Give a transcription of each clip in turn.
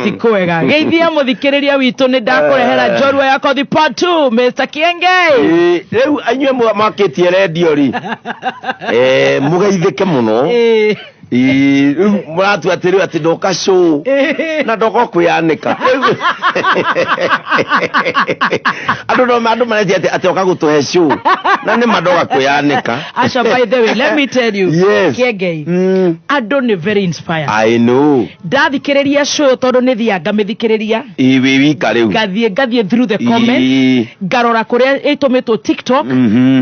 Ti kwega. Geithia mũthikĩrĩria witũ, nĩ ndakũrehera njorua ya Kothi part 2, Mr. Kiengei. Ĩĩ, rĩu inyuĩ mwakĩtie rendio rĩ, mũgeithĩke mũno. Ĩĩ, rĩu mũratua atĩ rĩu atĩ ndoka show na ndoka kwĩyanĩka. Rĩu andũ no andũ maretia atĩ atĩ oka gũtũhe show na nĩ ma ndoka kwĩyanĩka. Aca, by the way, let me tell you, Kiengei, andũ nĩ very inspired. I know. Ndathikĩrĩria show, tondũ nĩ thiaga ngamĩthikĩrĩria. Ĩĩ, wĩ wika rĩu. Ngathiĩ through the comments, ngarora kũrĩa ĩtũmĩtwo TikTok,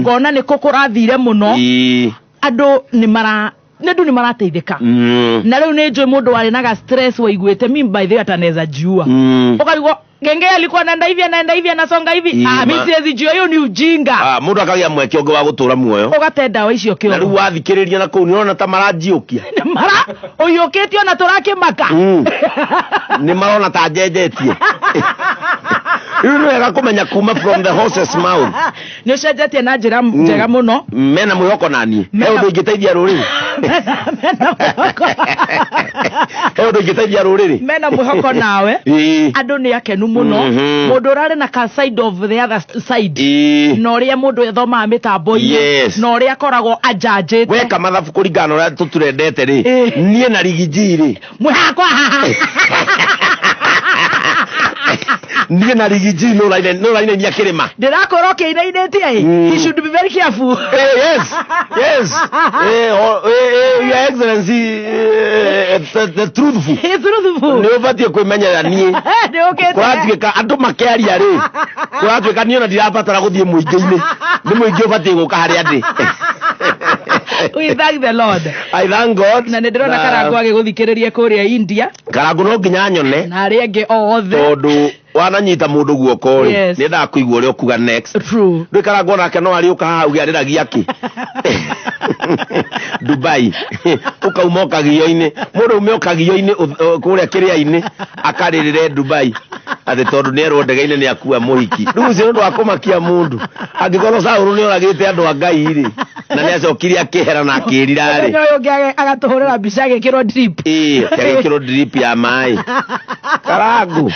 ngona nĩ kũ kũrathire mũno. Andũ nĩ mara nĩ andũ nĩ marateithĩka. Na rĩu nĩ njũĩ mũndũ warĩ na ga stress waiguĩte, mi by the way atanaweza jiua, ũkarigwo Genge alikuwa anaenda hivi, anaenda hivi, anasonga hivi. Ah, mi siwezi jua, hiyo ni ujinga. Ah, mũndũ akagĩa mweke ũngĩ wa gũtũra muoyo. Ũgate ndawa icio Na rĩu kĩoro. Wathikĩrĩria na kũu nĩ ũrona ta maranjiũkia. Mara ũiyũkĩtio na tũrakĩmaka. Nĩ marona ta njenjetie. Rĩu nĩ wega kũmenya kuma from the horse's mouth. Nĩ ũcenjetie na njĩra njega mũno. Mena mwĩhoko naniĩ he ũndũ ingĩteithia rũrĩrĩ. Mena mwĩhoko. He ũndũ ingĩteithia rũrĩrĩ. Mena mwĩhoko nawe. Andũ nĩ akenu mũno. Mũndũ ũrarĩ na ka side of the other side, na ũrĩa mũndũ ethomaga mĩtambo-inĩ, na ũrĩa akoragwo anjanjĩte. Weka mathabu kũringana na ũrĩa tũturendete rĩ, niĩ na rigiji rĩ, Mwĩhakwa haha. Niĩ na rigiji nĩ ũrainainia kĩrĩma. Ndĩrakwĩra ũkĩinainĩtie ĩ, he should be very careful. Yes. Your Excellency, the truthful. He's truthful. Nĩ ũbatiĩ kwĩmenyerera niĩ. Nĩ ũkĩte. Kũratuĩka andũ makĩaria rĩ, kũratuĩka niĩ ona ndirabatara gũthiĩ mũingĩ-inĩ, nĩ mũingĩ ũbatiĩ gũka harĩa ndĩ. We thank the Lord. I thank God. Na nĩ ndĩrona Karangũ agĩgũthikĩrĩria kũrĩa India. Karangũ no nginya nyone. Na arĩa angĩ othe. Tondũ wananyita mũndũ guoko rĩ, nĩ endaga kũigua ũrĩa ũkuga next. Ndũĩ Karangũ onake no arĩũka haha auge arĩragia kĩ Dubai, ũkauma ũkagio-inĩ, mũndũ ume ũkagio-inĩ kũrĩa kĩrĩa-inĩ akarĩrĩre Dubai atĩ tondũ nĩ erwo ndege-inĩ nĩ akua mũhiki. Rĩu ũcio nĩ ũndũ wa kũmakia mũndũ. Angĩkorwo Saũlũ nĩ oragĩte andũ a Ngai rĩ, na nĩ acokire akĩhera na akĩrira rĩ, Mũthenya ũyũ ũngĩ agatũhũrĩra mbica agĩkĩrwo drip. Ĩĩ, agĩkĩrwo drip ya maĩ. Karangu,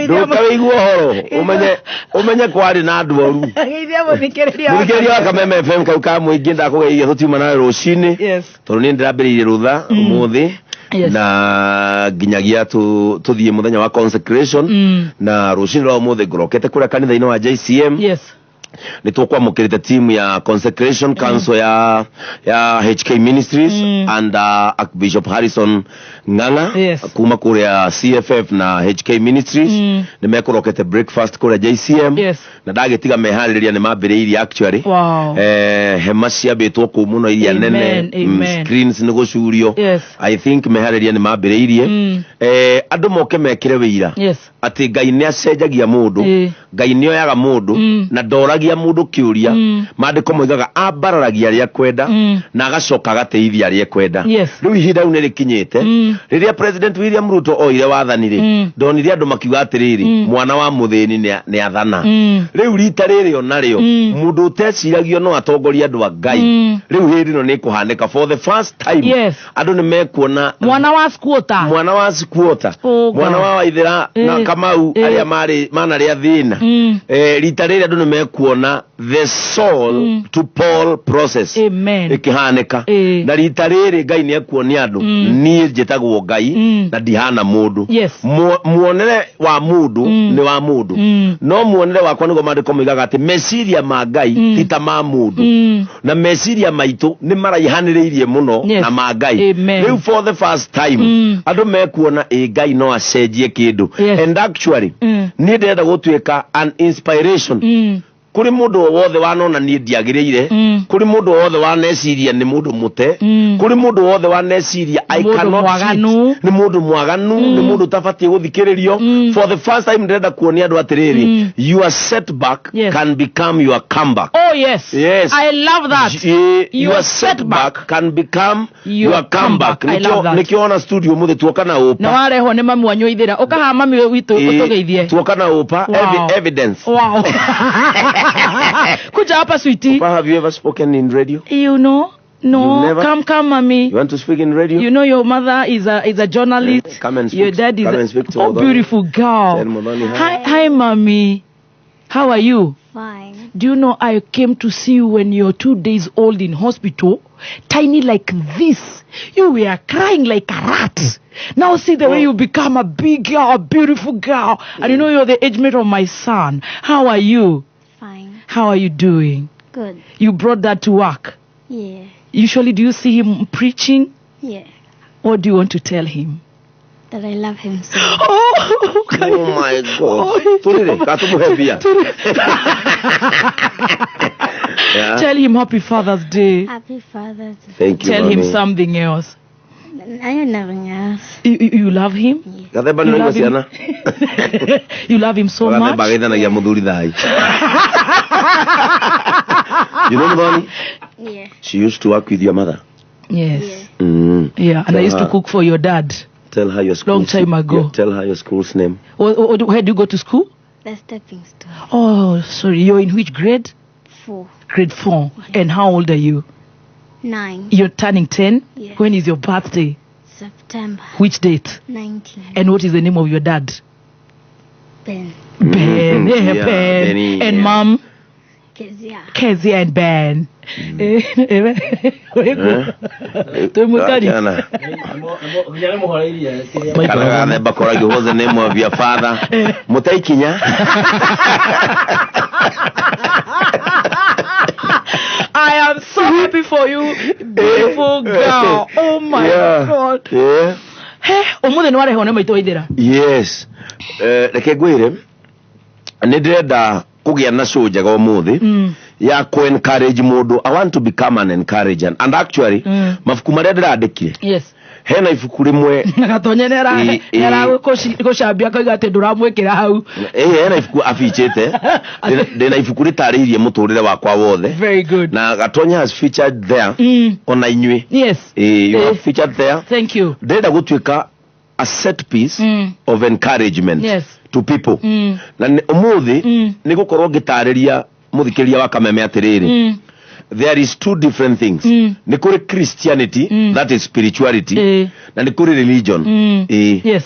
ndũka wĩigue ũhoro ũmenye ũmenye kwarĩ na andũ oru. Geithia mũthikĩrĩria. Mũthikĩrĩria wa Kameme FM kau ka mũingĩ, ndakũgeithia tũtiuma nawe rũcinĩ, tondũ niĩ ndĩrambĩrĩirie rũtha ũmũthĩ na nginyagia tũthiĩ mũthenya wa consecration, na rũcinĩ rwa ũmũthĩ ngũrokete kũrĩa kanitha-inĩ wa JCM. Nĩ tũkwamũkĩrĩte team ya consecration council ya HK Ministries and Archbishop Harrison Ng'ang'a kuma kũrĩa CFF na HK Ministries nĩ mekũrokete breakfast kũrĩa JCM. Na ndagĩtiga meharĩrĩria nĩ mambĩrĩirie actually. Hema ciambĩtwo kũu mũno iria nene, screens nĩ gũcurio. I think meharĩrĩria nĩ mambĩrĩirie. Andũ moke mekĩre wĩira atĩ Ngai nĩ acenjagia mũndũ. Ngai nĩ oyaga mũndũ na ndoragia mũndũ kĩũria. Maandĩko moigaga ambararagia arĩa ekwenda na agacoka agateithia arĩa ekwenda. Rĩu ihinda rĩu nĩ rĩkinyĩte. Rĩrĩa President William Ruto oire wathani rĩ, ndonire andũ makiuga atĩrĩrĩ, mwana wa mũthĩni nĩ athana. Rĩu rita rĩrĩ onarĩo mũndũ ũteciragio no atongorie andũ a Ngai. Rĩu hĩndĩ ĩno nĩ ĩkũhanĩka for the first time. Andũ nĩ mekuona mwana wa squatter. Mwana wa squatter. Oh, God. Mwana wa Waithera na Kamau, arĩa marĩ manarĩa thĩna. Rita rĩrĩ andũ nĩ mekuona the Saul to Paul process ĩkĩhanĩka. Na rita rĩrĩ Ngai nĩ ekuonia andũ, niĩ njĩtagwo Ngai na ndihana mũndũ. Muonere wa mũndũ nĩ wa mũndũ, no muonere wakwa nĩguo maandĩko moigaga atĩ meciria ma Ngai ti ta ma mũndũ, na meciria maitũ nĩ maraihanĩrĩirie mũno na ma Ngai. Rĩu for the first time andũ mekuona ĩ Ngai no acenjie kĩndũ. And actually niĩ ndĩrenda gũtuĩka an inspiration kũrĩ mũndũ o wothe wanona niĩ ndiagĩrĩire, kũrĩ mũndũ o wothe waneciria nĩ mũndũ mũte, kũrĩ mũndũ wothe waneciria I Mũndũ cannot mwaganu. fit, nĩ mũndũ mwaganu, nĩ mũndũ ũtabatiĩ gũthikĩrĩrio. For the first time ndĩrenda kuonia andũ atĩrĩrĩ, your setback can become your comeback. Oh yes. Yes. I love that. Your setback can become your your comeback. Comeback. I love that. Nĩkĩo ona studio mũthĩ tuoka na ũpa. Na warehwo nĩ mami wanyu ithĩra ũkaha mami witũ ũtũgeithie. Tuoka na ũpa. Evidence. Wow. Kuja hapa, sweetie. Opa, have you ever spoken in radio? You know. No, You've never- come, come, mommy. You want to speak in radio? You know your mother is a journalist. Yeah, come and speak- Your dad is come a, and speak to oh Muthoni. beautiful girl. Tell Muthoni hi. Hi, hi, mommy. How are you? Fine. Do you know I came to see you when you're 2 days old in hospital, tiny like this. You were crying like a rat. Now see the way you become a big girl, a beautiful girl. And you know you're the age mate of my son. How are you? Fine. How are you doing? Good. You brought that to work. Yeah. Usually, do you see him preaching? Yeah. What do you want to tell him? That I love him so. Oh, okay. Oh my God. Turire, katumuhe bia. Yeah. Tell him Happy Father's Day. Happy Father's Day. Thank you, Tell him mommy. something else. I don't nothing else. You love him? Gathemba You nĩ love him? ciana. You love him so Gathemba much? ageithanagia muthuri thai. You know Muthoni? Yeah. She used to work with your mother. Yes. Yeah. Yeah, and Tell I used to her- cook for your dad. Tell her your school's Long time ago. Yeah, tell her your school's name. Where do you go to school? The stepping stone. Oh, sorry. You're in which grade? 4. Grade 4. And how old are you? 9. You're turning 10? Yeah. When is your birthday? September. Which date? 19. And what is the name of your dad? Ben. Ben. Yeah, Yeah, Ben. Benny, And yeah. mom? Kezia. Kezia and Ben. Twĩ Kana kana gathemba koragio what's the name of your father? Mutaikinya. I am so happy for you, beautiful girl. Oh my Yeah. God. Yeah. He, ũmũthĩ nĩ warehwo nĩ maitũ waithĩra. Yes. Reke ngwĩre nĩ ndĩrenda kũgĩa na show njega ũmũthĩ ya kũ encourage mũndũ. I want to become an encourager and actually mabuku marĩa ndĩrandĩkire, hena ibuku rĩmwe. Na Gatonye Ĩ, ĩ. nĩaragũcambia akauga atĩ ndũramwĩkĩra hau. Ĩ, hena ibuku abichĩte. Ndĩna ibuku rĩtarĩirie mũtũrĩre wakwa wothe. Very good. Na Gatonya has featured there. Ona inyuĩ. Ĩ, you have featured there. Thank you. Ndĩrenda gũtuĩka a set piece of encouragement to people. Na ũmũthĩ nĩ gũkorwo ngĩtarĩria mũthikĩria wa Kameme atĩrĩrĩ, there is two different things. Nĩ kũrĩ Christianity, that is spirituality, na nĩ kũrĩ religion. Ĩ.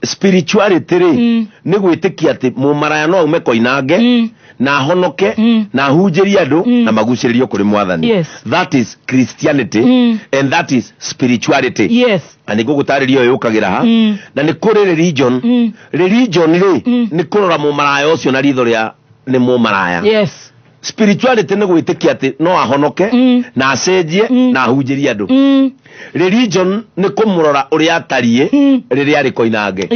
Spirituality rĩ, nĩ gwĩtĩkia atĩ mũmaraya no aume koinange na ahonoke na ahunjĩrie andũ na magucĩrĩrio kũrĩ Mwathani. That is Christianity and that is spirituality. Na nĩ ngũgũtarĩria ũyũ yũkagĩra ha. Na nĩ kũrĩ religion. Religion rĩ, nĩ kũrora mũmaraya ũcio na ritho rĩa nĩ mũmaraya. Spirituality nĩ gwĩtĩkia atĩ no ahonoke na acenjie na ahunjĩrie andũ. Religion nĩ kũmũrora ũrĩa atariĩ rĩrĩa arĩ koinange.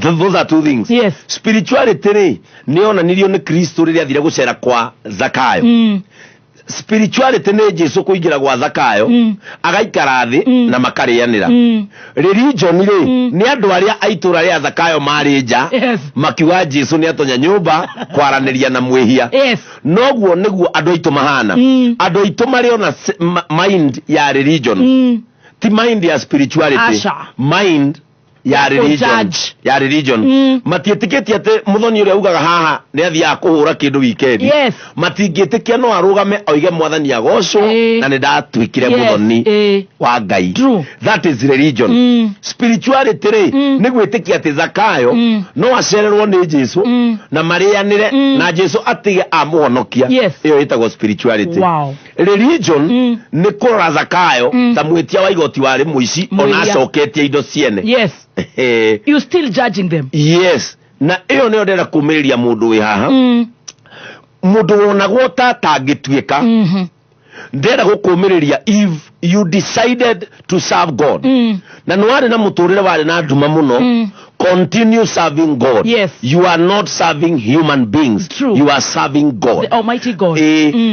Those are two things. Spirituality rĩ, nĩ onanirio nĩ Kristo rĩrĩa athire gũcera kwa Zakayo. Spirituality nĩ Jesu kũingĩra gwa Zakayo, agaikara thĩ na makarĩanĩra. Religion rĩ, nĩ andũ arĩa a itũra rĩa Zakayo marĩ nja makiuga Jesu nĩ atonya nyũmba kwaranĩria na mwĩhia. Noguo nĩguo andũ aitũ mahana. Andũ aitũ marĩ ona mind ya religion, ti mind ya spirituality. Aca. Mind ya religion. Kũ-judge. Ya religion. Matiĩtĩkĩtie atĩ Mũthoni ũrĩa ugaga haha nĩ athiaga kũhũra kĩndũ weekend, matingĩtĩkia no arũgame oige, "Mwathani agocwo, na nĩ ndatuĩkire Mũthoni wa Ngai." That is religion. Spirituality rĩ, nĩ gwĩtĩkia atĩ Zakayo no acererwo nĩ Jesu na marĩanĩre na Jesu atige amũhonokia. Ĩyo ĩtagwo spirituality. Religion nĩ kũrora Zakayo ta mwĩtia wa igoti warĩ mũici ona Mwĩhia. acoketie indo ciene. You still judging them. Yes, na ĩyo nĩyo ndĩrenda kũmĩrĩria mũndũ wĩ haha, mũndũ wonagwo ta atangĩtuĩka. Ndĩrenda gũkũmĩrĩria, if you decided to serve God na nĩ warĩ na mũtũrĩre warĩ na nduma mũno, continue serving God. You are not serving human beings. You are serving God, The Almighty God.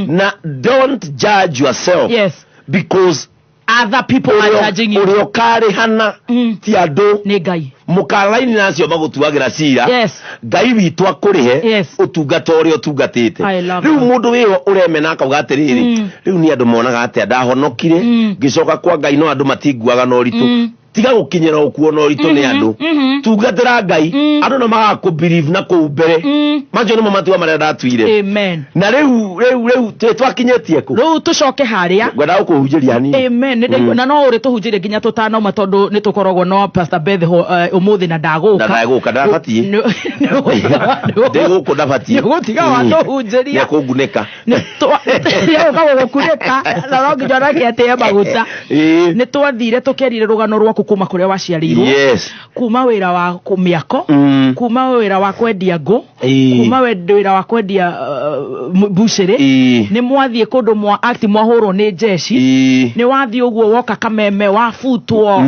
Na don't judge yourself because Other people are judging you. ũrĩa ũkarĩhana ti andũ. Nĩ Ngai. Mũkaraini nacio magũtuagĩra cira. Ngai witũ akũrĩhe ũtungata ũrĩa ũtungatĩte. I love Rĩu that. mũndũ wĩho ũremena akauga atĩrĩrĩ, rĩu nĩ andũ monaga atĩa ndahonokire, ngĩcoka kwa Ngai no andũ matinguaga na ũritũ. Tiga gũkinyĩra ũkuona ũritũ nĩ andũ. Tungatĩra Ngai, andũ no magakũ believe na kũu mbere. Macio nĩmo matua marĩa ndatuire. Amen. Na rĩu twakinyĩtie kũ? Rĩu tũcoke harĩa. Ngwendaga gũkũhunjĩria hanini. Amen. Nĩ ndaigua na no ũrĩ tũhunjĩrie nginya tũtanauma tondũ nĩ tũkoragwo no Pastor Beth ũmũthĩ na ndagũka. Na ndagũka, ndabatiĩ. Ndĩ gũkũ ndabatiĩ. Nĩ ũgũtiga watũhunjĩria. Nĩ ekũngunĩka. Nĩ gũgũkunĩka na no nginya onake atĩe maguta. Nĩ twathire tũkerire rũgano rwaku kuma kũrĩa waciarĩirwo. Yes. Kuma wĩra wa mĩako, kuma wĩra wa kwendia ngũ, kuma wĩra wa kwendia mbucĩrĩ. Nĩ mwathiĩ kũndũ mwa act mwahũrwo nĩ jeshi. Nĩ wathiĩ ũguo woka Kameme wabutwo,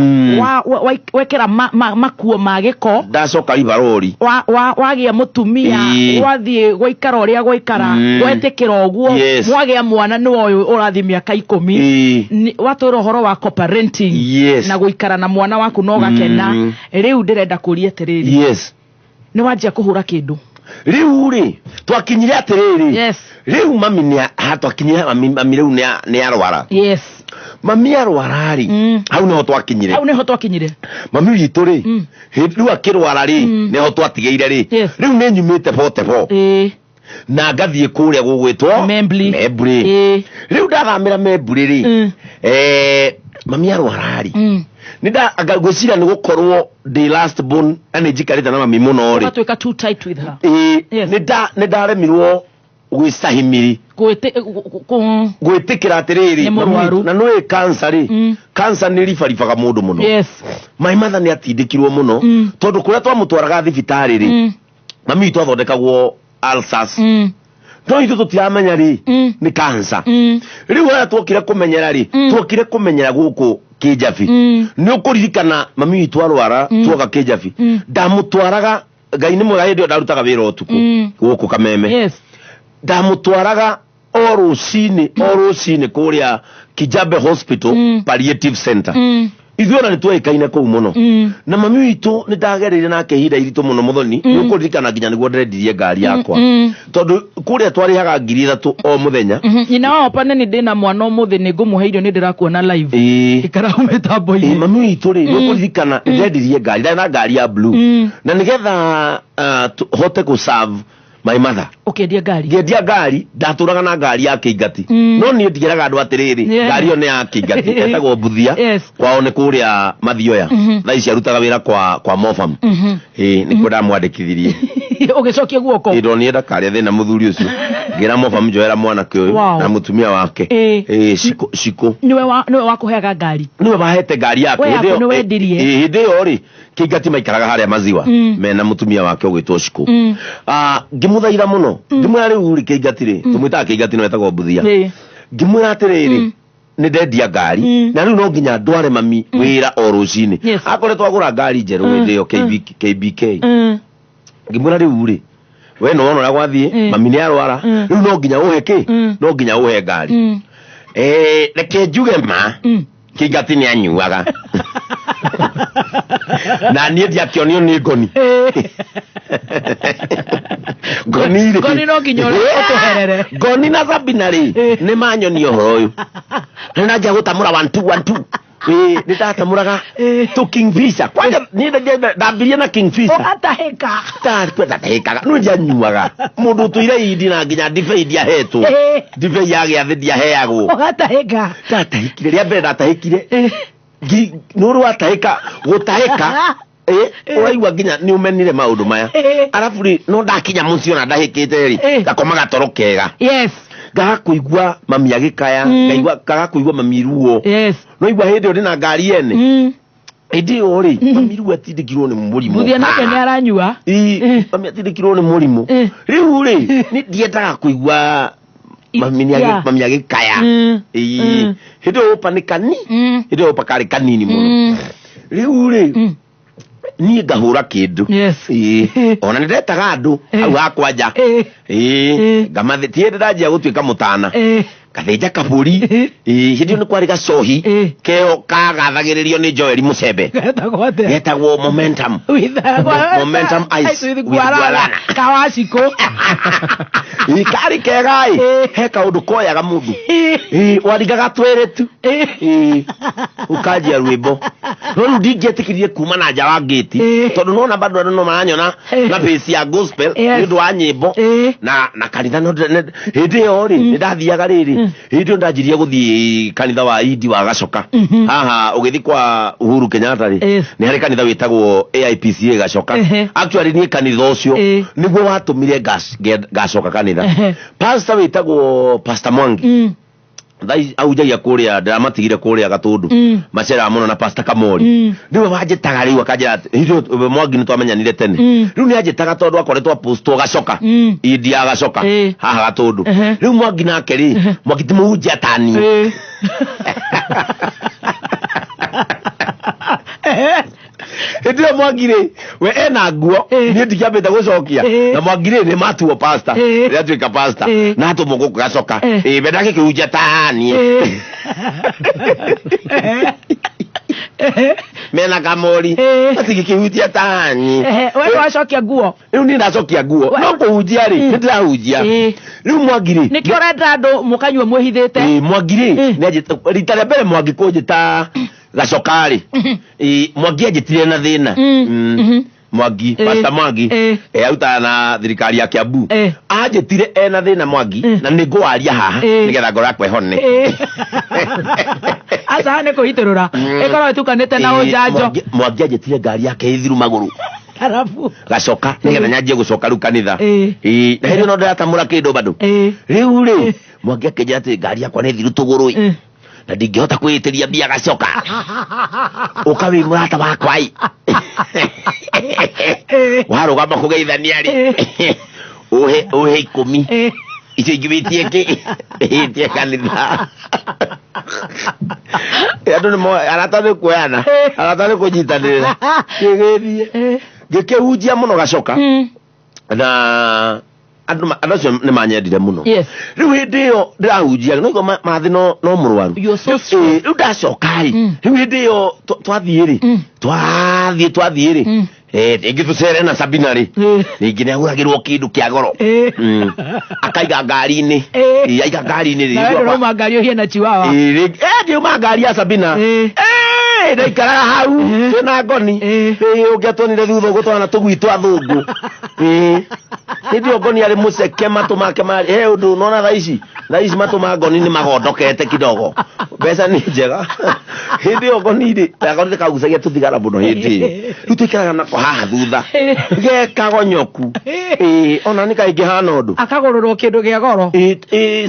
wekĩra makuo ma gĩko. Ndacoka Rivarori. Wagĩa mũtumia, wathiĩ gwaikara ũrĩa gwaikara, wetĩkĩra ũguo, mwagĩa mwana nĩ ũyũ ũrathiĩ mĩaka 10. Watwĩra ũhoro wa co-parenting. Yes. Na gũikara na mwana waku na ũgakena. Rĩu ndĩrenda kũria atĩrĩrĩ. Yes. Nĩ wanjia kũhũra kĩndũ. Rĩu rĩ twakinyire atĩrĩrĩ. Yes. Rĩu mami nĩ twakinyire mami rĩu nĩ arwara. Yes. Mami arwara rĩ, hau nĩho twakinyire. Hau nĩho twakinyire. Mami witũ rĩ, rĩu akĩrwara rĩ, nĩho twatigĩire rĩ. Rĩu nĩ nyumĩte 44. Na ngathiĩ kũrĩa gũgwĩtwo Membli. Membli. Rĩu ndathamĩra Membli rĩ, mami arwara rĩ, nĩ ngwĩciria nĩ gũkorwo ndĩ last born na nĩ njikarĩte na mami mũno rĩ. Ũgatuĩka too tight with her. Nĩ ndaremirwo gwĩcahimiri. Gwĩtĩkĩra atĩrĩrĩ, na nĩũĩ cancer rĩ, cancer nĩ ribaribaga mũndũ mũno. Yes. My mother nĩ atindĩkirwo mũno tondũ kũrĩa twamũtwaraga thibitarĩ rĩ, mami witũ athondekagwo ulcers. No ithuĩ tũtiramenya rĩ, nĩ cancer. Rĩu harĩa twokire kũmenyera rĩ, twokire kũmenyera gũkũ Kĩnjabi. Nĩ ũkũririkana mami witũ arwara tuoka Kĩnjabi. Ndamũtwaraga, Ngai nĩ mwega hĩndĩ ĩyo ndarutaga wĩra ũtukũ gũkũ Kameme. Yes. Ndamũtwaraga o rũcinĩ kũrĩa Kijabe Hospital Palliative Center. Ithuĩ ona nĩ tuoĩkaine kũu mũno. Na mami witũ nĩ ndagereire nake ihinda iritũ mũno mũthoni. Nĩ ũkũririkana nginya nĩguo ndĩrendirie ngari yakwa. Tondũ kũrĩa twarĩhaga 3,000 o mũthenya. Nyina wa Opa nĩ ndĩna mwana ũmũthĩ nĩ ngũmũhe irio nĩ ndĩrakuona live. Ikara mĩtambo-inĩ. Mami witũ rĩ, nĩ ũkũririkana nĩ ndendirie ngari, ndarĩ na ngari ya blue. Na nĩgetha hote kũ serve my mother. Ũkĩendia ngari? Ngĩendia ngari, ndatũraga na ngari ya Kĩingati. No niĩ ndigeraga andũ atĩrĩrĩ, ngari ĩyo nĩ ya Kĩingati, etagwo Mbuthia. Kwao nĩ kũrĩa Mathioya. Thaa ici arutaga wĩra kwa Mofam. Nĩkuo ndamwandĩkithirie. Ũgĩcokia guoko? Ndonire ndakarĩa thĩna mũthuri ũcio. Ngĩra Mofam njoera mwanake ũyũ na mũtumia wake. Cikũ. Nĩwe wakũheaga ngari? Nĩwe wahete ngari yake. We yaku nĩwendirie? Hĩndĩ ĩyo rĩ, Kĩingati maikaraga harĩa Maziwa mena mũtumia wake ũgwĩtwo Cikũ. Ngĩmũthaitha mũno, ngĩmwĩra rĩu rĩ Kĩingati rĩ, tũmwĩtaga Kĩingati no etagwo Mbuthia. Ngĩmwĩra atĩrĩrĩ, nĩ ndendia ngari na rĩu no nginya ndware mami wĩra o rũcinĩ. Akoretwo agũra ngari njerũ hĩndĩ ĩyo KBK. Ngĩmwĩra rĩu rĩ, we nĩ wona ũrĩa gwathiĩ, mami nĩ arwara, rĩu no nginya ũhe kĩ? No nginya ũhe ngari. Reke njuge ma, Kĩingati nĩ anyuaga. Na niĩ ndiakĩonio nĩ ngoni. Ngoni rĩ. Ngoni no nginya ũtũherere. Ngoni na Sabina rĩ, nĩ manyonia ũhoro ũyũ. Nĩ ndanjia gũtamũra 1 2 1 2. Nĩ ndatamũraga to Kingfisher. Kwanja niĩ ndambirie na Kingfisher. Ũgatahĩka. Ndatahĩkaga. No ndianyuaga. Mũndũ ũtũire indi na nginya ndibei ndiahetwo. Ndibei ya gĩathĩ ndiaheagwo. Ũgatahĩka. Ndatahĩkire. Rĩa mbere ndatahĩkire. Nĩ ũrĩ watahĩka, gũtahĩka, ũraigua nginya nĩ ũmenire maũndũ maya. Arabu rĩ, no ndakinya mũciĩ ona ndahĩkĩte rĩ, ngakomaga toro kega. Yes. Ngaga kũigua mami agĩkaya, ngaga kũigua mami ruo. Yes. No igua hĩndĩ ĩyo ndĩna ngari ene. Hĩndĩ ĩyo rĩ, mami ruo atindĩkirwo nĩ mũrimũ. Mbuthia nake nĩ aranyua. Mami atindĩkirwo nĩ mũrimũ. Rĩu rĩ, nĩ ndiendaga kũigua mami agĩkaya. Hĩndĩ ĩyo ũpa nĩ kani. Hĩndĩ ĩyo ũpa karĩ kanini mũno. Rĩu rĩ, niĩ ngahũra kĩndũ. Ona nĩ ndetaga andũ hau hakwa nja. Ngamathĩ, ti hĩndĩ ndanjia gũtuĩka mũtana. Ngathĩnja kabũri. Ĩĩ, hĩndĩ ĩyo nĩ kwarĩ gacohi keo kagathagĩrĩrio nĩ Joel Mũcembe. Getagwo atĩa? Getagwo Momentum. Momentum Ice with with guarana. Guarana. Kawacikũ. Ĩĩ, karĩ kega ĩ. He kaũndũ koyaga mũndũ. Ĩĩ, waringaga twĩrĩ tu. Ĩĩ, ũkanjia rwĩmbo. No rĩu ndingĩetĩkĩrire kuma na nja wa ngĩti tondũ nona bado andũ no maranyona na face ya gospel nĩ ũndũ wa nyĩmbo na kanitha no hĩndĩ ĩyo rĩ nĩ ndathiaga rĩrĩ hĩndĩ ĩyo ndanjirie gũthiĩ kanitha wa Indi wa Gacoka haha ũgĩthiĩ kwa Uhuru Kenyatta rĩ nĩ harĩ kanitha wĩtagwo AIPCA Gacoka. Actually niĩ kanitha ũcio nĩguo watũmire ngacoka kanitha. Pastor wĩtagwo Pastor Mwangi thaa ici ahunjagia kũrĩa ndĩramatigire kũrĩa Gatũndũ maceraga mũno na Pastor Kamori nĩwe wanjĩtaga rĩu akanjĩra atĩ hĩndĩ ĩyo Mwangi nĩ twamenyanire tene rĩu nĩ anjĩtaga tondũ akoretwo apostwo Gacoka Indi ya Gacoka haha Gatũndũ. Rĩu Mwangi nake rĩ Mwangi ti mũhunjia tani hĩndĩ ĩyo Mwangi rĩ we ena nguo niĩ ndikĩambĩte gũcokia na Mwangi rĩ nĩ matuo pastor rĩrĩa atuĩka pastor na atũmwo gũkũ Gacoka ĩ we ndagĩkĩhunjia taniĩ mena Kamori matingĩkĩhunjia taniĩ. We nĩwacokia nguo? Rĩu niĩ ndacokia nguo no kũhunjia rĩ nĩ ndĩrahunjia. Rĩu Mwangi rĩ Nĩkĩo ũrenda andũ mũkanyua mwĩhithĩte? Ĩ, Mwangi rĩ nĩanjĩta rita rĩa mbere Mwangi kũnjĩta Gacoka rĩ ĩ, Mwangi anjĩtire na thĩna. Mwangi Pastor Mwangi arutaga na thirikari ya Kiambu anjĩtire ena thĩna Mwangi na nĩ ngũwaria haha nĩgetha ngoro yakwa ĩhone. Aca nĩ kwĩitũrũra ĩkorwo ĩtukanĩte na ũnjanjo. Mwangi anjĩtire ngari yake ĩthiru magũrũ Arabu. Gacoka nĩgetha nyanjie gũcoka rĩu kanitha. Ĩ, na hĩndĩ ĩyo no ndĩratamũra kĩndũ bado rĩu rĩ Mwangi akĩnjĩra atĩ ngari yakwa nĩ thiru tũgũrũ ĩ na ndingĩhota kwĩĩtĩria mbia Gacoka ũka wĩ mũrata wakwa ĩ warũgama kũgeithania rĩ ũhe ũhe 10 icio ingĩ wĩtie kĩ wĩtie kanitha andũ nĩ moĩ arata nĩ kuoyana arata nĩ kũnyitanĩrĩra kĩgĩthiĩ ngĩkĩhunjia mũno Gacoka na andũ andũ acio nĩ manyendire mũno. Rĩu hĩndĩ ĩyo ndĩrahunjia no igua mathĩ no mũrwaru. You're so strong. Rĩu ndacoka rĩ rĩu hĩndĩ ĩyo twathiĩ rĩ twathiĩ rĩ rĩngĩ tũcere na Sabina rĩ rĩngĩ nĩ agũragĩrwo kĩndũ kĩa goro akaiga ngari-inĩ. Aiga ngari-inĩ rĩ Na we ndũrauma ngari ũhiana chihuahua. Ndiuma ngari ya Sabina. Ndaikaraga hau twĩna ngoni. Ũngĩatuonire thutha ũguo twana tũgui twa thũngũ. Hĩndĩ ĩyo ngoni arĩ mũceke matũ make marĩ he ũndũ nona thaa ici matũ ma ngoni nĩ magondokete kidogo mbeca nĩ njega hĩndĩ ĩyo ngoni rĩ ngoni kagucagia tũthigara mũno hĩndĩ ĩyo rĩu tũikaraga nako haha thutha gekagonyoku ona nĩ kaingĩ hana ũndũ Akagũrũrwo kĩndũ kĩa goro.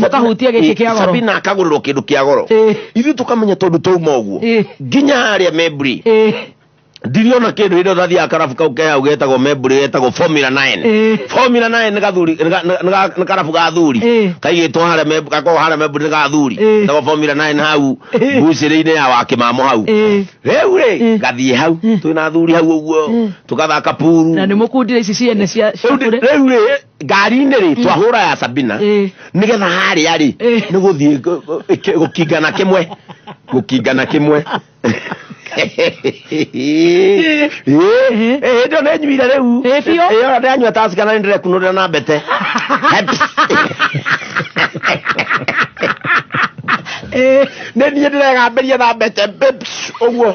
Mũkahutia gĩkĩ kĩa goro. Sabina akagũrĩrwo kĩndũ kĩa goro ithuĩ tũkamenya tondũ twauma ũguo nginya harĩa Membri ndiriona kĩndũ hĩndĩ ĩyo ndathiaga karabu kau ke hau getagwo Membri getagwo Formula 9 Formula 9 nĩ gathuri nĩ karabu ga thuri kaigĩtwo harĩa gakoragwo harĩa Membri nĩ ga thuri getagwo Formula 9 hau mbucĩrĩ-inĩ ya Wakĩmamo hau rĩu rĩ ngathiĩ hau twĩna athuri hau ũguo tũgathaka puru Na nĩ mũkundire ici ciene cia Rĩu rĩ ngari-inĩ rĩ twahũra ya Sabina nĩgetha harĩa rĩ nĩ gũthiĩ gũkingana kĩmwe gũkingana kĩmwe hĩndĩ ĩyo nĩ nyuire rĩu Ĩ, biũ. Ĩ, ona ndĩranyua Tusker na nĩ ndĩrekunũrĩra na mbete Nĩ niĩ ndĩregambĩria na mbete babes, ũguo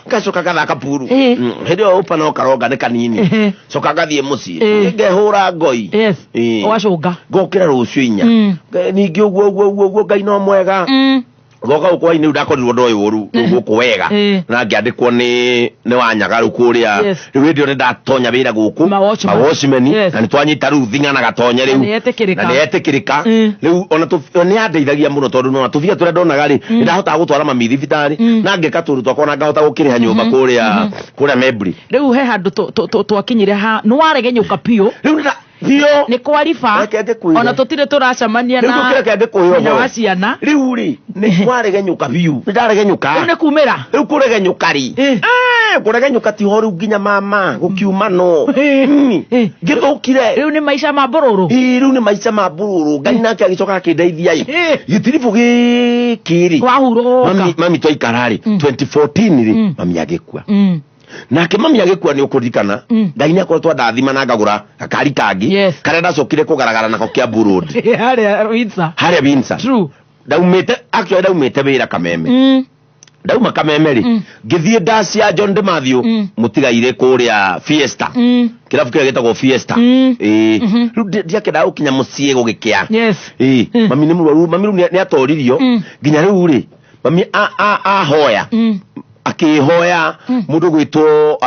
ngacoka ngathaka puru hĩndĩ ĩyo ũpa no karonga nĩ kanini coka ngathiĩ mũciĩ ngehũra ngoi Yes. Ũgacũnga. Ngokĩra rũciũ 4 ningĩ ũguo ũguo ũguo ũguo Ngai no mwega goka gũkũ hwainĩ rĩu ndakorirwo ndoĩ ũru rĩu gũkũ wega na ngĩandĩkwo nĩ wanyaga rĩu kũrĩa rĩu hĩndĩ ĩyo nĩ ndatonya wĩra gũkũ Ma watchman. ma watchman Yes. na nĩ twanyita rĩu thinga na gatonye rĩu Na nĩ etĩkĩrĩka. na nĩ etĩkĩrĩka rĩu ona nĩ andeithagia mũno tondũ nona tũbia tũrĩa ndonaga rĩ nĩ ndahotaga gũtwara mami thibitarĩ na ngeka tũndũ twakwa na ngahota gũkĩrĩha nyũmba kũrĩa Membri. Rĩu he handũ twakinyire ha nĩ waregenyũka biũ. Rĩu Biũ. Nĩ kwariba. Reke ngĩkwĩre. Ona tũtirĩ tũracemania Rĩu na ndũkĩreke ngĩkũhe nyina ũhoro. wa ciana. Rĩu rĩ, nĩ kwaregenyũka biũ. Nĩ ndaregenyũka. Rĩu nĩ kumĩra. Rĩu kũregenyũka rĩ. Eh. Eh, kũregenyũka tiho rĩu nginya mama gũkiuma no. Eh. Eh. Ngĩthũkire. Rĩu nĩ maica ma mbũrũrũ. Ĩĩ, rĩu nĩ maica ma mbũrũrũ. Ngai nake agĩcoka akĩndeithia ĩ. Eh. Gĩtiribũ gĩkĩ rĩ. Wahurũka. Mami, mami twaikara rĩ 2014 rĩ mami agĩkua. Nake mami agĩkua nĩ ũkũririkana Ngai nĩ akoretwo andathima na ngagũra gakari kangĩ Yes. karĩa ndacokire kũgaragara nako Kiambu Road. Harĩa Windsor. Harĩa Windsor. True. Ndaumĩte, actually ndaumĩte wĩra Kameme. Ndauma Kameme rĩ, ngĩthiĩ ndacia John de Matthew mũtigaire kũrĩa Fiesta. Kĩrabu kĩrĩa gĩtagwo Fiesta. Ĩĩ. Rĩu ndiakĩendaga gũkinya mũciĩ gũgĩkĩa. Yes. Ĩĩ, mami nĩ mũrwaru, mami rĩu nĩ atoririo nginya rĩu rĩ, mami ahoya. Akĩhoya mũndũ gwĩtwo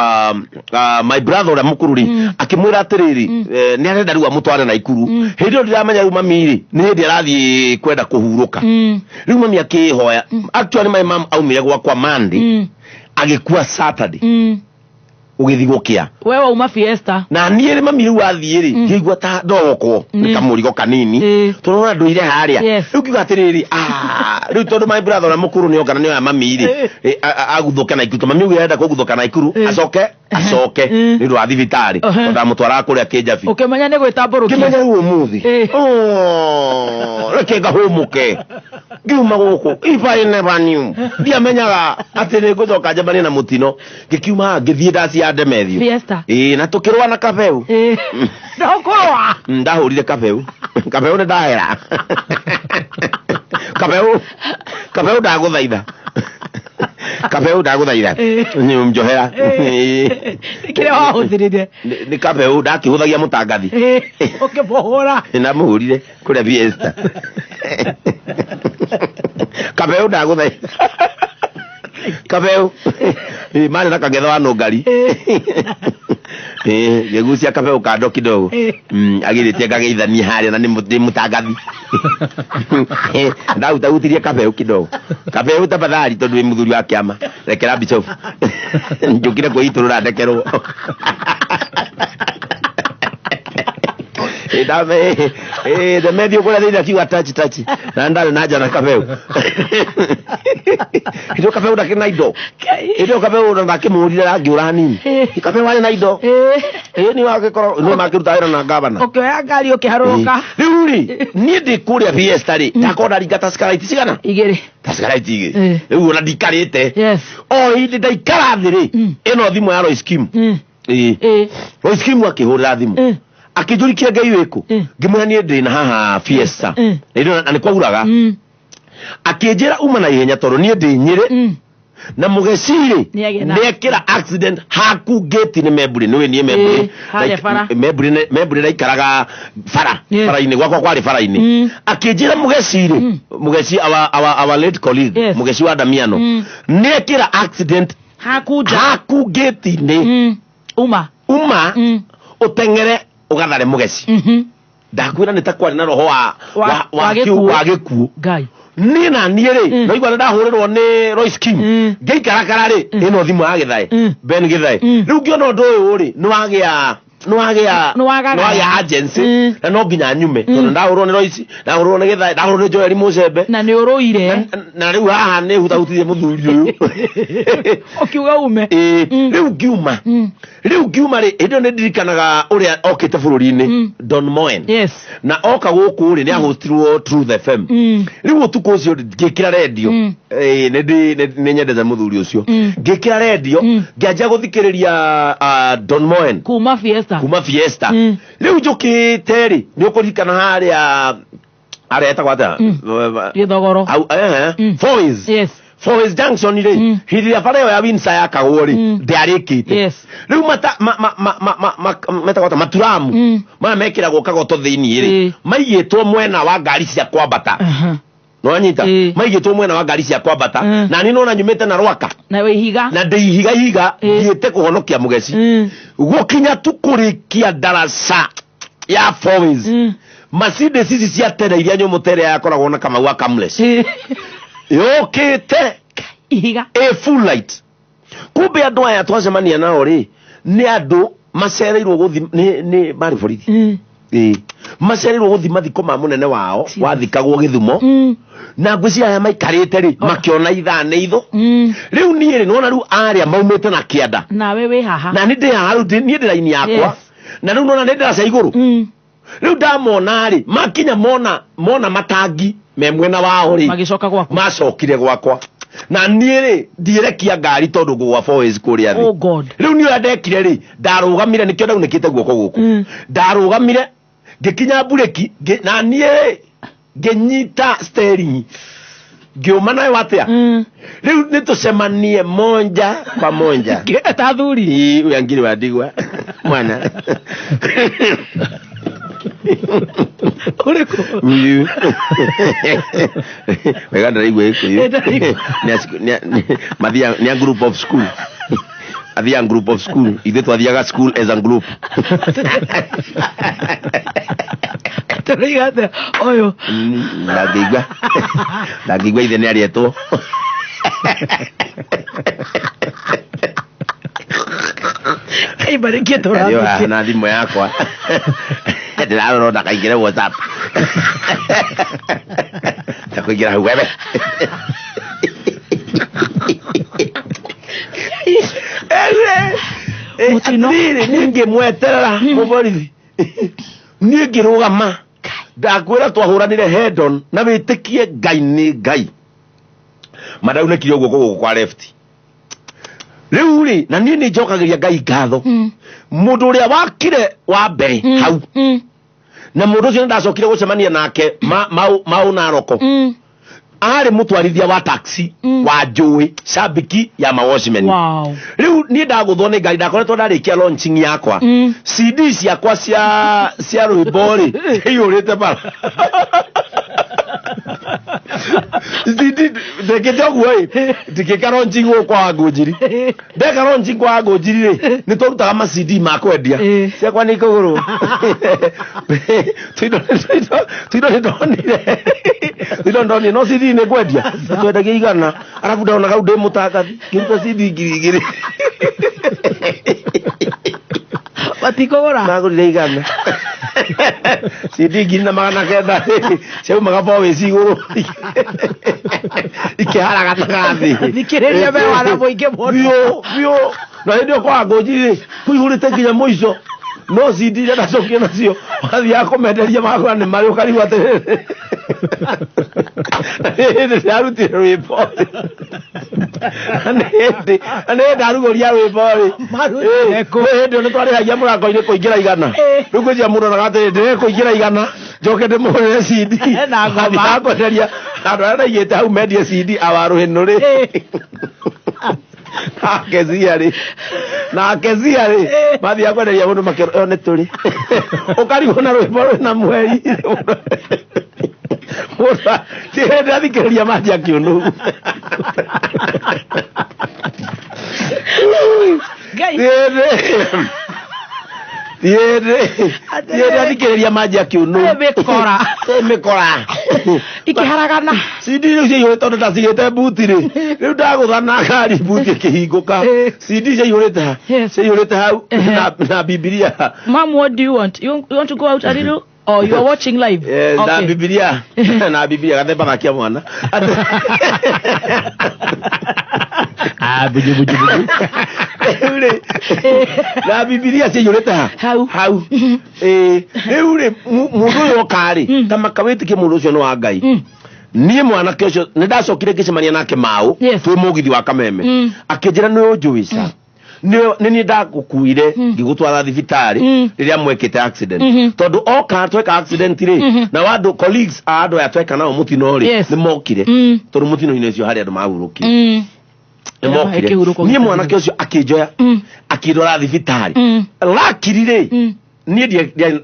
my brother ũrĩa mũkũrũ rĩ, akĩmwĩra atĩrĩrĩ, nĩ arenda rĩu amũtware Naikuru. Hĩndĩ ĩyo ndiramenya rĩu mami rĩ nĩ hĩndĩ arathiĩ kwenda kũhurũka. Rĩu mami akĩhoya. Actually my mom aumire gwakwa Monday, agĩkua Saturday ũgĩthiĩ gũkĩa. We wauma Fiesta. Na niĩ rĩ, mami rĩu athiĩ rĩ, ngĩigua ta ndogokwo nĩ kamũrigo kanini tondũ ona ndũire harĩa. Rĩu ngiuga atĩrĩrĩ, ah, rĩu tondũ my brother ũrĩa mũkũrũ nĩ oka na nĩ oya mami rĩ, aguthũke Naikuru, tondũ mami ũguo arenda kũguthũka Naikuru, acoke acoke nĩ ũndũ wa thibitarĩ, tondũ ndamũtwaraga kũrĩa Kĩnjabi. Ũkĩmenya nĩ gwĩtambũrũkia. Ngĩmenya rĩu ũmũthĩ. Oh, reke ngahũmũke. Ngiuma gũkũ, if I never knew, ndiamenyaga atĩ nĩ ngũcoka njemanie na mũtino. Ngĩkiuma haha, ngĩthiĩ ndaci ya Ndemethio. Fiesta. Ĩĩ, na tũkĩrũa na kabeu. No kũrũa. Ndahũrire kabeu. Kabeu nĩ ndahera. Kabeu, kabeu ndagũthaitha. Kabeu ndagũthaitha. Njohera. Kĩrĩa wahũthĩrire. Nĩ kabeu ndakĩhũthagia mũtangathi. Ũkĩmũhũra. Ndamũhũrire kũrĩa Fiesta. Kabeu ndagũthaitha. Kabeu. Marĩ na kagetho wa nũngari. Ngĩgucia kabeu kando kidogo. Agirĩtie ngageithania harĩa na nĩ mũtangathi. Ndahutahutirie kabeu kidogo. Kabeu tafadhali, tondũ wĩ mũthuri wa kĩama. Rekera bishop. Njũkire kwĩitũrũra ndekerwo. Ndamethio kũrĩa thĩinĩ akiuga touch touch. Na ndarĩ na nja na kabeu. Hĩndĩ kabeu ndakĩrĩ na indo. Hĩndĩ kabeu ndakĩmũhũrire rangĩũra hanini. Kabeu arĩ na indo. Ĩĩ, nĩ wagĩkorwo nĩ makĩruta wĩra na gavana. Ũkĩoya ngari ũkĩharũrũka. Rĩu rĩ, niĩ ndĩ kũrĩa Fiesta rĩ, ndakorwo ndaringa Tusker cigana? Igĩrĩ. Tusker igĩrĩ. Rĩu ona ndikarĩte. Yes. O hĩndĩ ndaikara thĩ rĩ, ĩno thimũ ya Royce Kim. Ĩĩ. Royce Kim akĩhũrĩra thimũ. Akĩnjũrikia Ngai wĩkũ? Ngĩmwĩra niĩ ndĩ na haha Fiesta. Na nĩ kwauraga. Akĩnjĩra uma na ihenya tondũ niĩ ndĩ Nyĩrĩ. Na mũgeci rĩ, nĩekĩra accident haku gate-inĩ Memburi, nĩũĩ niĩ Memburi. Harĩa bara. Memburi Memburi ndaikaraga bara. Bara-inĩ gwakwa kwarĩ bara-inĩ. Akĩnjĩra mũgeci rĩ, mũgeci our late colleague, mũgeci wa Damiano, nĩekĩra accident haku nja. Haku gate-inĩ. Uma. Uma, ũteng'ere ũgathare mũgeci. Ndakwĩra nĩ ta kwarĩ na roho Wa gĩkuũ. wa gĩkuũ. Ngai. Niĩ na niĩ rĩ, naigua nĩ ndahũrĩrwo nĩ Royce Kim. Ngĩikarakara rĩ, ĩno thimũ ya Gĩthae. Ben Gĩthae. Rĩu ngĩona ũndũ ũyũ rĩ, nĩ wagĩa Nĩ wagagara. nĩ wagĩa agency, na no nginya nyume. Tondũ ndahũrwo nĩ Royce, ndahũrwo nĩ Gĩthae, ndahũrwo nĩ Joel Mũcembe. Na nĩ ũrũire. Na rĩu haha nĩ hutahutirie mũthuri ũyũ. Ũkiuga ume. Ĩĩ, rĩu ngiuma. Rĩu ngiuma rĩ, hĩndĩ ĩyo nĩ ndirikanaga ũrĩa okĩte bũrũri-inĩ, Don Moen. Yes. Na oka gũkũ rĩ, nĩ ahostirwo Truth FM. Rĩu ũtukũ ũcio ngĩkĩra redio. Ĩĩ, nĩ nyendete mũthuri ũcio. Ngĩkĩra redio, ngĩanjia gũthikĩrĩria Don Moen. Kuma Fiesta. Kuma Fiesta. Rĩu njũkĩte rĩ, nĩ ũkũririkana harĩa harĩa etagwo atĩa? Gĩthogoro. Au, Four Ways. Yes. Four Ways Junction rĩ, hĩndĩ ĩrĩa bara ĩyo ya Windsor yakagwo rĩ, ndĩarĩkĩte. Yes. Rĩu mata ma ma ma ma ma ma metagwo atĩa? Maturamu maya mekĩragwo kagoto thĩinĩ rĩ, maigĩtwo mwena wa ngari cia kwambata. Nĩwanyita? Maigĩtwo mwena wa ngari cia kwambata. Na niĩ nona nyumĩte na Rwaka. Na wĩ ihiga. Na ndĩ ihiga ihiga, thiĩte kũhonokia mũgeci. Gũkinya tu kũrĩkia ndaraca ya Four Ways. Mercedes ici cia tene iria nyũmũ tere yakoragwo na Kamau wa Kamles. Yũkĩte ihiga. A full light. Kumbe andũ aya twacemania nao rĩ, nĩ andũ macereirwo gũthi nĩ marĩ borithi. Ĩĩ. Macereirwo gũthiĩ mathiko ma mũnene wao wathikagwo Gĩthumo. Na ngwĩciria arĩa maikarĩte rĩ makĩona ithaa nĩ itho. Rĩu niĩ rĩ nĩwona rĩu arĩa maumĩte na kĩanda. Nawe wĩ haha. Na niĩ ndĩ haha rĩu niĩ ndĩ raini yakwa. Na rĩu nona nĩ ndĩraca igũrũ. Rĩu ndamona rĩ makinya mona mona matangi me mwena wao rĩ Magĩcoka gwaku. Macokire gwakwa. Na niĩ rĩ ndiĩrekia ngari tondũ ngũgwa Four Ways kũrĩa thĩ. Oh God. Rĩu niĩ ũrĩa ndekire rĩ ndarũgamire nĩkĩo ndaunĩkĩte guoko gũkũ. Ndarũgamire ngĩkinya mburĩki na niĩ rĩ ngĩnyita steering ngĩũma nayo atĩa. Rĩu nĩ tũcemanie monja kwa monja. Ta athuri. Ii, ũyũ angiri wa ndigwa mwana. Ũrĩkũ? Uyu wega ndaraigua gĩkũyũ. Ndaraigua. Nĩ a group of school, athiaga group of school, ithuĩ twathiaga school as a group. Tũroiga atĩa ũyũ? Ndangĩigua, ndangĩigua ithe nĩ arĩetwo. Kaimbarĩkie. Arĩ o haha Tũrathiĩ. Na thimũ yakwa ndĩrarora ndakaingĩre WhatsApp ndakũingĩra hau webe. Mũtino. Atĩrĩrĩ, niĩ ngĩmweterera mũborithi, niĩ ngĩrũgama, ndakwĩra twahũranire head-on na wĩtĩkie Ngai nĩ Ngai mandaunĩkire guoko gũkũ kwa left rĩu rĩ, na niĩ nĩ njokagĩria Ngai ngatho mũndũ ũrĩa wakire wa mbere hau na mũndũ ũcio nĩ ndacokire gũcemania nake mau Naroko. Arĩ mũtwarithia wa taxi wa njũĩ, shabiki ya mawatchmen. Rĩu niĩ ndagũthwo nĩ ngari, ndakoretwo ndarĩkia launching yakwa. CD ciakwa cia rwĩmbo rĩ iyũrĩte bara. CD ndekĩte ũguo ĩ ndikĩka launching gũkũ kwa Ngũnjiri, ndeka launching kwa Ngũnjiri rĩ nĩ twarutaga ma CD ma kwendia. Ciakwa nĩ ikũgũrwo tuindo tuindo nĩ ndonire tuindo ndonire no CD nĩ kwendia twendagia 100, arabu ndona kau ndĩ mũtangathi ngĩruta CD 2000. Matikũgũra. Magũrire 100 CD 1900 ciaumaga Four Ways igũrũ ikĩharaganaga thĩ. Thikĩrĩria me wana mũingĩ mũno. Biũ biũ, na hĩndĩ ĩyo kwa Ngũnjiri rĩ kũihũrĩte nginya mũico, no CD iria ndacokire nacio wathiaga kũmenderia magũra nĩ marĩ ũkarigwo atĩrĩrĩ, na nĩ hĩndĩ ndĩrarutire rwĩmbo rĩ, na nĩ hĩndĩ ndarugũria rwĩmbo rĩ. Marutire kũ? Nĩ hĩndĩ ĩyo nĩ twarĩhagia mũrango-inĩ kũingĩra 100. Rĩu ngwĩciria mũndũ onaga atĩrĩ, ndĩrekũingĩra 100 njoke ndĩmũgũrĩre CD. Na ngoma. Athiaga kwenderia andũ arĩa ndaigĩte hau mendie CD awarũhĩnũ rĩ nake zia rĩ nake zia rĩ mathiaga kwenderia mũndũ makĩra ĩyo nĩ tũrĩ ũkarigwo na rwĩmbo rwĩna mweri mũndũ ti hĩndĩ athikĩrĩria manjia kĩũnũ. Ngai. Ti hĩndĩ athikĩrĩria manjia kĩũnũ. Ĩ mĩkora. Ĩ mĩkora. Ikĩharagana. CD rĩu ciaihũrĩte tondũ ndacigĩte mbuti rĩ, rĩu ndagũtha na ngari mbuti ĩkĩhingũka. CD ciaihũrĩte ha ciaihũrĩte hau na Bibilia. Mom, what do you want? You want to go out a little? Or you are watching live? Na Bibilia, na Bibilia gathemba gakia mwana. Ah, buju buju buju. Rĩu rĩ na Bibilia ciaihũrĩte ha Hau. Hau. Ĩĩ, rĩu rĩ mũndũ ũyũ oka rĩ ta makawĩtĩkie mũndũ ũcio nĩ wa Ngai. Niĩ mwanake ũcio nĩ ndacokire ngĩcemania nake maũ twĩ mũgithi wa Kameme. Akĩnjĩra nĩ ũnjũĩ ca nĩ niĩ ndagũkuire ngĩgũtwara thibitarĩ rĩrĩa mwekĩte accident. Tondũ oka tweka accident rĩ na andũ colleagues a andũ aya tweka nao mũtino rĩ nĩ mokire tondũ mũtino-inĩ ũcio harĩ andũ mahurũkire. Nĩ mokire. Kĩhurũko niĩ gĩtarĩ. Mwanake ũcio akĩnjoya akĩndwara thibitarĩ. Lakiri rĩ niĩ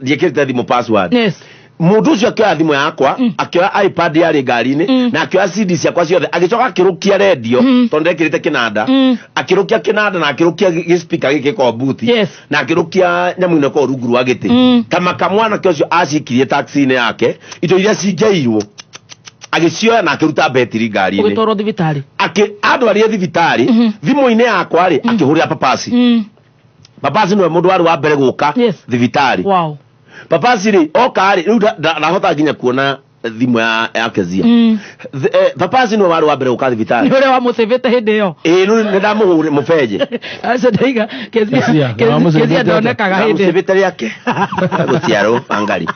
ndiekĩrĩte thimũ password. Mũndũ ũcio akĩoya thimũ yakwa, akĩoya iPad yarĩ ngari-inĩ na akĩoya CD ciakwa ciothe, agĩcoka akĩrũkia rendio tondũ ndekĩrĩte kĩnanda. Akĩrũkia kĩnanda na akĩrũkia gĩspika gĩkĩ gĩkoragwo buti na akĩrũkia nyamũ ĩno ĩkoragwo rungu rwa gĩtĩ. Kamaka mwanake ũcio acikirie taxi-inĩ yake indo iria cingĩairwo agĩcioya na akĩruta betiri ngari-inĩ. Ũgĩtwarwo thibitarĩ. Akĩ andwarire thibitarĩ, thimũ-inĩ yakwa rĩ akĩhũrĩra papasi. Papasi nĩwe mũndũ warĩ wa mbere gũka thibitarĩ. Papasi rĩ oka rĩ rĩu ndahota nginya kuona thimũ ya Kezia. Papasi nĩwe warĩ wa mbere gũka Nĩ thibitarĩ. ũrĩa wamũcĩvĩte hĩndĩ ĩyo. Ĩĩ, rĩu nĩ ndamũhũrĩ mũbenje. Aca ndaiga Kezia, Kezia wamũcĩvĩte Kezia atĩa? ndonekaga hĩndĩ. Ndamũcĩvĩte rĩake gũciarwo Wangari.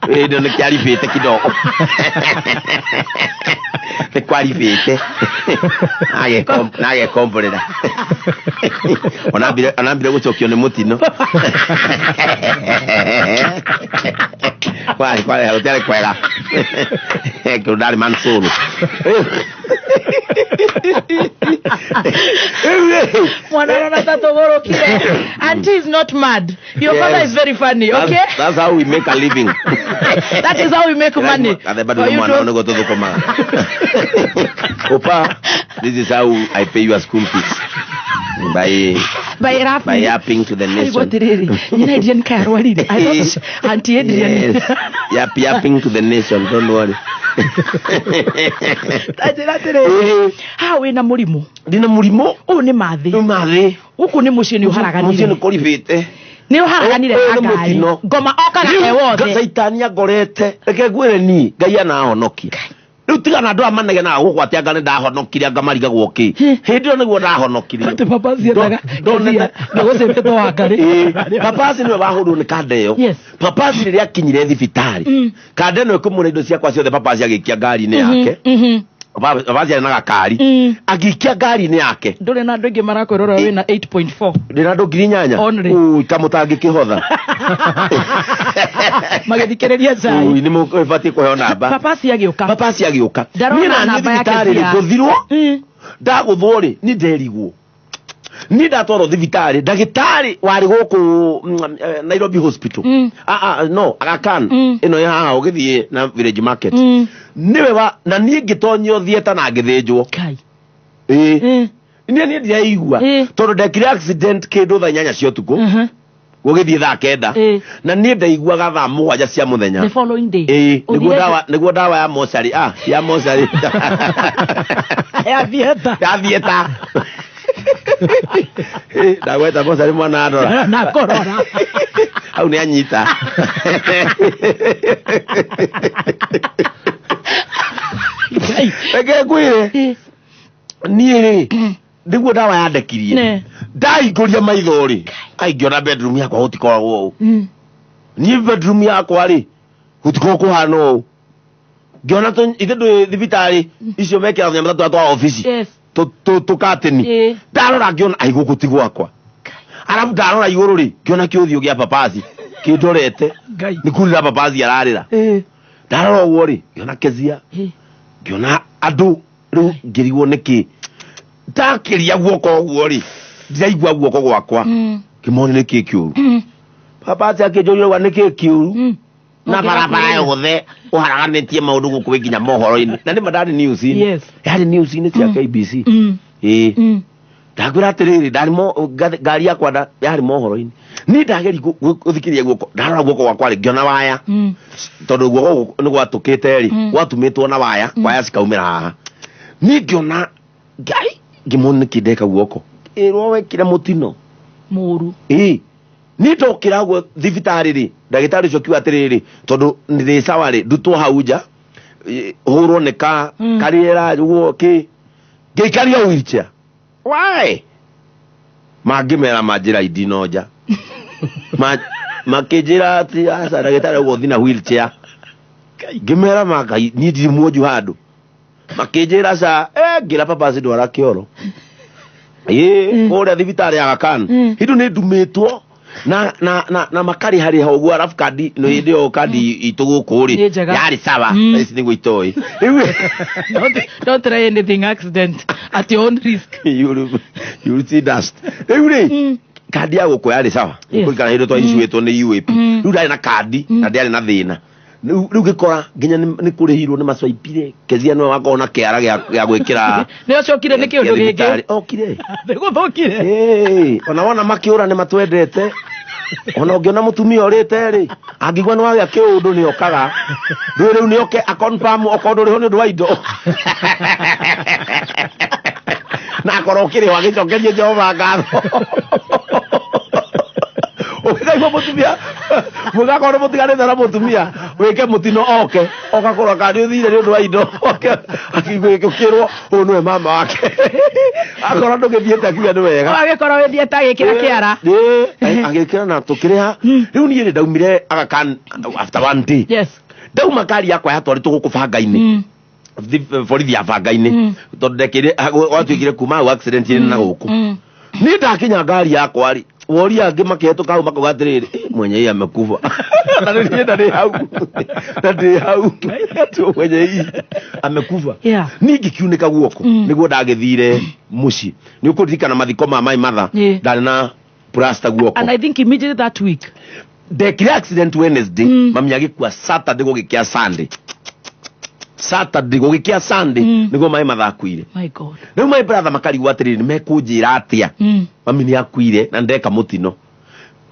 Hĩndĩ ĩyo nĩ kĩaribĩte kidogo. Nĩ kwaribĩte. Nagekomborera. Onambire gũcokio nĩ mũtino. Kwarĩ kwarĩ gũtiarĩ kwega. Kĩndũ ndarĩ Mansuru. Rĩu rĩ, Mwana arona ta tũgũrũkire. Auntie is not mad. Your Yes. father is very funny, okay? That's how we make a living. That is how we make money. Kathemba For ndå you mwana to- nĩguo tũthũkũmaga. Opa, this is how I pay your school fees. By By rapping. by yapping to the Aigua nation. atĩrĩrĩ, nyina Adrian kaĩ arwarire. I thought Auntie Adrian. Yes. Yapping to the nation, don't worry. Ta njĩra atĩrĩrĩ, haha wĩna mũrimũ. Ndina mũrimũ. Ũyũ nĩ mathĩ. Nĩ mathĩ. Gũkũ nĩ mũciĩ nĩ Mũciĩ ũharaganire. nĩ kũribĩte. Nĩ ũharaganire Ũyũ na nĩ ngari. mũtino. Ngoma okaga e wothe. Caitani angorete. Reke ngwĩre niĩ, Ngai anahonokia. Rĩu tigana andũ aya manegenaga gũkũ atĩ anga nĩ ndahonokire anga marigagwo kĩ. Hĩndĩ ĩyo nĩguo ndahonokire. Atĩ Papasi endaga Ndonete- ndũgũcĩvĩtwo Wangari. Ĩĩ, Papasi nĩwe wahũrwo nĩ kanda ĩyo. Yes. Papasi rĩrĩa akinyire thibitarĩ, kanda ĩno ĩkũmũra indo ciakwa ciothe Papasi agĩikia ngari-inĩ yake. Papasi arĩ na gakari. Agĩikia ngari-inĩ yake. Ndũrĩ na andũ aingĩ marakwĩrora wĩna 8.4. Ndĩna andũ 8,000. Only. Ui, kamũtangĩkĩhotha. Magĩthikĩrĩria cai. Ui, nĩ mũbatiĩ kũheo namba. Papasi agĩũka. Papasi agĩũka. Ndarona Niĩ na niĩ namba yake thibitarĩ rĩ, cia- ngũthirwo ndagũthwo rĩ niĩ nderigwo niĩ ndatwarwo thibitarĩ ndagĩtarĩ warĩ gũkũ Nairobi Hospital. No Aga Khan ĩno ĩ haha ũgĩthiĩ na Village Market nĩwe wa na niĩ ngĩtonyio theatre na ngĩthĩnjwo. Kai. Ĩĩ, niĩ ndiraigua tondũ ndekire accident kĩndũ thaa 8 cia ũtukũ gũgĩthiĩ thaa 9 na niĩ ndaiguaga thaa 7 cia mũthenya. The following day. Ĩĩ, nĩguo Ũthiĩte- ndawa nĩguo ndawa ya mocarĩ ya mocarĩ Ya theatre. ya theatre. Ndagweta mocarĩ mwana andora. Na korora. Hau nĩ anyita. Ngai. Reke ngwĩre niĩ rĩ nĩguo ndawa yandekirie ndahingũria maitho rĩ aingĩona bedroom yakwa gũtikoragwo ũũ. Niĩ bedroom yakwa rĩ gũtikoragwo kũhana ũũ. Ngĩona ithe ndũĩ thibitarĩ icio mekĩra tũnyamũ ta tũrĩa twa obici tũkatĩni. Ndarora ngĩona ai gũkũ ti gwakwa. Arabu ndarora igũrũ rĩ ngĩona kĩũthiũ gĩa papasi kĩndorete. Ngai. Nĩ kurĩra papasi ararĩra. Ndarora ũguo rĩ ngĩona Kezia ngĩona andũ rĩu ngĩrigwo nĩkĩ ndakĩria guoko ũguo rĩ ndiraigua guoko gwakwa ngĩmoni nĩkĩ kĩũru. Papasi akĩnjũria ũguo nĩkĩ kĩũru na barabara yothe ũharaganĩtie maũndũ gũkũ wĩ nginya mohoro-inĩ na nĩ ma ndarĩ news-inĩ. Yes. Yarĩ news-inĩ cia KBC. Ĩĩ, ndakwĩra atĩrĩrĩ ndarĩ ngari yakwa yarĩ mohoro-inĩ. Niĩ ndageri gũthikĩrĩria guoko ndarora guoko gwakwa rĩ ngĩona waya tondũ guoko gũkũ nĩ gwatũkĩte rĩ gwatumĩtwo na waya waya cikaumĩra haha. Niĩ ngĩona Ngai ngĩmona nĩkĩ ndeka guoko ĩrwo wekire mũtino Mũru. Ĩĩ, niĩ ndokĩra ũguo thibitarĩ rĩ ndagĩtarĩ ũcio akiuga atĩrĩrĩ tondũ ndĩ sawa rĩ ndutwo hau nja hũrwo nĩ ka karĩera ũguo kĩ ngĩikario wheelchair. Why? Mangĩmera manjĩra indinonja. Makĩnjĩra atĩ aca ndagĩtarĩ ũguo thiĩ na wheelchair. Ngĩmera ma Ngai niĩ ndirĩ muonju handũ. Makĩnjĩra ca ngĩra papasi ndwara kĩoro. Ĩĩ, kũrĩa thibitarĩ ya Aga Khan. Hĩndĩ nĩ ndumĩtwo na makarĩharĩha ũguo arabu kandi nĩ hĩndĩ ĩyo kandi itũ gũkũ rĩ Nĩ njega. yarĩ sawa thaa ici nĩguo itoĩ. Rĩu Don't try anything accident at your own risk. You'll see dust. Rĩu rĩ kandi ya gũkũ yarĩ sawa. Yes. Kũringana hĩndĩ twaicũĩtwo nĩ UAP. Rĩu ndarĩ na kandi na ndiarĩ na thĩna. Rĩu ngĩkora nginya nĩ kũrĩhirwo nĩ macaipire Kezia nĩwe wakorwo na kĩara gĩa gwĩkĩra Nĩ acokire nĩ kĩũndũ gĩa gĩkĩ. thibitarĩ. Okire. Nĩ gũthũkire. Ĩĩ, ona wona makĩũra nĩ matwendete. Ona ũngĩona mũtumia ũrĩte rĩ angĩigua nĩ wagĩa kĩũndũ nĩ okaga. Rĩu rĩu nĩ oke a confirm okorwo ndũrĩ ho nĩ ũndũ wa indo. Na akorwo ũkĩrĩhwo agĩcokerie Jehova ngatho. Mũtumia mũgakorwo mũtiganĩte na mũtumia wĩke mũtino oke okakorwo kana nĩ ũthire nĩ ũndũ wa indo oke akĩrwo ũyũ nĩwe mama wake akorwo ndũgĩthiĩte akiuga nĩ wega. Agĩkorwo wĩthiĩte agĩkĩra kĩara. Ĩĩ, agĩkĩra na tũkĩrĩha. Rĩu niĩ rĩ ndaumire Aga Khan after one day. Ndauma ngari yakwa yatwarĩtwo gũkũ banga-inĩ, borithi ya banga-inĩ, tondũ ndekĩre gwatuĩkire kuma hau accident ĩrĩ na gũkũ. Niĩ ndakinya ngari yakwa rĩ, woria angĩ makĩhetũka hau makauga atĩrĩrĩ, "Eh, mwenye hii amekufa." Na nĩ niĩ ndarĩ hau na ndĩ hau atĩ mwenye hii amekufa. Niĩ ngĩkiunĩka guoko. Nĩguo ndagĩthire mũciĩ, nĩ ũkũririkana mathiko ma my mother. Ndarĩ na plaster guoko. And I think immediately that week Ndekire accident Wednesday, mami agĩkua Saturday gũgĩkĩa Sunday, Saturday gũgĩkĩa Sunday, nĩguo my mother akuire. My God. Rĩu my brother makarigwo atĩrĩrĩ, nĩ mekũnjĩra atĩa? Mami nĩ akuire na ndeka mũtino.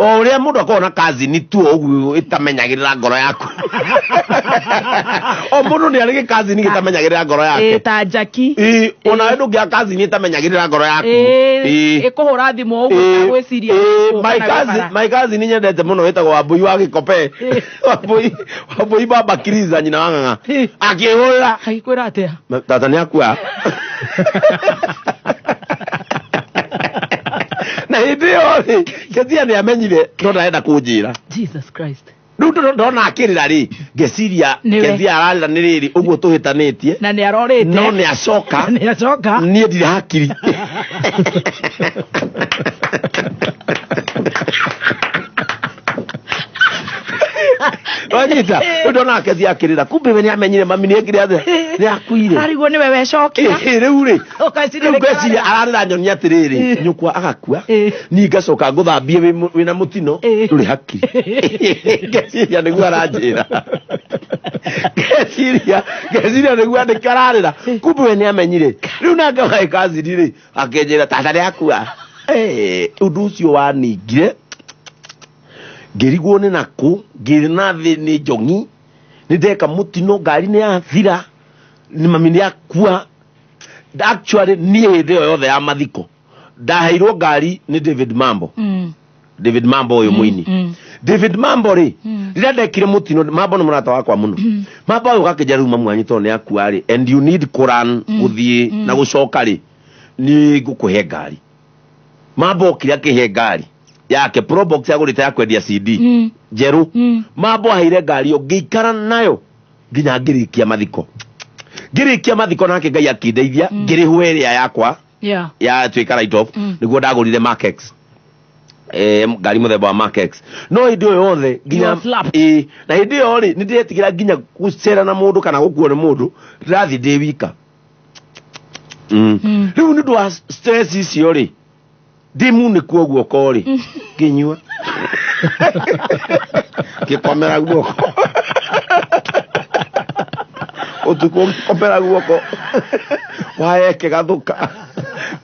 O ũrĩa mũndũ akoragwo na cousin tu o ũguo ĩtamenyagĩrĩra ngoro yaku, o mũndũ nĩ arĩ gĩkazini gĩtamenyagĩrĩra ngoro yake. Ta Jackie. Ĩ, onawe ndũngĩaga kazini ĩtamenyagĩrĩra ngoro yaku. Ĩ, ĩkũhũra thimũ ũguo ũtagwĩciria. My cousin, my cousin nyendete mũno wĩtagwo Wambui wa Gĩkobe. Wambui, Wambui baba Kiriza, nyina wa Ng'ang'a, akĩhũrĩra. Agĩkwĩra atĩa? Tata nĩ akua. Na hĩndĩ ĩyo rĩ, Kezia nĩ amenyire no ndarenda kũnjĩra. Jesus Christ. Rĩu ndona akĩrĩra rĩ, ngeciria Nĩwe. Kezia ararĩra nĩ rĩrĩ ũguo tũhĩtanĩtie Na nĩ arorĩte. No nĩ acoka. Nĩ acoka. Niĩ ndirĩ hakiri. Wanyita rĩu ndona Kezia akĩrĩra, kumbe we nĩ amenyire mami nĩ ekire atĩa, nĩ akuire. Arigwo nĩwe wecokia. Ĩ, rĩu rĩ, Ũgeciria rĩu nĩkĩo ngeciria ararĩra nyonia atĩrĩrĩ, nyũkwa agakua, niĩ ngacoka ngũthambie wĩna mũtino. Ndũrĩ hakiri. Ngeciria nĩguo aranjĩra, ngeciria nĩguo nĩkĩo ararĩra, kumbe we nĩ amenyire. Rĩu nake waĩ kazini rĩ, akĩnjĩra tata nĩ akua. Ũndũ ũcio waningire ngĩrigwo nĩ nakũ ngĩrĩ na thĩ nĩ njongi nĩ ndeka mũtino, ngari nĩ yathira, nĩ mami nĩ akua. Actually niĩ hĩndĩ ĩyo yothe ya mathiko ndaheirwo ngari nĩ David Mambo. David Mambo ũyũ mũini. David Mambo rĩ, rĩrĩa ndekire mũtino, Mambo nĩ mũrata wakwa mũno. Mambo ũyũ gakĩnjĩra, rĩu mamu wanyu tondũ nĩ akua rĩ, and you need kũran gũthiĩ na gũcoka rĩ, nĩ ngũkũhe ngari. Mambo okire akĩhe ngari yake Probox agũrĩte ya kwendia CD njerũ. Mambo aheire ngari ĩyo ngĩikara nayo nginya ngĩrĩkia mathiko. Ngĩrĩkia mathiko nake Ngai akĩndeithia ngĩrĩhwo ĩrĩa yakwa yatuĩka write off. Nĩguo ndagũrire Mark X, ngari mũthemba wa Mark X. No hĩndĩ ĩyo yothe nginya You were slapped. Ĩ, na hĩndĩ ĩyo rĩ, nĩ ndĩretigĩra nginya gũcera na mũndũ kana gũkuo nĩ mũndũ, ndĩrathiĩ ndĩ wika. Rĩu nĩ ũndũ wa stress icio rĩ, ndĩ munĩkuo guoko rĩ, ngĩnyua ngĩkomera guoko ũtukũ, ngĩkomera guoko wayeke gathũka,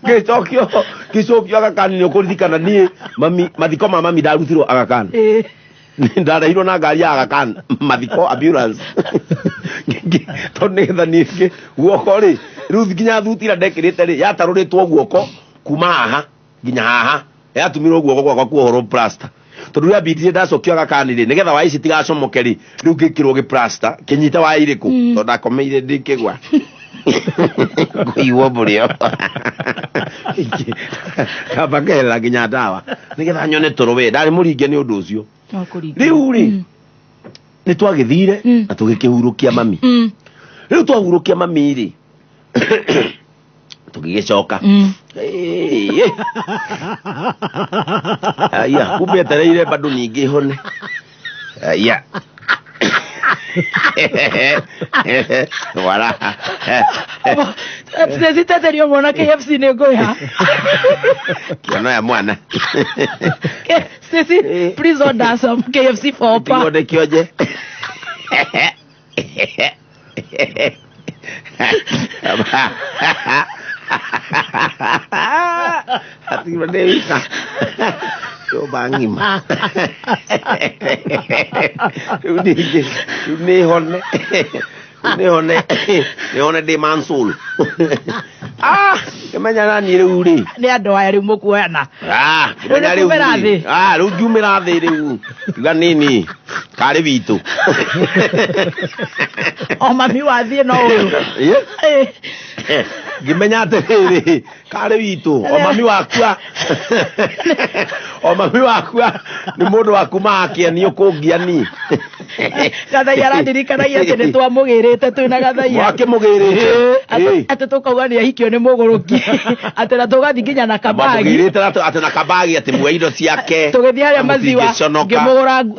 ngĩcokio Aga Khan. Nĩ ũkũririkana niĩ mami mathiko ma mami ndarutirwo Aga Khan. Ndareirwo na ngari ya Aga Khan mathiko, ambulance, tondũ nĩgetha niĩ guoko rĩ, rĩu nginya thuti ĩrĩa ndekĩrĩte rĩ yatarũrĩtwo guoko kuma haha nginya haha, yatumirwo guoko gwakwa kuohorwo plaster, tondũ rĩrĩa mbindire ndacokio Aga Khan rĩ, nĩgetha waya ici itigacomoke rĩ, rĩu ngĩkĩrwo gĩ plaster kĩnyite waya irĩkũ, tondũ ndakomeire ndĩkĩgwa kũigwo mũrĩo, kamba ngeherera nginya ndawa nĩgetha nyone toro. We ndarĩ mũringe nĩ ũndũ ũcio. Rĩu rĩ, nĩ twagĩthire na tũgĩkĩhurũkia mami. Rĩu twahurũkia mami rĩ, tũgĩgĩcoka. Ĩĩ. Aya, kumbe etereire bado ningĩ hone. Aya. Wala. Citeterio mwana KFC nĩ ngũya. Kĩono ya mwana. Stacy, please order some KFC for Opa. Tigwo ndĩkĩonje. Atigwo ndĩ wika. Nyũmba ng'ima. Rĩu ningĩ, rĩu nĩ hone. Rĩu nĩ hone. Nĩ hone ndĩ Mansoul. Ah! Kĩmenya nani rĩu rĩ. Nĩ andũ aya rĩu mũkuoyana. Ah, kĩmenya Rĩu rĩu nĩkumĩra rĩ. thĩ. Ah, rĩu ngiumĩra thĩ rĩu. Kiuga nini. Karĩ witũ. O mami wathiĩ no ũyũ. Ĩ? Ngĩmenya atĩrĩrĩ, karĩ witũ, o mami wakua. O mami wakua nĩ mũndũ wa kuma akĩani ũkũngiani. Gathaiya arandirikanagia atĩ nĩ twamũgĩrĩte twĩna Gathaiya. Mwakĩmũgĩrĩte. Atĩ tũkauga nĩ ahikio nĩ mũgũrũki. Atĩ na tũgathiĩ nginya na kabagi. Mwamũgĩrĩte atĩ na kabagi atĩ muoe indo ciake. Tũgĩthiĩ harĩa Na maziwa mũtingĩconoka.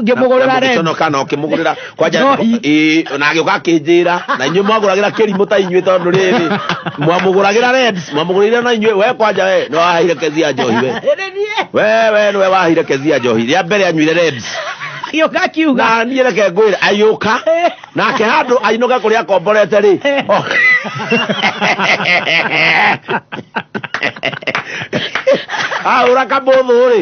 ngĩmũgũrĩra red. Mũtingĩconoka na ũkĩmũgũrĩra kwanja Njohi. ĩĩ na agĩũka akĩnjĩra na inyuĩ mwagũragĩra kĩrimũ ta inyuĩ tondũ rĩrĩ mwamũgũragĩra reds mwamũgũrĩire na inyuĩ we kwanja we nĩ waheire Kezia njohi we Nĩ niĩ. we nĩwe waheire Kezia njohi rĩa mbere anyuire reds Agĩũka akiuga. na niĩ reke ngwĩre agĩũka nake handũ ainũke kũrĩa akomborete rĩ ahũra kamũthũ rĩ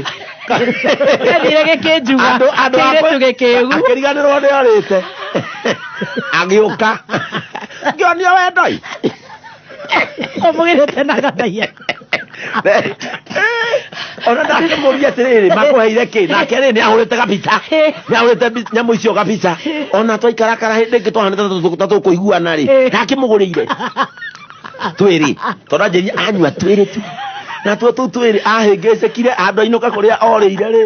Gĩathire gĩkĩnjuga. Andũ andũ Kĩirĩtu gĩkĩgu. Akĩriganĩrwo nĩ orĩte. Agĩũka. Ngĩonio wendoi. Ũmũgĩrĩte na Gathaiya. Ona ndakĩmũria atĩrĩrĩ makũheire kĩ nake rĩ nĩ ahũrĩte gabica nĩ ahũrĩte nyamũ icio gabica ona twaikarakara hĩndĩ ĩngĩ twahanĩte ta tũkũiguana rĩ ndakĩmũgũrĩire twĩrĩ tondũ anjĩria anyua twĩrĩ tu na tuo tũu twĩrĩ ahĩngĩcĩkire handũ ainũka kũrĩa orĩire rĩ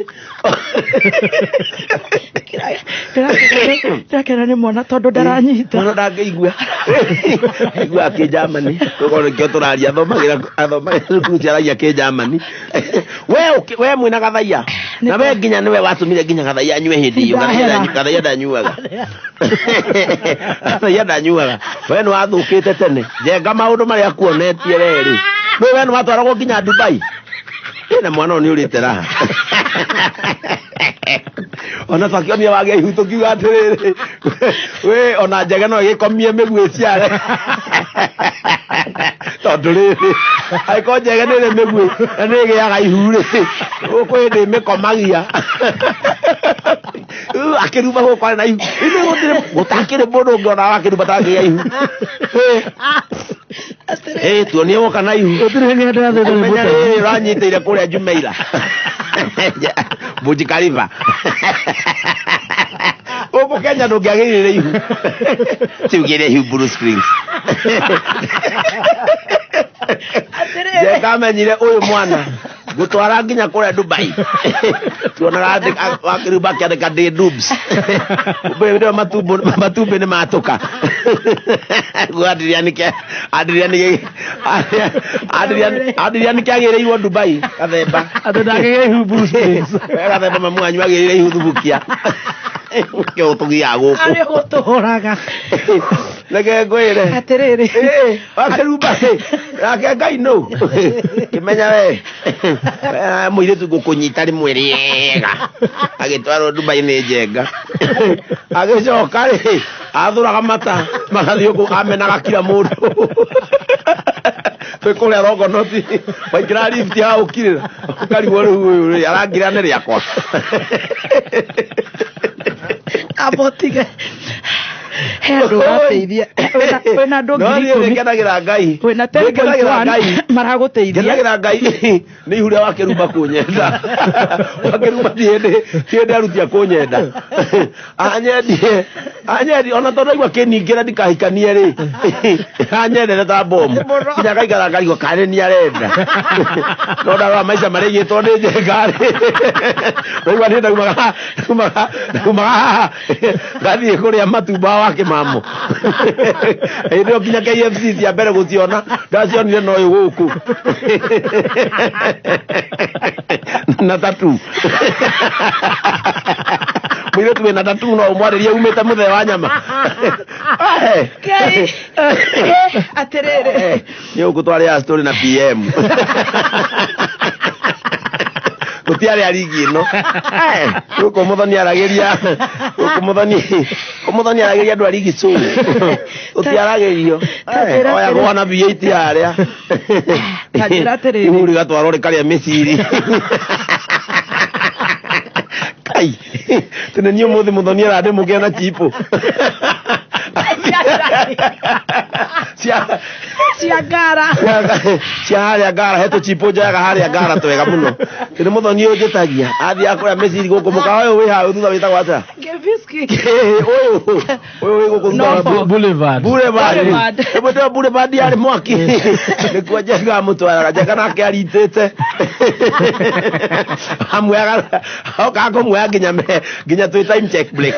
Ndĩrakena nĩ mwana tondũ ndaranyita. Mwana ndangĩigua aiguaga kĩnjamani tũkorwo nĩkĩo tũraria athomagĩra athomagĩra cukuru ciaragia kĩnjamani we mwĩna Gathaiya na we nginya nĩwe watũmire nginya Gathaiya anyue hĩndĩ ĩyo Ndahera. Gathaiya ndanyuaga Gathaiya ndanyuaga we nĩ wathũkĩte tene njenga maũndũ marĩa akuonetie rerĩ nĩ we nĩ watwaragwo nginya Dubai na mwana ũyũ nĩ ũrĩte raha ona twakĩonire wagĩa ihu tũkiuga atĩrĩrĩ we ona njege no ĩgĩkomie mĩguĩ ciare tondũ rĩrĩ angĩkorwo njege nĩ ĩrĩ mĩguĩ na nĩ ĩgĩaga ihu rĩ gũkũ hĩndĩ ĩmĩkomagia akĩruba gũkũ arĩ na ihu ithuĩ gũtirĩ gũtakĩrĩ mũndũ ũngĩ ona wakĩruba tangĩgĩa ihu tuonie woka na ihu Gũtirĩ ng'enda ya thĩna nĩ Ũmenya mũtegi. rĩrĩ ũranyitĩire kũrĩa Jumeirah Burj Khalifa gũkũ Kenya ndũngĩagĩrĩire ihu tiugĩre ihu Blue Springs Njekamenyire ũyũ mwana ngũtwara nginya kũrĩa Dubai tuonaga wakĩrumba akĩandĩka ndĩ dubs mbere ĩyo matumbĩ nĩ matũka Adrian kĩagĩrĩirwo Dubai gathemba Atĩ ndangĩgĩa ihu Blue Springs. We gathemba mamu wanyu agĩrĩire ihu thubukia kĩo tũgiaga gũkũ Arĩ gũtũhũraga. Reke ngwĩre Atĩrĩrĩ. Wakĩrumba nake Ngai nũ kĩmenya we mũirĩtu ngũkũnyita rĩmwe rĩega agĩtwarwo Dubai nĩ njenga agĩcoka rĩ athũraga mata magathiĩ kũ amenaga kila mũndũ twĩ kũrĩa Longonot waingĩra lift ha ũkirĩra ũkarigwo rĩu ũyũ rĩ arangira nĩ rĩakwa Amba ũtige. He andũ ũrateithia. Wĩna andũ No ngiri niĩ ikũmi. nĩngenagĩra Ngai Wĩna Nĩngenagĩra 10.1 Ngai maragũteithia. ngenagĩra Ngai nĩ ihu rĩa wakĩrumba kũnyenda wakĩrumba ti hĩndĩ arutia kũnyenda anyendie anyendie ona tondũ aigua kĩningĩra ndikahikanie rĩ anyendete ta bomu nginya ngaikara ngarigwo karĩ nĩ arenda no ndarora maica marĩa igĩtwo nĩ njenga rĩ ndaigua niĩ ndaumaga ndaumaga haha ngathiĩ kũrĩa matumba wa kĩmamo hĩndĩ ĩyo nginya KFC cia mbere gũciona ndacionire no ũyũ gũkũ na tatu mũirĩtu wĩna tatu no ũmwarĩrie umĩte mũthee wa nyama Ngai. Atĩrĩrĩ. nĩ gũkũ twarĩ story na PM gũtiarĩ a rigi ĩno gũkũ mũthoni aragĩria gũkũ mũthoni aragĩria andũ a rigi cũ gũtiaragĩrio oyagwo na V8 harĩa Ta njĩra atĩrĩrĩ. ihu rĩgatwarwo rĩkarĩa mĩciri kai tene niĩ ũmũthĩ mũthoni arandĩmũkĩra na chipo Cia Cia ngara. Cia harĩa ngara, he tũchimbo njoyaga harĩa ngara twega mũno. Nĩ mũthoni ũyũ njĩtagia athiĩ akũrĩa mĩciri gũkũ mũkawa ũyũ wĩ hau thutha wĩtagwo atĩa? Keviski. Ũyũ ũyũ wĩ gũkũ thutha wa Norfolk. Boulevard. Boulevard. Boulevard. Ĩmwe ndĩyo Boulevard yarĩ mwaki. Nĩkuo Njenga amũtwaraga. Njenga nake aritĩte. Amuoyaga okaga kũmuoya nginya nginya twĩ time check break.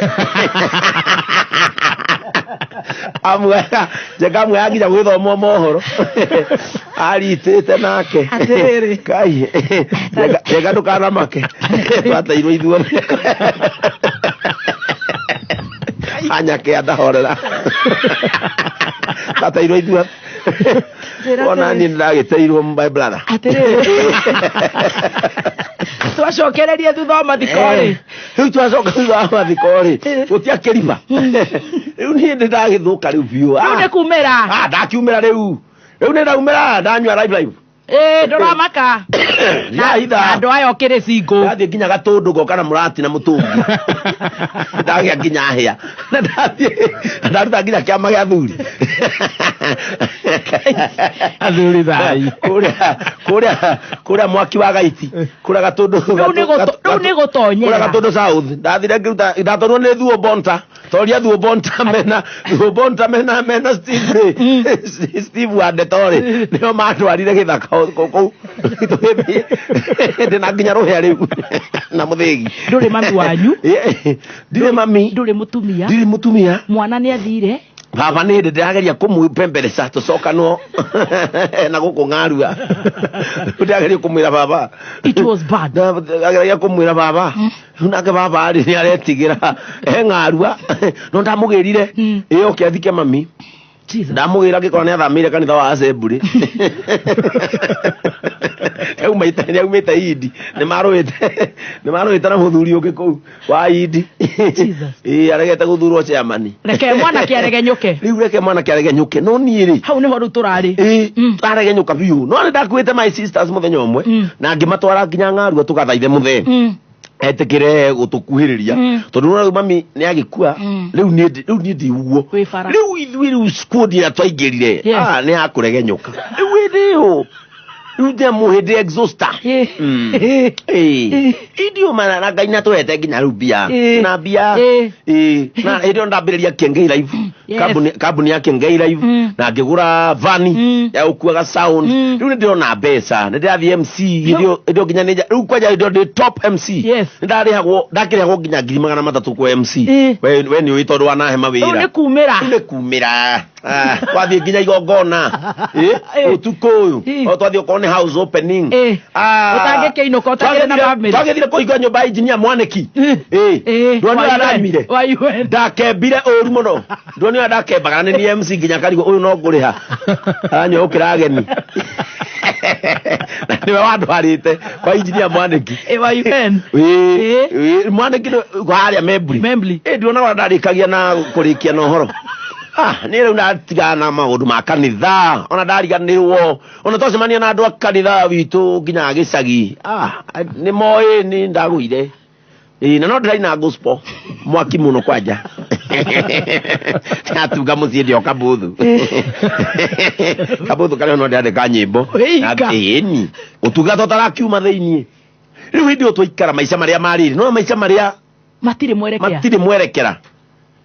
Amuoyaga Njenga amuoyaga nginya gwĩthomwo mohoro. Aritĩte nake. Atĩrĩrĩ. Kai. Njenga Njenga ndũkanamake. Twateirwo ithuothe. Anyake andahorera. Twateirwo ithuothe. Njĩra Ona atĩrĩrĩ. niĩ nĩndagĩteirwo my brother. Atĩrĩrĩ. Twacokererie thutha wa mathiko rĩ. Rĩu twacoka thutha wa mathiko rĩ, gũtiakĩrima. Rĩu niĩ nĩndagĩthũka rĩu biũ. Rĩu nĩ kumĩra. Ah, ndakiumĩra rĩu. Rĩu nĩndaumĩra ndanyua live live. Ĩĩ ndũramaka. Ndahitha. Na andũ aya ũkĩrĩ single. Ndathiĩ nginya gatũndũ ngoka na mũrati na mũtũngi. Ndagĩa nginya hĩa. Na ndathiĩ ndaruta nginya kĩama gĩa athuri. Athuri thai. Kũrĩa kũrĩa kũrĩa mwaki wa gaiti. Kũrĩa gatũndũ. Rĩu nĩ rĩu nĩ gũtonyera. Kũrĩa gatũndũ south. Ndathire ngĩruta ndatwarwo nĩ Thuo Bonta. Toria Thuo Bonta mena Thuo Bonta mena mena Steve rĩ. Steve wa Ndeto rĩ. Nĩo mandwarire gĩthaka kũu. Tũgĩthiĩ. Ndĩna nginya rũhĩa rĩu. Na mũthĩgi. Ndũrĩ mami wanyu. Ndirĩ mami. Ndũrĩ mũtumia. Ndirĩ mũtumia. Mwana nĩ athire. Baba nĩ hĩndĩ ndĩrageria kũmwĩpembereca tũcokanwo na gũkũ ng'arua. Ndĩrageria kũmwĩra baba. It was bad. Ndageragia kũmwĩra baba. Rĩu nake baba rĩ nĩ aretigĩra he ng'arua. No ndamũgĩrire. Ĩ oke athike mami. Jesus. Ndamũgĩra ngĩkora nĩ athamĩire kanitha wa Assembly. Nĩaumĩte nĩaumĩte Hindi. Nĩmarũĩte nĩmarũĩte na mũthuri ũngĩ kũu wa Hindi. Jesus. Ĩ aregete gũthurwo chairman. Reke mwanake aregenyũke. Rĩu reke mwanake aregenyũke no niĩ rĩ Hau nĩho rĩu tũrarĩ. ĩ aregenyũka biũ no nĩ ndakuĩte my sisters mũthenya ũmwe na ngĩmatwara nginya ng'arua tũgathaithe mũthee etĩkĩre gũtũkuhĩrĩria tondũ nĩ rĩu mami nĩ agĩkua rĩu niĩ rĩu niĩ ndi ũguo Wĩ bara. rĩu ithuĩ rĩu squad ĩrĩa twaingĩrire Yes. ah, nĩ ya kũregenyũka rĩu hĩndĩ ĩyo rĩu ndĩ mũhĩndĩ exhauster Ĩĩ. Indio mana na Ngai natũhete nginya rĩu mbia Ĩĩ. na mbia Ĩĩ. Ĩĩ. Na hĩndĩ ĩyo ndambĩrĩria Kengei Live Yes. kambuni kambuni ya Kengei Live na ngĩgũra vani ya gũkuaga sound. Rĩu nĩ ndĩrona mbeca, nĩ ndĩrathiĩ MC hĩndĩ ĩyo hĩndĩ ĩyo nginya nĩ rĩu kwanja hĩndĩ ĩyo ndĩ top MC. Yes. Nĩ ndarĩhagwo ndakĩrĩhagwo nginya 300,000 kwa MC. Ĩĩ. We we nĩ ũĩ tondũ wanahe Rĩu mawĩra. nĩ kumĩra. Rĩu nĩ kumĩra. Ah, twathiĩ nginya igongona. Ĩ, Ĩĩ. ũtukũ ũyũ. Ĩĩ. O twathiĩ okorwo nĩ house opening. Ĩĩ. Ah. Ũtangĩkĩinũka ũtagĩrĩ na family. Twagĩthire kũhinga nyũmba ya engineer Mwanĩki. Ĩĩ. Ĩĩ. Ndwani Wa ũrĩa UN. ndanyuire. Wa UN. Ndakembire ũru mũno. Ndwani ũrĩa ndakembaga nĩ niĩ MC nginya karigwo ũyũ no ngũrĩha. Aranyua gũkĩra ageni. Na nĩwe wandwarĩte kwa engineer Mwanĩki. Ĩĩ, wa UN. Ĩĩ. Ĩĩ. Ĩĩ, Mwanĩki nĩ harĩa Membri. Membri. Ĩĩ ndionaga ũrĩa ndarĩkagia na kũrĩkia na ũhoro. Ah, nĩ rĩu ndatigana na maũndũ ma kanitha ona ndariganĩrwo ona twacemania na andũ a kanitha witũ nginya gĩcagi ah, nĩ moĩ nĩ ndagũire. Ĩĩ, na no ndĩraina gospel mwaki mũno kwanja ndatunga mũciĩ ndĩ o kabuthu kabuthu karĩa no ndĩrandĩka nyĩmbo. Wĩika. Ĩni ũtungata ũtarakiuma thĩiniĩ rĩu hĩndĩ ĩyo twaikara maica marĩa marĩrĩ no maica marĩa Matirĩ mwerekea. matirĩ mwerekera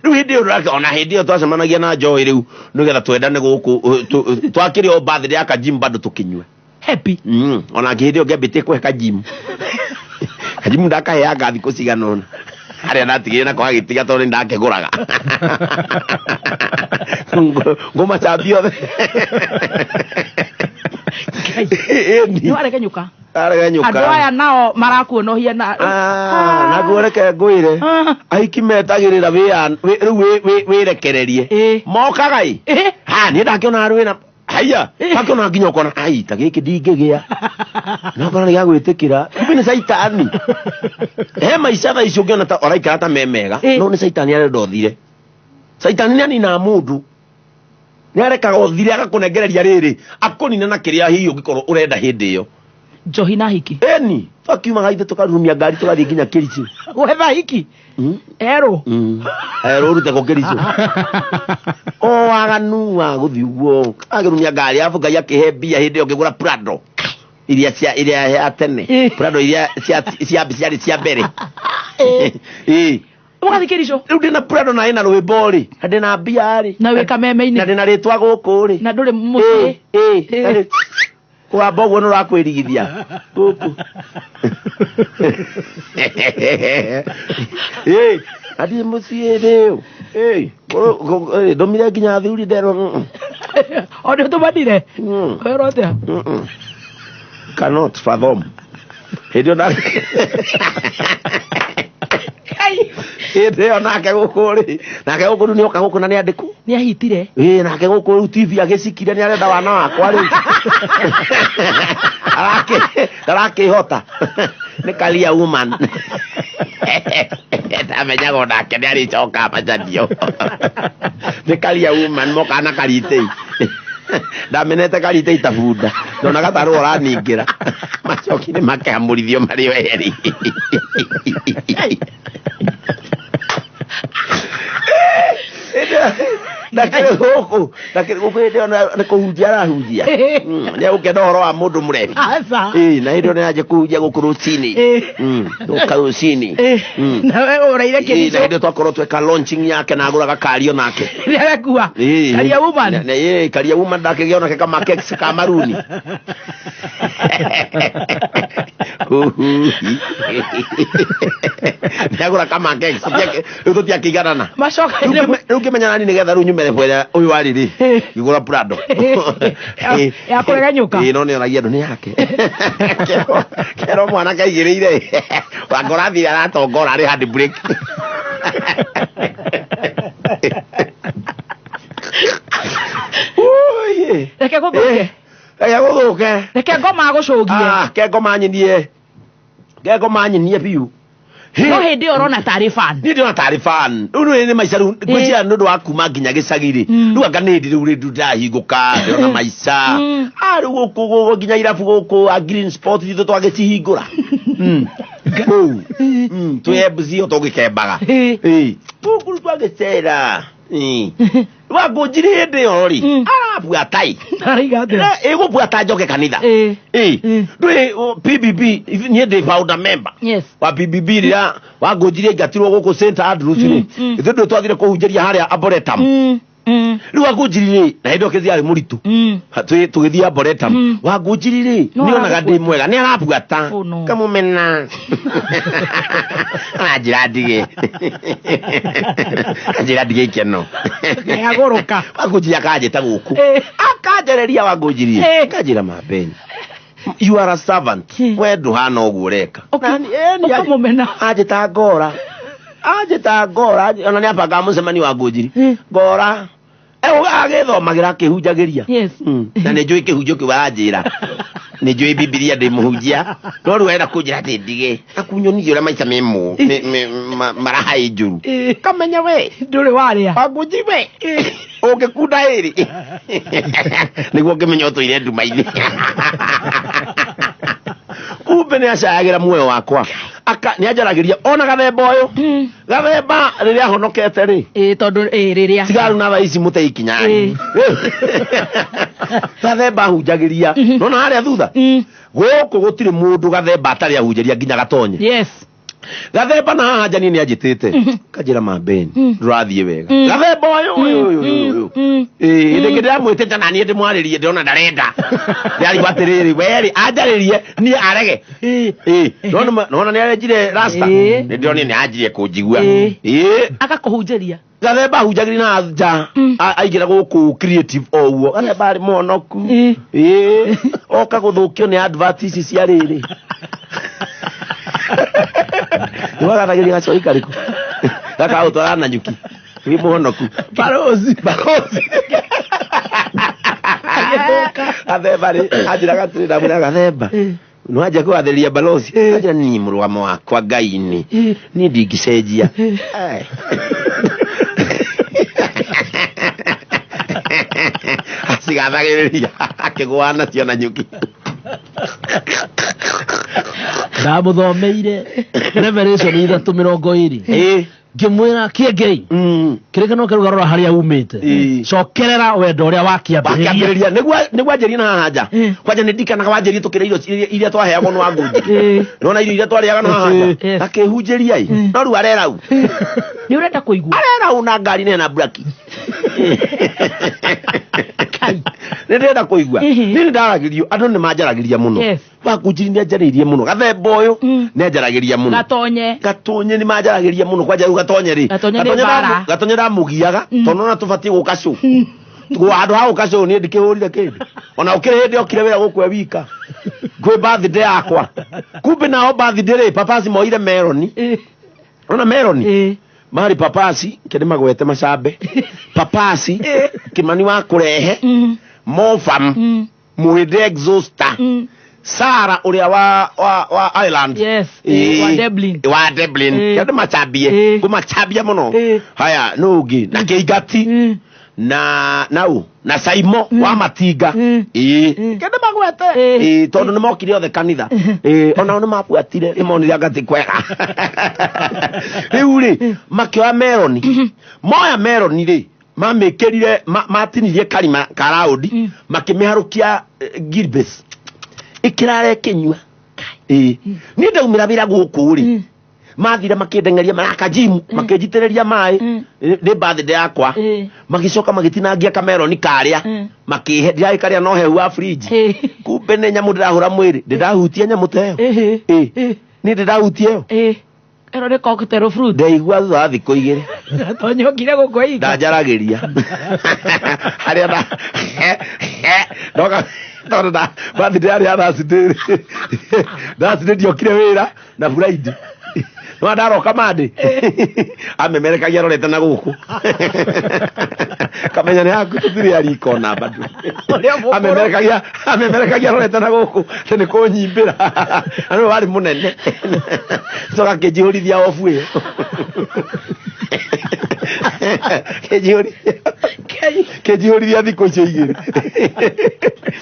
rĩu hĩndĩ ĩyo ona hĩndĩ ĩyo twacemanagia na Joy rĩu nĩgetha twendane gũkũ twakĩrĩ o birthday ya Kajim bado tũkĩnyue. Happy. Ona hĩndĩ ĩyo ngĩambĩtie kũhe Kajim Kajim ndakaheanga thikũ cigana ũna harĩa ndatigire nako agĩtiga tondũ nĩ ndakĩgũraga ngũmacambia othe. Ĩni. Nĩ waregenyũka. Aregenyũka. Andũ aya nao marakuonohia na Ah, naguo reke ngwĩre Ah. ahiki metagĩrĩra rĩu wĩrekererie Ĩĩ. mokaga ĩ Ĩĩ. ha niĩ ndakĩona rwĩna haiya Ĩĩ. ndakĩona nginya ũkona ai ta gĩkĩ ndingĩgĩa no kona nĩ gĩa gwĩtĩkĩra kumbe nĩ caitani he maica thaa ici ũngĩona ta ũraikara ta me mega Ĩĩ. no nĩ caitani arenda ũthire. Caitani nĩ aninaga mũndũ nĩ arekaga ũthire agakũnengereria rĩrĩ akũnine na kĩrĩa hihi ũngĩkorwo ũrenda hĩndĩ ĩyo. Njohi na hiki. Eni. Twakiumaga ithe tũkarurumia ngari tũgathiĩ nginya Kericho. Gwetha hiki erũ. Erũ ũrute kũ Kericho. O waganu wa gũthiĩ ũguo agĩrumia ngari arabu Ngai akĩhe mbia hĩndĩ ĩyo ngĩgũra Prado iria cia iria ya tene. Prado iria cia cia ciarĩ cia mbere. Ĩĩ. Ũgathiĩ Kericho. Rĩu ndĩna Prado na ĩna rwĩmbo rĩ, na ndĩna mbia rĩ. Na wĩ kameme-inĩ. Na ndĩna rĩtwa gũkũ rĩ. Na ndũrĩ mũciĩ. Ĩĩ. Kũgamba ũguo nĩ ũrakwĩrigithia. Gũkũ. Ĩĩ, na ndirĩ mũciĩ rĩu. Ĩĩ, ndũmire nginya athuri nderwo. O nĩ ũtũmanire? Werwo atĩa? Cannot fathom. Hĩndĩ ĩyo hĩndĩ ĩyo nake gũkũ rĩ, nake gũkũ rĩu nĩoka gũkũ na nĩandĩkwo. Nĩ ahitire. Ĩĩ, nake gũkũ rĩu TV agĩcikire nĩ arenda wana wakwa rĩu. Ndarakĩhota. Nĩ career woman. Ndamenyaga onake nĩ arĩcoka macanio. Nĩ career woman mokaga na karitei. Ndamenete karitei ta bunda. Ndonaga ta rũa ũraningĩra. Macoki nĩ makehamũrithio marĩ o erĩ. Ndakĩrĩ gũkũ, ndakĩrĩ gũkũ hĩndĩ ĩyo nĩ kũhunjia arahunjia. Nĩ egũkenda ũhoro wa mũndũ mũrebi. Aca. Ĩĩ, na hĩndĩ ĩyo nĩ anjia kũhunjia gũkũ rũcinĩ. Gũka rũcinĩ. Na we ũraire Ĩĩ, na Kericho. hĩndĩ ĩyo twakorwo tweka launching yake na agũraga kario nake. Nĩ arekua. Ĩĩ. Career woman. Ĩĩ, career woman ndakĩgĩa onake kama cakes ka maruni. Nĩ agũra kama cakes. Rĩu tũtiakĩiganana. Macoka Rĩu ngĩmenya nani nĩgetha rĩu nyume level ĩrĩa ũyũ warĩ rĩ, ngĩgũra Prado. Ya kũregenyũka. Ĩĩ, no nĩonagia andũ nĩ yake. Kerwo mwanake aigĩrĩire. Wangora athire aratongora arĩ hand brake. Ui. Reke gũthũke. Reke gũthũke. Reke ngoma agũcũgie. Ah, ke ngoma nyinie. Ke ngoma nyinie biũ. No hĩndĩ ĩyo ũrona tarĩ fan. Niĩ ndĩrona tarĩ fan. Rĩu nĩ nĩ maica rĩu ngwĩciria nĩ ũndũ wa kuma nginya gĩcagi rĩ. Rĩu anga nĩ hĩndĩ rĩu rĩu ndĩrahingũka ndĩrona maica. Ah, rĩu gũkũ gũkũ nginya irabu gũkũ a Green Sport ithuĩ twagĩcihingũra. Kũu. Twĩ MC o tũgĩkembaga. Ĩĩ. Gũkũ rĩu twagĩcera. Wangũnjiri hĩndĩ ĩyo rĩ, arabuata ĩ. Araiga atĩa? Ĩgũbuata njoke kanitha. Ĩĩ. Ndũĩ PBB, niĩ ndĩ founder member. Yes. Wa PBB rĩrĩa wangũnjiri aingatirwo gũkũ St Andrews rĩ, ithuĩ ndũĩ twathire kũhunjĩria harĩa Arboretum. Rĩu wangũnjiri rĩ, na hĩndĩ ĩyo Kĩthia arĩ mũritũ. Tũgĩthiĩ Arboretum. Wangũnjiri rĩ, No nĩonaga ndĩ arabuata. mwega, nĩ arabuata. Oh, no. Kamũmena. Aranjĩra ndige. Anjĩra ndige ikeno. Nĩagũrũka. Wangũnjiri akanjĩta gũkũ. Akanjareria wangũnjiri. Akanjĩra mambeni. You are a servant. We ndũhana ũguo ũreka. Ũkamũmena. Anjĩta ngora. Anjĩta ngora. Ona nĩ abangaga mũcemanio wa ngũnjiri. Ngora. Agĩthomagĩra akĩhunjagĩria. Yes. Na nĩ njũĩ kĩhunjio kĩu aranjĩra. Nĩ njũĩ Bibilia ndĩ mũhunjia. No rĩu arenda kũnjĩra atĩ ndige. Akunyonirie ũrĩa maica me mũ, marahaĩ njũru. Kamenya we. Ndũrĩ warĩa. Wangũnjiri we. Ũngĩkunda ĩrĩ. Nĩguo ngĩmenya ũtũire nduma-inĩ. Kumbe nĩ acayagĩra muoyo wakwa. Aka nĩ anjaragĩria ona gathemba ũyũ. Gathemba rĩrĩa ahonokete rĩ. Ĩĩ, tondũ, ĩĩ, rĩrĩa. Tiga rĩu na thaa ici mũte ikinya. Gathemba ahunjagĩria. Nona harĩa thutha? Gũkũ gũtirĩ mũndũ gathemba atarĩ ahunjĩria nginya gatonye. Yes. Gathemba na haha njani nĩ anjĩtĩte. Kanjĩra mambeni, ndũrathiĩ wega. Gathemba ũyũ, ũyũ, ũyũ, ũyũ, ũyũ. Ĩĩ, hĩndĩ ĩngĩ ndĩramwĩtĩte na niĩ ndĩmwarĩrie ndĩrona ndarenda. Ndĩrarigwo atĩrĩrĩ, we rĩ, anjarĩrie, niĩ arege. Ĩĩ, nona nĩ arenjire rasta. Nĩ ndĩronire nĩ anjirie kũnjigua. Ĩĩ. Agakũhunjĩria. Gathemba ahunjagĩria na nja, aingĩra gũkũ creative o ũguo. Gathemba arĩ mũhonoku. Ĩĩ. Oka gũthũkio nĩ advert ici cia rĩrĩ. Nĩwagathagĩria gacoi karĩkũ? Gakagũtwara na nyuki. Wĩ mũhonoku. Barozi. Barozi. Gathemba rĩ, anjĩraga atĩrĩ, ndamwĩra Gathemba. Nĩwanjia kũgathĩrĩria balozi. Anjĩra niĩ mũrũgamo wakwa Ngai-inĩ. Niĩ ndingĩcenjia. Acigathagĩrĩria akĩgũa nacio na nyuki. Ndamũthomeire Revelation 3:20. Ngĩmwĩra kĩengei kĩrĩkanĩro kĩrũ garũra harĩa umĩte. Cokerera wendo ũrĩa wakĩambĩrĩria. Wakĩambĩrĩria nĩguo anjĩrie na haha nja. Kwanja nĩ ndikanaga wanjĩrie tũkĩrĩa irio iria twaheagwo nĩ Wangũnjiri. Nĩwona irio iria twarĩaga na haha nja. Akĩhunjĩria ĩ. No rĩu arerau. Nĩ ũrenda kũigua. Arerau na ngari nĩ na braki. Nĩ ndĩrenda kũigua. Niĩ nĩ ndaragĩrio, andũ nĩ manjaragĩria mũno. Wangũnjiri nĩ anjarĩirie mũno. Gathemba ũyũ nĩ anjaragĩria mũno. Gatonye. Gatonye nĩ manjaragĩria mũno. Kwanja rĩu gatonye rĩ. Gatonye nĩ mbara. Gatonye ndamũgiaga tondũ nona tũbatiĩ gũka show. Handũ ha gũka show niĩ ndikĩhũrire kĩndũ. Ona ũkĩrĩ hĩndĩ okire wĩra gũkũ e wika. Kwĩ birthday yakwa. Kumbe nao birthday rĩ, papasi moire meroni. Ona meroni? Mari papasi, kĩndĩ magwete macambe. Papasi, Kĩmani wa kũrehe. Mofam. Mũhĩndĩ exhauster. Sara ũrĩa wa Ireland. Yes. Wa Dublin. Wa Dublin. Kĩndĩ macambie. Ngũmacambia mũno. Haya, nũ ũngĩ? Na Kĩingati. Na nau na Saimo wa Matinga. Kĩndĩ magwete. Tondũ nĩ mokire othe kanitha. Onao nĩ mabuatire, nĩ monire anga ti kwega. Rĩu rĩ, makĩoya meroni. Moya meroni rĩ, mamĩkĩrire, matinirie karima ka raundi, makĩmĩharũkia gilbes. Ĩkĩrara ĩkĩnyua. Niĩ ndaumĩra wĩra gũkũ rĩ, mathire makĩndengeria maraka gym, makĩnjitĩrĩria maĩ, nĩ birthday yakwa. Magĩcoka magĩtinangia kameroni karĩa, makĩhe, ndirarĩ karĩa no hehu wa fridge. Kumbe nĩ nyamũ ndĩrahũra mwĩrĩ, ndĩrahutia nyamũ ta ĩyo. Niĩ ndĩrahutia ĩyo. Ĩno nĩ cocktail fruit. Ndaigua thutha wa thikũ igĩrĩ. Gatonye okire gũkũ ika. Ndanjaragĩria. Harĩa nda ndoka tondũ nda birthday yarĩ ya Thursday. Thursday ndiokire wĩra na Friday. No ndaroka Monday. Amemerekagia arorete na gũkũ. Kamenya nĩ haku tũtirĩ ariko na bado. Amemerekagia arorete na gũkũ atĩ nĩ kũnyimbĩra. Na nĩwe warĩ mũnene. Coka akĩnjihũrithia obu ĩyo. Kĩnjihũrithia thikũ icio igĩrĩ.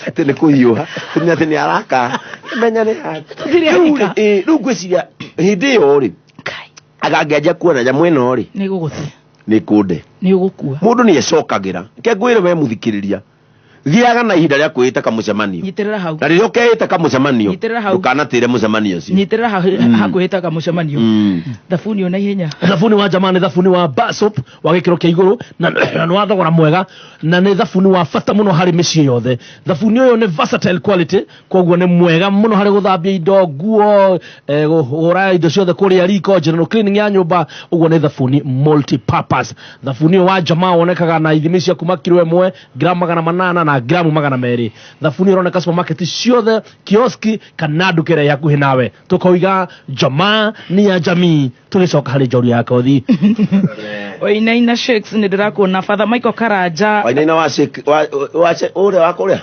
Atĩ nĩ kũhiũha. Atĩ nĩ araka. Menya nĩ haku. Rĩu ngwĩciria hĩndĩ ĩyo rĩ, agangĩanjia kuona nyamũ ĩno rĩ, Nĩ gũgũte. Nĩ kũnde. Nĩ ũgũkua. Mũndũ nĩ ecokagĩra. Ke ngwĩre we mũthikĩrĩria, gĩaga na ihinda rĩa kwĩĩta kamũcemanio. Nyitĩrĩra hau. Na rĩrĩa ũkeĩta kamũcemanio, Nyitĩrĩra hau. ndũkanatĩre mũcemanio ũcio. Nyitĩrĩra hau hakuhĩta kamũcemanio. Thabuni ona ihenya. Thabuni wa jamaa nĩ thabuni wa bar soap wa gĩkĩro kĩa igũrũ na nĩ wa thogora mwega na nĩ thabuni wa bata mũno harĩ mĩciĩ yothe. Thabuni ũyũ nĩ versatile quality, koguo nĩ mwega mũno harĩ gũthambia indo, nguo, kũhũra indo ciothe kũrĩa riko, general cleaning ya nyũmba, ũguo nĩ thabuni multi-purpose. Thabuni ũyũ wa jamaa wonekaga na ithimi cia kuma kiro ĩmwe, gramu 800 na gramu 200. Thabuni ũroneka supermarket ciothe, kioski kana nduka ĩrĩa ĩ hakuhĩ nawe. Tũkoiga jamaa ni ya jamii. Tũgĩcoka harĩ njoru ya kothi. Wainaina Shakes nĩ ndĩrakuona Father Michael Karanja. Wainaina wa Shake, wa Shake, ũrĩa wa kũrĩa?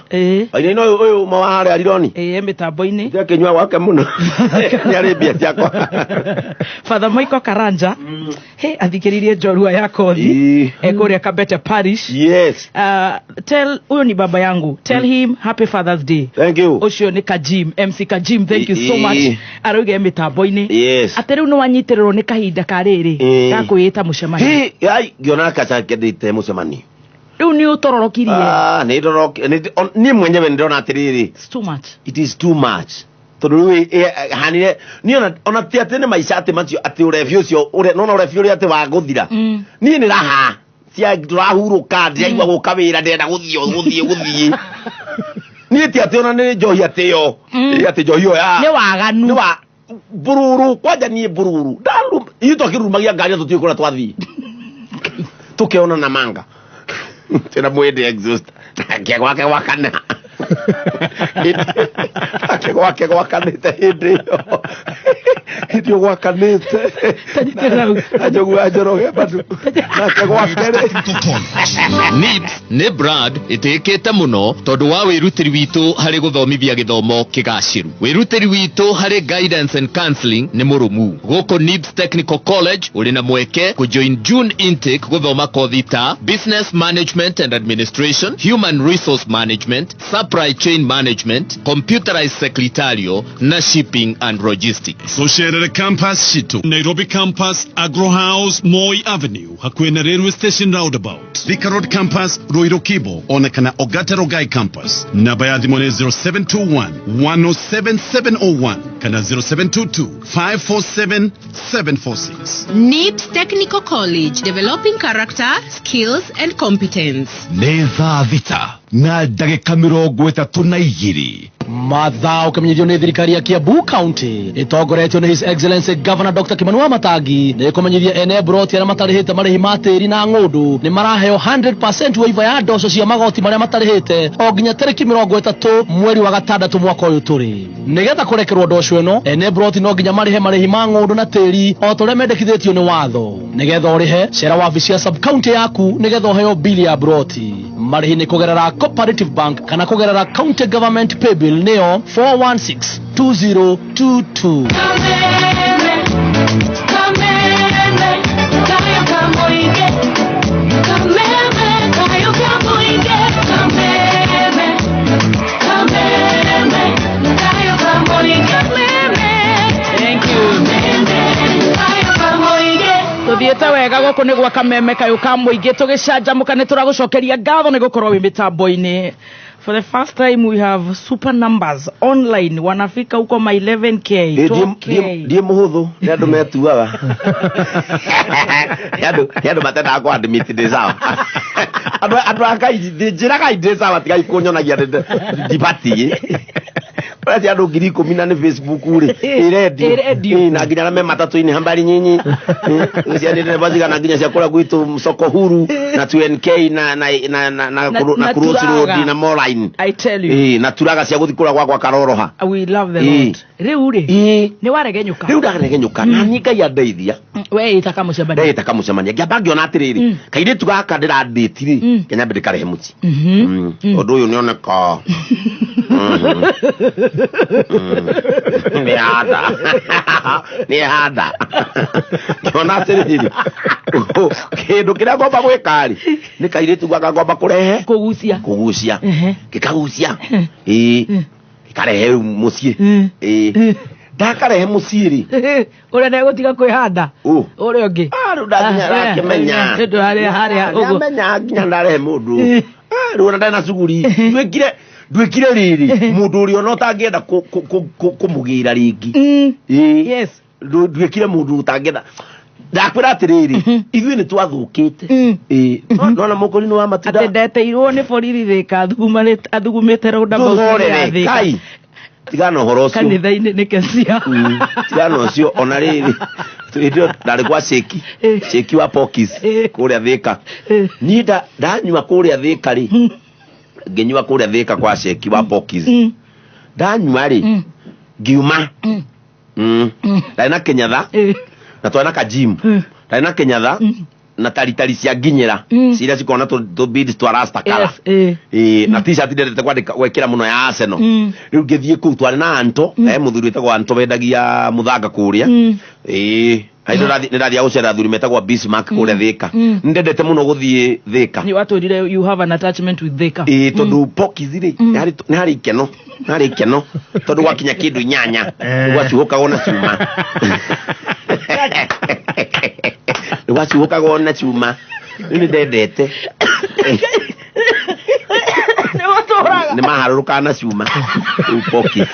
Wainaina ũyũ ũma wa harĩa Rironi? Mĩtambo-inĩ. Ndĩrakĩnyua gwake mũno. Nĩ arĩ mbia ciakwa. Father Michael Karanja. He, athikĩrĩirie njorua ya kothi. Kũrĩa Kabete Parish. Yes. Tell huyo ni baba yangu. Tell him happy Father's Day. Thank you. Ũcio nĩ Kajim, MC Kajim, thank you so much. Arauga mĩtambo-inĩ. Yes. Atĩ rĩu nĩ wanyitĩrĩrwo nĩ kahinda ka rĩrĩ ga kwĩĩta mũcemanio. Hi, ai, ngĩona kaca kĩndĩte mũcemanio. Rĩu nĩ ũtororokirie. Nĩ niĩ mwenyewe nĩ ndĩrona atĩrĩrĩ. It's too much. It is too much. Tondũ rĩu hanire niĩ ona ti atĩ nĩ maica atĩ macio atĩ ũrebi ũcio ũrĩa nona ũrebi ũrĩa atĩ wa gũthira. Niĩ nĩ raha cia ndĩrahurũka, ndĩraigua gũka wĩra, ndĩrenda gũthiĩ. Niĩ ti atĩ ona nĩ njohi atĩ yo. Atĩ njohi ĩyo ya Nĩ waganu. Nĩ wa bururu, kwanja niĩ bururu. Ndaru, ithuĩ twakĩrurumagia ngari na tũtiũĩ kũrĩa twathiĩ. Tũkĩona na manga. Tena mwende exhaust. Nake gwake gwakana. Nake gwake gwakanĩte hĩndĩ ĩyo. Hĩndĩ ĩyo gwakanĩte. Njogu wa Njoroge bado. Nake gwake rĩ. NIBS nĩ brand ĩtĩkĩte mũno tondũ wa wĩrutĩri witũ harĩ gũthomithia gĩthomo kĩgacĩru. Wĩrutĩri witũ harĩ guidance and counseling nĩ mũrũmu. Gũkũ NIBS Technical College ũrĩ na mweke kũjoin June intake gũthoma kothi ta Business Management and Administration, Human Resource Management, Supply Chain Management, Computerized Secretarial na Shipping and Logistics. Tucerere campus citu Nairobi campus, Agro House, Moi Avenue, hakuhĩ na railway station roundabout, Thika Road campus, Ruiru Kibo, ona kana Ogata Rogai campus. Namba ya thimũ nĩ 0721 107701 kana 0722 547 746. NIBS Technical College, developing character, skills and competence. Nĩ thaa 6 na ndagĩka 32. Mathaa ũkĩmenyithio nĩ thirikari ya Kiambu County ĩtongoretio nĩ His Excellency Governor Dr. Kimani Wamatangi nĩ ĩkũmenyithia ene mburoti arĩa matarĩhĩte marĩhi ma tĩri na ng'ũndũ nĩ maraheo 100% waiver ya ndoco cia magoti marĩa matarĩhĩte o nginya tarĩki 30 mweri wa gatandatũ mwaka ũyũ tũrĩ. Nĩgetha kũrekerwo ndoco ĩno, ene mburoti no nginya marĩhe marĩhi ma ng'ũndũ na tĩri o ta ũrĩa mendekithĩtio nĩ watho. Nĩgetha ũrĩhe, cera wabici ya sub county yaku nĩgetha ũheo bili ya mburoti. Marĩhi nĩ kũgerera Cooperative Bank kana kũgerera County Government Paybill nĩyo 4162022. Thank you. Tuthiĩte wega gũkũ nĩ gwa Kameme kayũ ka mũingĩ tũgĩcanjamũka nĩ tũragũcokeria ngatho nĩ gũkorwo wĩ mĩtambo-inĩ. For the first time we have super numbers online wanafika huko ma 11K, 12K. Ndiĩ mũhũthũ, nĩ andũ metuaga. Nĩ andũ matendaga kũ admit ndĩ sawa. Andũ a Ngai, njĩraga ndĩ sawa, tigai kũnyonagia ndibatiĩ. Ũrĩa cia andũ 10,000 na nĩ Facebook rĩ, ĩ Ĩ redio. Ĩ, na nginya arĩa me matatũ-inĩ hambari nyinyi. Cia nĩ ndereba cigana nginya cia kũrĩa gwitũ soko huru na 2NK na na na na na Na- na na Cross Turaga. Road na Moraine. I tell you. Ĩ, na turaga cia gũthiĩ kũrĩa gwakwa Karoroha. We love the Ĩ. Lord. Rĩu rĩ, Ĩ. nĩ waregenyũka. Rĩu ndaregenyũka na niĩ Ngai andeithia. We ĩta kamũcemania. Ndĩta kamũcemania ngĩamba ngĩona atĩrĩrĩ, kairĩtu gaka ndĩrandĩti rĩ, kĩnyambe ndĩkarehe mũciĩ. Ũndũ ũyũ nĩoneka. Nĩ handa. Nĩ handa. Ngĩona atĩrĩrĩ, kĩndũ kĩrĩa ngomba gwĩka rĩ, nĩ kairĩtu gaka ngomba kũrehe. Kũgucia. Kũgucia. Gĩkagucia. Ĩĩ. Gĩkarehe rĩu mũciĩ. Ĩĩ. Ndakarehe mũciĩ rĩ. Ũrĩa ndegũtiga kwĩhanda. Ũ. Ũrĩa ũngĩ. Rĩu ndakinya arakĩmenya. Ndũ harĩa harĩa ũguo. Ndamenya nginya ndarehe mũndũ. Rĩu ona ndarĩ na cuguri. Nduĩkire rĩrĩ mũndũ ũrĩa ona ũtangĩenda kũmũgĩra rĩngĩ. Ĩĩ. Yes. Nduĩkire mũndũ ũtangĩenda. Ndakwĩra atĩrĩrĩ, ithuĩ nĩ twathũkĩte. Ĩĩ. Nona mũkũrinũ wa matunda. Atĩ ndeteirwo nĩ borithi Thĩka athugumĩte roundabout ya Tũhorere, Thĩka. Kai. Tigana ũhoro ũcio. Kanitha-inĩ nĩ Kesia. Tigana ũcio ona rĩrĩ. Hĩndĩ ĩyo ndarĩ kwa Sheki. Sheki wa Pokis kũrĩa Thĩka. Niĩ ndanyua kũrĩa Thĩka rĩ. Ngĩnyua kũrĩa Thĩka kwa Sheki wa Pokis. Ndanyua rĩ. Ngiuma. Ndarĩ na kĩnyatha. Na twarĩ na kajimu. Ndarĩ na kĩnyatha. Na taritari cia nginyĩra. Ciria cikoragwo na tũ beads twa rasta colour. Yes, Ĩĩ, na t-shirt ndendete kwandĩka gwĩkĩra mũno ya Arsenal. Rĩu ngĩthiĩ kũu twarĩ na Anto, mũthuri wĩtagwo Anto wendagia mũthanga kũrĩa. Ĩĩ, nĩ ndathiaga gũcera athuri metagwo Bismarck kũrĩa Thĩka. Nĩ ndendete mũno gũthiĩ Thĩka. Nĩ watwĩrire you have an attachment with Thĩka. Ĩĩ, tondũ Pokis rĩ, nĩ harĩ ikeno, nĩ harĩ ikeno tondũ gwakinya kĩndũ 8 gwacuhũkagwo na cuma. Nĩ gwacuhũkagwo na cuma. Rĩu nĩ ndendete. Nĩ watũraga. Nĩ maharũrũkaga na cuma. Rĩu Pokis.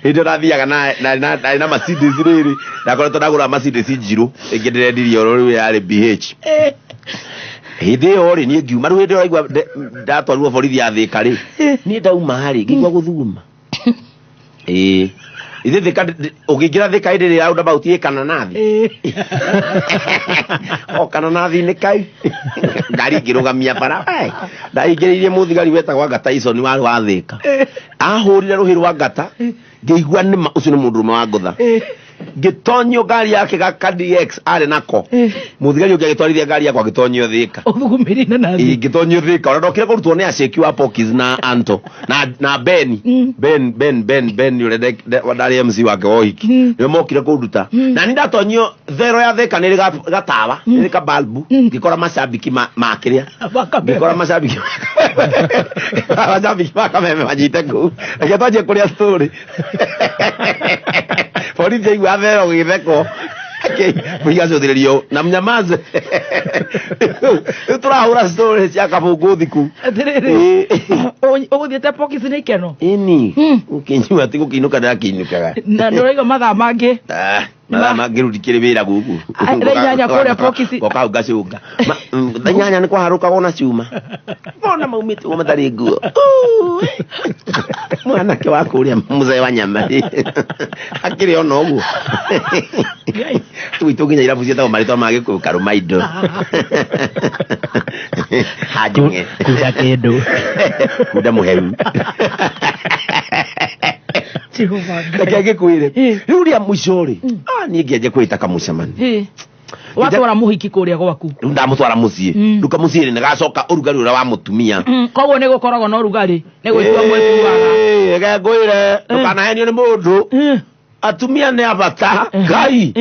Hĩndĩ ĩyo ndathiaga na Mercedes rĩrĩ, ndakoretwo ndagũra Mercedes njirũ, ĩngĩ ndĩrendirie oro rĩu yarĩ BH. Hĩndĩ ĩyo rĩ, niĩ ngiuma, rĩu hĩndĩ ĩyo ndaigua ndatwarirwo borithi ya Thĩka rĩ, niĩ ndauma rĩ, ngĩigua gũthuguma. Ĩĩ. Ithe Thĩka ũngĩingĩra Thĩka hĩndĩ ĩrĩa roundabout ĩ Kananathi. O Kananathi-inĩ kai. Ngari ngĩrũgamia bara. Ndaingĩrĩirie mũthigari wetagwo Anga Tyson warĩ wa Thĩka. Ahũrire rũhĩ rwa ngata, Ngĩigua nĩma ũcio nĩ mũndũrũme wa ngũtha. Ngĩtonyio ngari yake ga KDX arĩ nako. Mũthigari ũngĩ agĩtwarithia ngari yakwa ngĩtonyio Thĩka. Ũthugumĩrie inanathi. Ĩĩ, ngĩtonyio Thĩka. Ona ndokire kũrutwo nĩ aceki wa Pokis na Anto na Ben. Ben Ben Ben Ben ũrĩa ndarĩ MC wake wa ũhiki. Nĩo mokire kũnduta. Na niĩ ndatonyio thero ya Thĩka nĩ ĩrĩ gatawa, nĩ ĩrĩ kabalbu, ngĩkora macambiki ma kĩrĩa. Ngĩkora macambiki macambiki ma Kameme manyite kũu. Reke twanjie kũrĩa story. Borithi aigua thero gĩtheko. Mũigacũthĩrĩrio na mnyamaze. Rĩu tũrahũra story cia kabũngũ thiku. Atĩrĩrĩ, ũgũthiĩte Pokis nĩ ikeno? Ĩni. Ũkĩnyua ti gũkĩinũka ndĩrakĩinũkaga. Na ndũraigua mathaa mangĩ? Mathaa mangĩ rĩu ndikĩrĩ wĩra gũkũ. Thaa inyanya kũrĩa Pokis. Ngoka hau ngacũnga. Thaa inyanya nĩ kwaharũkagwo na cuma. Ona maumĩte ũguo matarĩ nguo. Mwanake wa kũrĩa mũzee wa nyama. Akĩrĩ ona ũguo. Gwitũ nginya irabu ciĩtagwo marĩtwa ma Gĩkũyũ Karũmaindo. Hanjũng'e. Kunda kĩndũ. Kunda mũhehu. Jehova Ngai. Reke ngĩkwĩre. Rĩu rĩa mũico rĩ, niĩ ngĩanjia kwĩta kamũcemanio. Watwara mũhiki kũrĩa gwaku. Rĩu ndamũtwara mũciĩ. Rĩu kamũciĩ rĩ, nĩgacoka ũrugarĩ ũrĩa wa mũtumia. Koguo nĩ gũkoragwo na ũrugarĩ, nĩ gwĩtua mwĩtuaga. Reke ngwĩre, ndũkanahenio nĩ mũndũ. Atumia nĩ a bata. Ngai.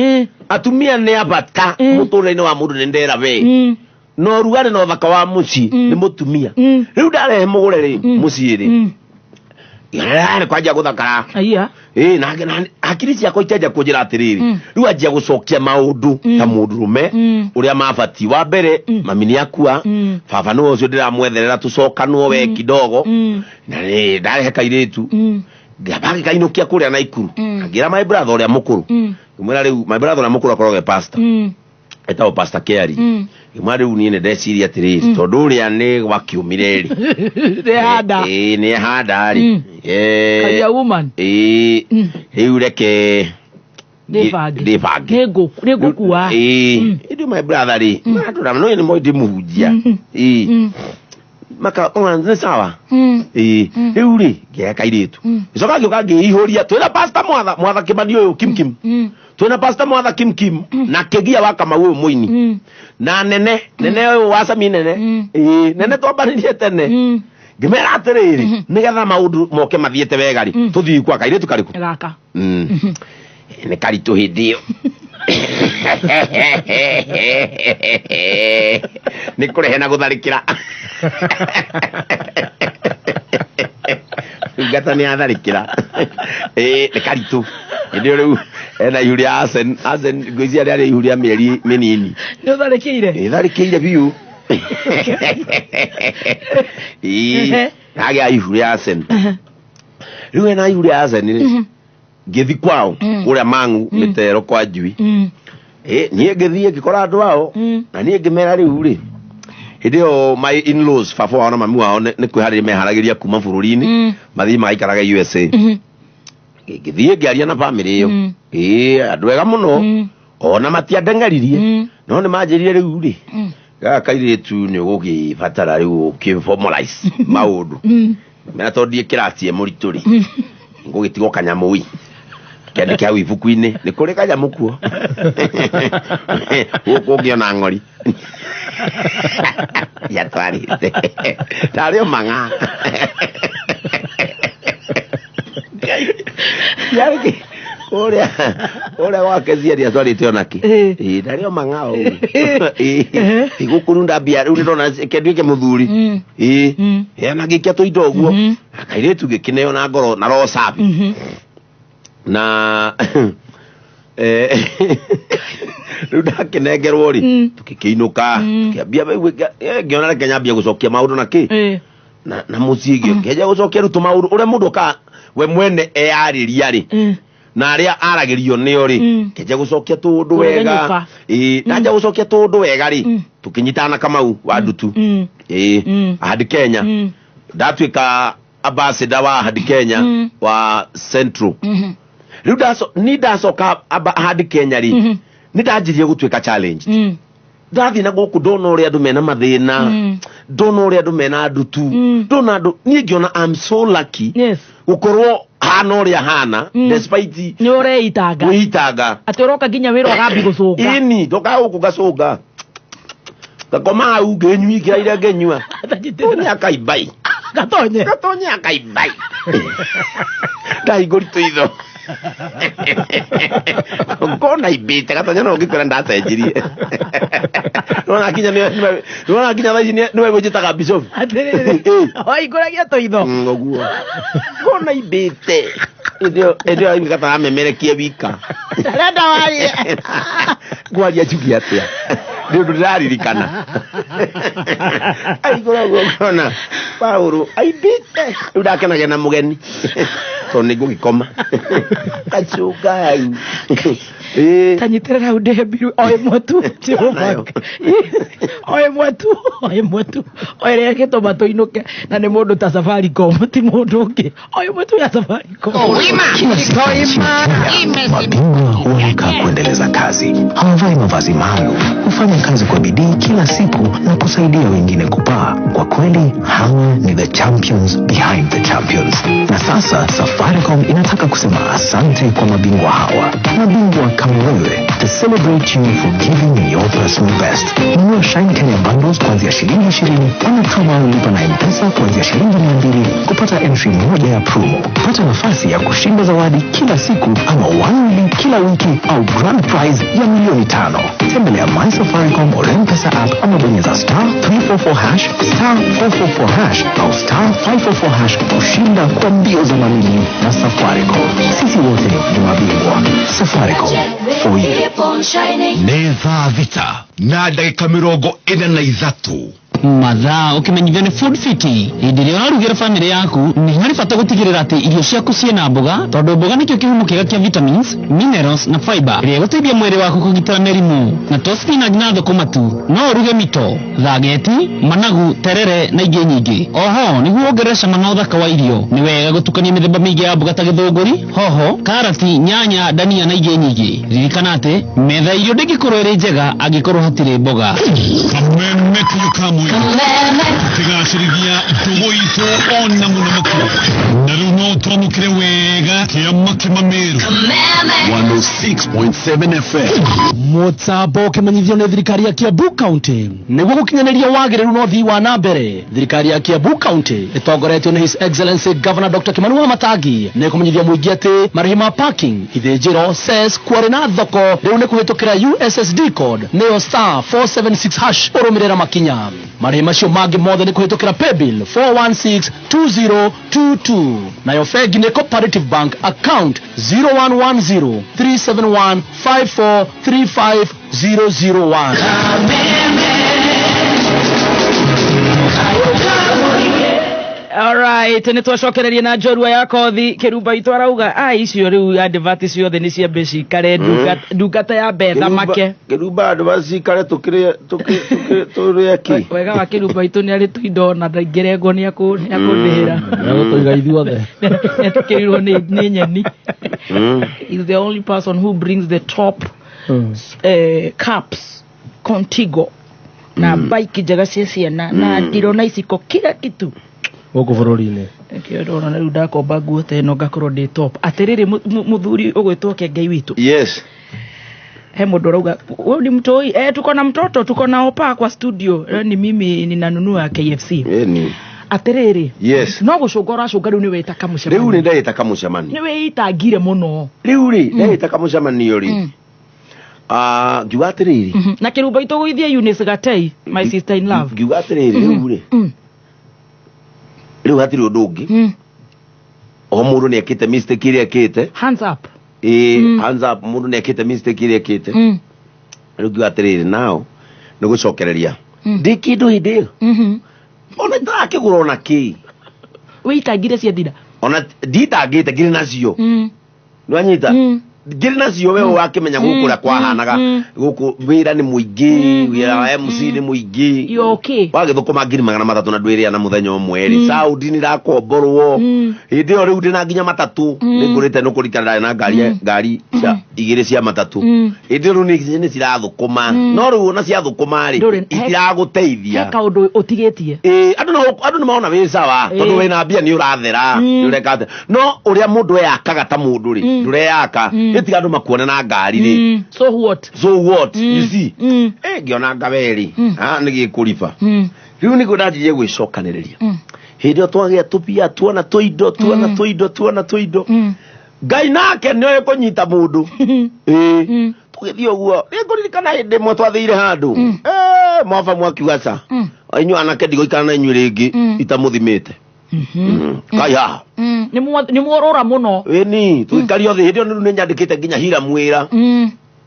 Atumia nĩ a bata mũtũrĩre-inĩ wa mũndũ, nĩ ndera we. Na ũrugarĩ na ũthaka wa mũciĩ nĩ mũtumia. Rĩu ndarehe mũgũre rĩ, mũciĩ rĩ. Nĩ kwanjia gũthakara. Aya. Ĩĩ, na hakiri ciakwa ikĩanjia kũnjĩra atĩrĩrĩ, rĩu anjia gũcokia maũndũ ta mũndũrũme ũrĩa mabatiĩ. Wa mbere, mami nĩ akua, baba nĩwe ũcio ndĩramwetherera tũcokanwo we kidogo. Na nĩ ndarehe kairĩtu. Ngĩamba ngĩkainũkia kũrĩa Naikuru. Ngĩra my brother ũrĩa mũkũrũ. Ngĩmwĩra rĩu my brother ũrĩa mũkũrũ akoragwo e pastor. Etagwo Pastor Kerry. Ngĩmwĩra rĩu niĩ nĩ ndeciria atĩrĩrĩ, tondũ ũrĩa nĩ gwakiumire rĩ. Nĩ handa. Ĩĩ, nĩ handa rĩ. Karia woman. Ĩĩ, rĩu reke Ndĩbange. ndĩbange. Nĩngũkua. Ĩĩ, ĩndĩ my brother rĩ, matũra no nĩ moĩ ndĩmũhunjia. Ĩĩ. Maka ona nĩ sawa. Ĩĩ, rĩu rĩ, ngĩoya kairĩtu. Ngĩcoka ngĩũka ngĩihũria, twĩna Pastor Mwatha, Mwatha Kĩmani ũyũ Kim Kim. Twĩna Pastor Mwatha Kim Kim na Kĩgia wa Kamau ũyũ mũini. Na nene, nene ũyũ wa Sami nene. Ĩĩ, nene twambanĩrie tene. Ngĩmera atĩrĩrĩ, nĩgetha maũndũ moke mathiĩte wega rĩ, tũthiĩ kwa kairĩtu karĩkũ? Gaka. Nĩ karitũ hĩndĩ ĩyo. Nĩ kũrehe na gũtharĩkĩra. Ndungata nĩ atharĩkĩra. Ĩĩ, nĩ karitũ. Hĩndĩ ĩyo rĩu ena ihu rĩa Arsene, Arsene ngwĩciria rĩarĩ ihu rĩa mĩeri mĩnini. Nĩ ũtharĩkĩire? Ĩtharĩkĩire biũ. Ĩĩ, agĩa ihu rĩa Arsene. Rĩu ena ihu rĩa Arsene rĩ, ngĩthi kwao kũrĩa Mang'u mĩtero kwa Njui. Niĩ ngĩthiĩ ngĩkora andũ ao, na niĩ ngĩmera rĩu rĩ, hĩndĩ ĩyo my in-laws, baba wao na mami wao nĩ kwĩharĩria meharagĩria kuma bũrũri-inĩ mathiĩ magaikarage USA. Ngĩthiĩ ngĩaria na family ĩyo. Ĩĩ, andũ ega mũno. Ona matiandeng'eririe. No nĩ manjĩrire rĩu rĩ, gaka kairĩtu nĩ ũgũgĩbatara rĩu ũkĩ formalize maũndũ. Mera tondũ ndiĩ kĩraci e mũritũ rĩ, ngũgĩtigwo kanyamũ-ĩ. Kĩandĩke hau ibuku-inĩ, nĩ kũrĩ kanyamũ kuo. Gũkũ ũngĩona ng'ori. Yatwarĩte. Tarĩ o mang'a. Yarĩ kũrĩa kũrĩa gwake ciari atwarĩte onakĩ. Ĩĩ, ndarĩ o mang'a o ũguo. Ĩĩ, gũkũ rĩu ndambia rĩu nĩndona kĩnduĩke mũthuri. Ĩĩ, ĩ, na ngĩikia tũindo ũguo. Kairĩtu gĩkĩneo na ngoro na roho safi. Na rĩu ndakĩnengerwo rĩ, tũgĩkĩinũka, tũkĩambia ngĩona reke nyambie gũcokia maũndũ na kĩ? Na mũciĩ ngĩanjia gũcokia rĩu tũmaũndũ ũrĩa mũndũ okaga we mwene eyarĩria rĩ, na arĩa aragĩrio nĩo rĩ, ngĩanjia gũcokia tũũndũ wega. Ĩĩ, ndanjia gũcokia tũũndũ wega rĩ, tũkĩnyitana na Kamau wa Ndutu. Ĩĩ, Ahadi Kenya. Ndatuĩka ambassador wa Ahadi Kenya wa Central. Rĩu ni ndacoka Ahadi Kenya rĩ, nĩ ndanjirie gũtuĩka challenge. Ndathiĩ na gũkũ ndona ũrĩa andũ mena mathĩna, ndona ũrĩa andũ mena ndutu, ndona andũ, niĩ ngĩona I'm so lucky gũkorwo Hana ũrĩa hana, despite Nĩ ũreitanga. Gwĩitanga. Atĩ ũroka nginya wĩra ũgambi gũcũnga. Ini ndoka gũkũ ngacũnga, ngakoma hau ngĩnyuikĩra iria ngĩnyua. Tonya akaibai. Gatonye. Gatonye akaibai, ndahingũri tũitho ngona imbĩte gatonya, no ngĩkwĩra ndacenjirie. Nĩwona nginya nĩwona nginya thaa ici nĩwe gwĩnjĩtaga bishop. Atĩrĩrĩ, wahingũragia tũitho. Ũguo ngona imbĩte hĩndĩ ĩyo gataramemerekie wika. Arenda warie. Ngwaria njuge atĩa? Nĩ ũndũ ndĩraririkana aigũra ũguo ngona Paũlũ aimbĩte. Rĩu ndakenagia na mũgeni tondũ nĩ ngũgĩkoma gacũnga hau. Ĩĩ. Tanyitĩrĩra hau ndĩhembiru o ĩmwe tu. Nayo. O ĩmwe tu, o ĩmwe tu, o ĩrĩa ĩgĩtũma tũinũke, na nĩ mũndũ ta Safaricom, ti mũndũ ũngĩ, o ĩmwe tu ya Safaricom. Mabingwa huamka kuendeleza kazi, hawavai mavazi maalum, hufanya kazi kwa bidii kila siku na kusaidia wengine kupaa. Kwa kweli hawa ni the champions behind the champions. Na sasa Safaricom inataka kusema asante kwa mabingwa hawa, mabingwa kama wewe, to celebrate you for giving your personal best. Nunua Shine Kenya bundles kuanzia shilingi 20 ama kama ulipa na M-Pesa kuanzia shilingi 200 kupata entry moja ya promo. Pata nafasi ya kushinda zawadi kila siku ama 1 million kila wiki au grand prize ya milioni 5. Tembelea My Safaricom or M-Pesa app ama bonyeza *344#, *444# au *544# kushinda kwa mbio za mamilioni na Safaricom. Sisi wote ni mabingwa. Safaricom for you. Nĩ thaa 6 na ndagĩka 43. Mathaa ũkĩmenyithio nĩ Food Fiti. Hĩndĩ ĩrĩa ũrarugĩra bamĩrĩ yaku, nĩ harĩ bata gũtigĩrĩra atĩ irio ciaku ciĩna mboga, tondũ mboga nĩkĩo kĩhumo kĩega kĩa vitamins, minerals na fiber ĩrĩa ĩgũteithia mwĩrĩ waku kũgitĩra mĩrimũ. Na to spinach na thũkũma tu, no ũruge mito, thageti, managu, terere na ingĩ nyingĩ. Oho nĩguo wongerere cama na ũthaka wa irio, nĩ wega gũtukania mĩthemba mĩingĩ ya mboga ta gĩthũngũri, hoho, karati, nyanya, dania na ingĩ nyingĩ. Ririkana atĩ metha ya irio ndĩngĩkorwo ĩrĩ njega angĩkorwo hatirĩ mboga. Kameme kayo kamwe tukigacĩrithia ndũgũ itũ ona mũno makĩria, na rĩu no twamũkĩre wega kĩama kĩmamĩrũ. 106.7 FM. Mũtambo ũkĩmenyithio nĩ thirikari ya Kiambu County nĩguo gũkinyanĩria wagĩrĩru na ũthii wa na mbere. Thirikari ya Kiambu County ĩtongoretio nĩ His Excellency Governor Dr. Kimani Wamatangi nĩ kũmenyithia mũingĩ atĩ marĩhi ma parking, ithĩnjĩro, cess, quarry na thoko rĩu nĩ kũhĩtũkĩra USSD code, nĩyo *476#. Ũrũmĩrĩra makinya. Marĩhi macio mangĩ mothe nĩ kũhĩtũkĩra paybill 4162022, nayo bengi nĩ Cooperative Bank, account 0110 371 5435 001. Alright, nĩ twacokereria na njorua ya kothi kĩrumba itũ arauga a icio rĩu advert ciothe nĩ ciambe cikare ndungata ya betha make. Kĩrumba andũ bacikare tũkĩrĩe tũrĩe kĩ? Wega wa kĩrumba itũ nĩ arĩ tũindo na ndaingĩrengwo nĩ akũndĩhĩra. Egũtũiga ithuothe. Nĩatũkĩrirwo nĩ nyeni. Is the only person who brings the top cups Contigo na bike njega cia ciana na ndiro na iciko, kila kitu gũkũ bũrũri-inĩ. Nĩkĩo ndona rĩu ndakomba nguo ta ĩno ngakorwo ndĩ top. Atĩrĩrĩ, mũthuri ũgwĩtwo Kengei witũ. Yes. He mũndũ ũrauga wewe ni mtoi, tuko na mtoto, tuko na opa kwa studio. Ni mimi ninanunua KFC. Ĩni. Atĩrĩrĩ, no gũcũnga ũracũnga rĩu nĩ wĩta kamũcemanio. Rĩu nĩ ndagĩta kamũcemanio. Nĩ wĩitangire mũno. Rĩu rĩ, ndagĩta kamũcemanio rĩ, ah, ngiuga atĩrĩrĩ, Na kĩrumba itũ gũithie Eunice Gatei, my sister in love. Ngiuga atĩrĩrĩ, rĩu rĩ, rĩu hatirĩ ũndũ ũngĩ, o mũndũ nĩ ekĩte mistake ĩrĩa ekĩte. Hands up. Ĩĩ, hands up. Mũndũ nĩ ekĩte mistake ĩrĩa ekĩte. Rĩu ngiuga atĩrĩrĩ, nao nĩ gũcokereria ndĩ kĩndũ hĩndĩ ĩyo, ona itarakĩgũra ona kĩ. Wĩitangire ciathira. Ona nditangĩte ngĩrĩ nacio, nĩwanyita? Ngiri nacio we wakĩmenya gũkũ ũrĩa kwahanaga, gũkũ wĩra nĩ mũingĩ, wĩra wa MC nĩ mũingĩ. You okay? Wagĩthũkũma 300,000 na ndwĩrĩa na mũthenya ũmwe rĩ, Saudi nĩ irakomborwo hĩndĩ ĩyo. Rĩu ndĩna nginya matatũ, nĩ ngũrĩte nĩ kũrikana ndarĩ na ngari ngari cia igĩrĩ cia matatũ. Hĩndĩ ĩyo rĩu nĩ cirathũkũma, no rĩu ona ciathũkũma rĩ, itiragũteithia. He kaũndũ ũtigĩtie. Ĩĩ, andũ no andũ nĩ maona wĩ sawa, tondũ wĩna mbia, nĩ ũrathera, nĩ ũreka atĩa, no ũrĩa mũndũ eyakaga ta mũndũ rĩ, ndũreyaka. Ĩtiga andũ makuone na ngari rĩ. So what? So what? You see, ngĩona ngaweri ah nĩ gĩkũriba. Rĩu nĩguo ndanjirie gwĩcokanĩrĩria. Hĩndĩ ĩyo twagĩa tũbia, tuona tũindo, tuona tũindo, tuona tũindo. Ngai nake nĩoĩ kũnyita mũndũ. Ĩĩ, tũgĩthiĩ ũguo, nĩ ngũririkana hĩndĩ ĩmwe twathire handũ. Mwaba mwakiuga ca, inyuĩ anake ndigũikara na inyuĩ rĩngĩ itamũthimĩte. Kai haha. Nĩ mworora mũno. Ĩni tũgĩikario thĩ. Hĩndĩ ĩyo rĩu nĩ nyandĩkĩte nginya Hiramu wĩra.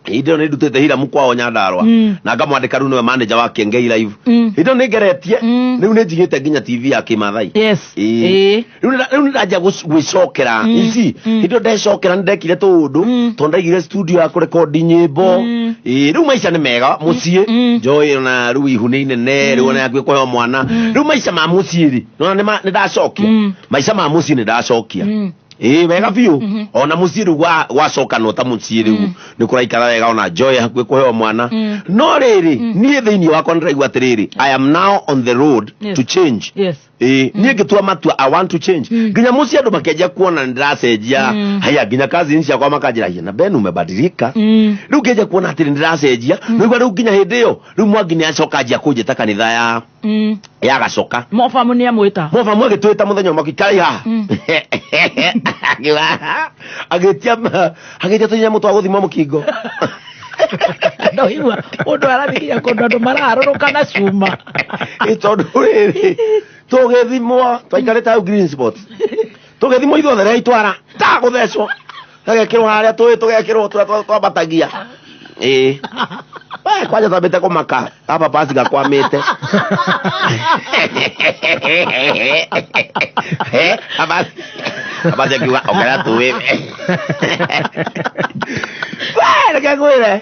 Hĩndĩ ĩyo nĩ ndutĩte Hiramu kwao Nyandarũa na ngamwandĩka rĩu nĩwe manager wa Kengei Live. Hĩndĩ ĩyo nĩ ngeretie, rĩu nĩ njigĩte nginya TV ya Kĩmathai. Ĩĩ. Rĩu nĩ ndanjia gwĩcokera ici. Hĩndĩ ĩyo ndecokera nĩ ndekire tũũndũ, tondũ ndaigire studio ya kũrekondi nyĩmbo. Ĩĩ, rĩu maica nĩ mega mũciĩ. Joy ona rĩu ihu nĩ inene, rĩu ona yakuĩ kũheo mwana. Rĩu maica ma mũciĩ rĩ, nona nĩ ndacokia maica ma mũciĩ, nĩ ndacokia. Ĩĩ, wega biũ. Ona mũciĩ rĩu gwacokanwo ta mũciĩ, rĩu nĩ kũraikara wega, ona Joy hakuhĩ kũheo mwana. No rĩrĩ, niĩ thĩinĩ wakwa nĩndĩraigua atĩrĩrĩ, I am now on the road to change. Ĩĩ, niĩ ngĩtua matua, I want to change. Nginya mũciĩ andũ makĩanjia kuona nĩ ndĩracenjia. Haya, nginya cousins ciakwa makanjĩra, "Hia, na Ben umebadilika." Rĩu ngĩanjia kuona atĩrĩ nĩ ndĩracenjia. Rĩu rĩu nginya hĩndĩ ĩyo rĩu Mwangi nĩ acoka anjia kũnjĩta kanitha ya Gacoka. Mobamu nĩ amwĩta. Mobamu agĩtwĩta mũthenya ũmwe, akĩikarai haha. Akiuga, agĩtia tũnyamũ twa gũthima mũkingo. Ndoigua mũndũ arathiĩ nginya kũndũ andũ maraharũrũka na cuma. Ĩ, tondũ rĩrĩ tũgĩthimwo, twaikarĩte hau Green Spot, tũgĩthimwo ithuothe rĩa itwara ta gũthecwo, tũgekĩrwo harĩa tũĩ, tũgekĩrwo tũrĩa twambatagia. Ĩ. We, kwanja twambĩte kũmaka gaba pasi gakwamĩte. Abasi akiuga ongerera tũĩ. We, reke ngwĩre,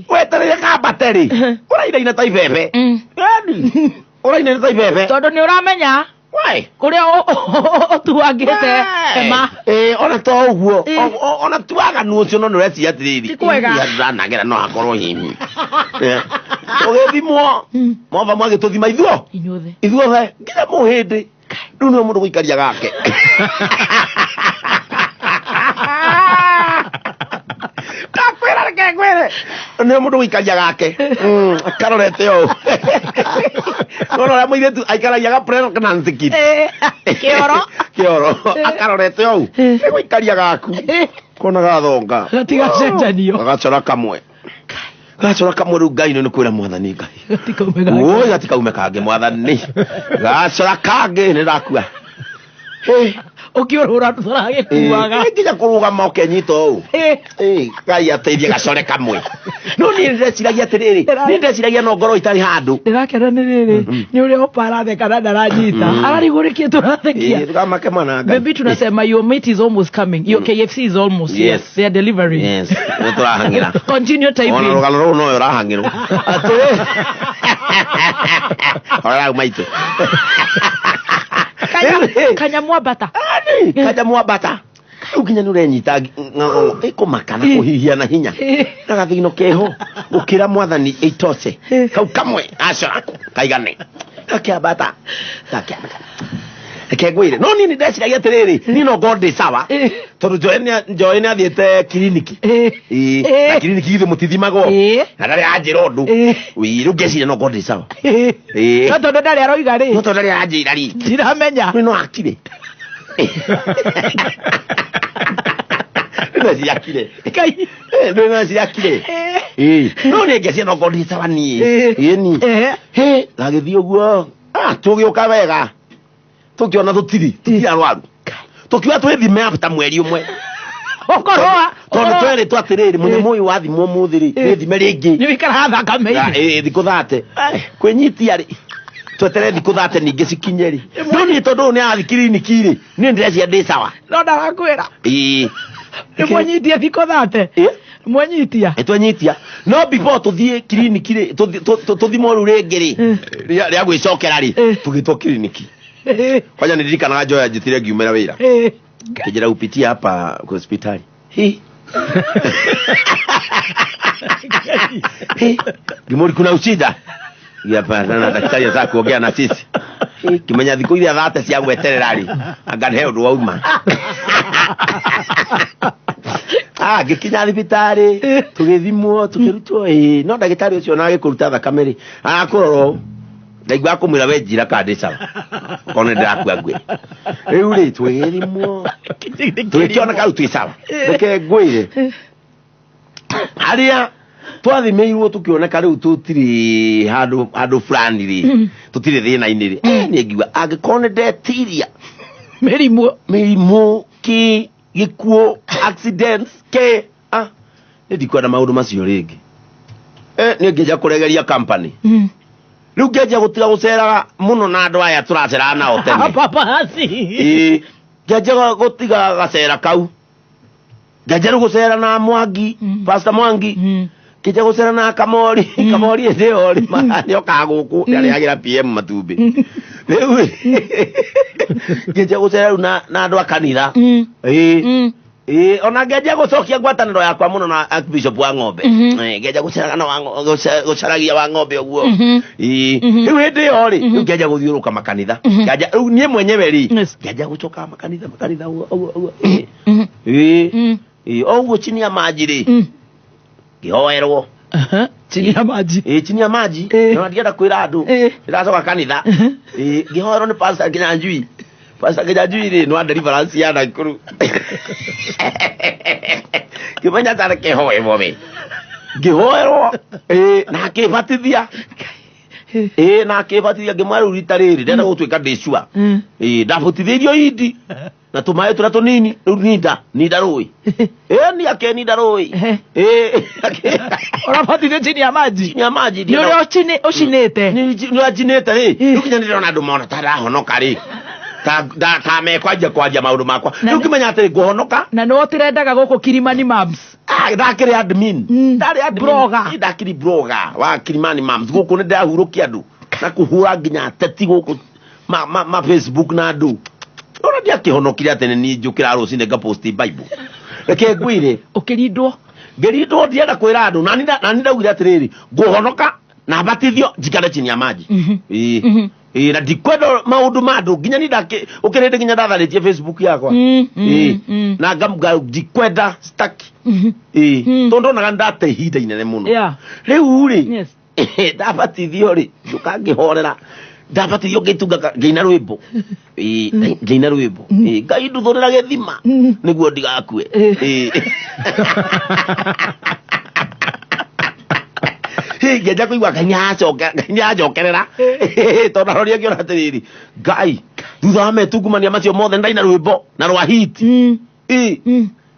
wetereire kambate rĩ, ũrainaina ta ibebe. Yani ũrainaina ta ibebe. Tondũ nĩ ũramenya Why? kũrĩa ũtuangĩte hema. Ĩ, ona to ũguo, ona ti waganu ũcio, no nĩ ũreciria atĩrĩrĩ, Ti kwega. "Hihi ndĩranagera no hakorwo hihi." Tũgĩthimwo, mova mwagĩtũthima ithuo inyuothe. Ithuothe nginya mũhĩndĩ. Rĩu nĩwe mũndũ gũikaria gake. Ndakwĩra, reke ngwĩre, nĩwe mũndũ gũikaria gake. Karorete ũũ, nona ũrĩa mũirĩtu aikaragia ga pregnancy kit. Kĩoro. Kĩoro akarorete ũũ, nĩ gũikaria gaku kona gathonga. Gatigacenjanio. Gagacora kamwe, gacora kamwe. Rĩu Ngai nĩ kwĩra Mwathani Ngai. Gatikaume gake. Oi, gatikaume kangĩ, Mwathani, gacora kangĩ nĩ ndakua. Ũkĩũrũra tũragĩkuaga. Nginya kũrũgama ũkenyita ũũ. Ngai ateithie gacore kamwe. No niĩ ndĩreciragia atĩrĩrĩ, niĩ ndĩreciragia no ngorwo itarĩ handũ. Ndĩrakena nĩ rĩrĩ, nĩ ũrĩa ũpa aratheka na ndaranyita, ararigwo nĩkĩ tũrathekia. Ndũkamake mwana Ngai. Maybe tunasema your mate is almost coming. Your KFC is almost here. They are delivering. Yes, nĩ tũrahang'ĩra. Continue typing. Ona rũgano rũu noyo ũrahang'ĩrwo atĩrĩ, orau maitũ. Kanyamũ ambata. Kanyamũ ambata. Rĩu nginya nĩ ũrenyita ĩkũmaka na kũhihia na hinya na gathigino keho, gũkĩra Mwathani ĩitoce kau kamwe aca kaigane, gakĩambata, gakĩambata. Reke ngwĩre, no niĩ nĩ ndeciragia atĩrĩrĩ, niĩ no ngorwo ndĩ sawa, tondũ Joy nĩ athiĩte kiriniki. Ĩĩ, na kiriniki githĩ mũtithimagwo, na ndarĩ anjĩra ũndũ. Ĩĩ, rĩu ngeciria no ngorwo ndĩ sawa. Ĩĩ. No tondũ ndarĩ aroiga rĩ. No tondũ ndarĩ anjĩra rĩ, ndiramenya. Nĩ no akire, no ciakire. Ngai. No ciakire. Ĩĩ, no nĩ ngeciria no ngorwo ndĩ sawa niĩ. Ĩni he gagĩthiĩ ũguo. Ah, tũgĩũka wega, tũkĩona tũtirĩ arwaru, tũkiuga twĩthime after mweri ũmwe. Ũkorwo Tondũ twerĩtwo atĩrĩrĩ, mũnyamũ ũyũ wathimwo ũmũthĩ rĩ, wĩthime rĩngĩ. Nĩ wĩikaraga thakame-inĩ. Ĩĩ, thikũ 30 kwĩnyitia rĩ, twetere thikũ 30 ningĩ cikinye rĩ. No niĩ tondũ ũyũ nĩ arathiĩ kiriniki rĩ, niĩ ndĩreciria ndĩ sawa. No ndarakwĩra. Ĩĩ. Nĩ mwanyitia thikũ thate mwanyitia Twanyitia no before tuthiĩ kiriniki rĩ, tũthimwo rĩu rĩngĩ rĩ, rĩa gwĩcokera rĩ, tũgĩtwo kiriniki. Kwanja nĩndirikanaga njoya njĩtire ngiumĩra wĩra, kĩnjĩra upitie hapa kwa hospitali. Hi. Hi. Ngĩmũri kuna ushida. Hapana, na daktari anataka kuongea na sisi. Kimenya thikũ iria thate cia gweterera rĩ, anga he ũndũ wauma. Ah, ngĩkinya thibitarĩ, tũgĩthimwo, tũkĩrutwo, ĩĩ, no ndagĩtarĩ ũcio ona agĩkũruta thakame rĩ, arakũrora ũũ. Ndaigua akũmwĩra we njira kana ndĩ sawa. Okorwo nĩ ndĩrakua ngwĩre. Rĩu rĩ, tũgĩthimwo, tũgĩkĩoneka rĩu twĩ sawa. Reke ngwĩre, harĩa twathimĩirwo tũkĩoneka rĩu tũtirĩ handũ fulani rĩ, tũtirĩ thĩna-inĩ rĩ, niĩ ngiuga angĩkorwo nĩ ndetiria mĩrimũ kĩ gĩkuũ accidents kĩ, ah, nĩ ndikwenda maũndũ macio rĩngĩ. Niĩ ngĩanjia kũregeria company. Rĩu ngĩanjia gũtiga gũceraga mũno na andũ aya tũraceraga nao tene. Paparazzi. Ĩĩ, ngĩanjia gũtiga gacera kau. Ngĩanjia rĩu gũcera na Mwangi, Pastor Mwangi. Ngĩanjia gũcera na Kamori, Kamori hĩndĩ ĩyo rĩ, nĩokaga gũkũ, nĩarehagĩra PM matumbĩ. Rĩu ngĩanjia gũcera rĩu na andũ a kanitha. Ĩĩ. Ĩĩ, ona ngĩanjia gũcokia ngwatanĩro yakwa mũno na Archbishop wa Ng'ombe. Ngĩanjia gũceraga na gũcaragia wa Ng'ombe ũguo. Ĩĩ. Rĩu hĩndĩ ĩyo rĩ, rĩu ngĩanjia gũthiũrũrũka makanitha. Ngĩanjia rĩu niĩ mwenyewe rĩ, ngĩanjia gũcoka makanitha, makanitha ũguo, ũguo, ũguo. Ĩĩ. Ĩĩ. Ĩĩ, o ũguo chini ya maji rĩ, ngĩhoerwo. Chini ya maji. Ĩĩ, chini ya maji. No ndienda kwĩra andũ. Ndĩracoka kanitha. Ĩĩ, ngĩhoerwo nĩ Pastor Kinyanjui. Pastor Kinyanjui rĩ, nĩ wa deliverance ya Nakuru. Ngĩmenya tarĩ kĩhoe we. Ngĩhoerwo, ĩĩ, na akĩbatithia. Ĩĩ, na akĩbatithia ngĩmwĩra rĩu rita rĩrĩ ndĩrenda gũtuĩka ndĩ sure. Ĩĩ, ndabatithĩirio indi na tũmaĩ tũrĩa tũnini rĩu ninda rũĩ. Ĩĩ, ni akĩninda rũĩ. Ĩĩ, Ũrabatithio chini ya maji. Chini ya maji. Nĩ ũrĩa ũcinĩte. Nĩ ũrĩa njinĩte rĩ. Rĩu nginya nĩndĩrona andũ mona ta ndahonoka rĩ. Ta mekwanjia kwaria maũndũ makwa. Rĩu ngĩmenya atĩrĩ ngũhonoka. Na nĩwe ũtĩrendaga gũkũ Kilimani Moms. Ah, ndakĩrĩ admin. Ndarĩ admin. Blogger. Ĩ, ndakĩrĩ blogger wa Kilimani Moms. Gũkũ nĩ ndĩrahurũkia andũ. Na kũhũra nginya ateti gũkũ ma Facebook na andũ. Ona ndiakĩhonokire atĩ nĩ niĩ njũkĩra rũcinĩ ngaposti Bible. Reke ngwĩre. Ũkĩrindwo. Ngĩrindwo ndienda kwĩra andũ. Na niĩ ndaugire atĩrĩrĩ, ngũhonoka na batithio njikare chini ya maji. Ĩĩ. Ĩĩ, na ndikwenda maũndũ ma andũ nginya niĩ ũkĩrĩndĩ nginya ndatharĩtie Facebook yakwa. Ĩĩ. Na ndikwenda staki. Ĩĩ. Tondũ ndonaga ndate ihinda inene mũno. Rĩu rĩ, ndabatithio rĩ, njũka ngĩhorera. Ndabatithio ngĩtunga ngĩina rwĩmbo. Ĩĩ, ngĩina rwĩmbo. Ĩĩ, Ngai nduthũrĩra gĩthima nĩguo ndigakue. Ĩĩ. Hĩ, ngĩanjia kũigua Ngai nĩaranjokerera. Tondũ aroria ngĩona atĩrĩrĩ, Ngai, thutha wa metungumania macio mothe ndaina rwĩmbo na rwa hit. Ĩĩ.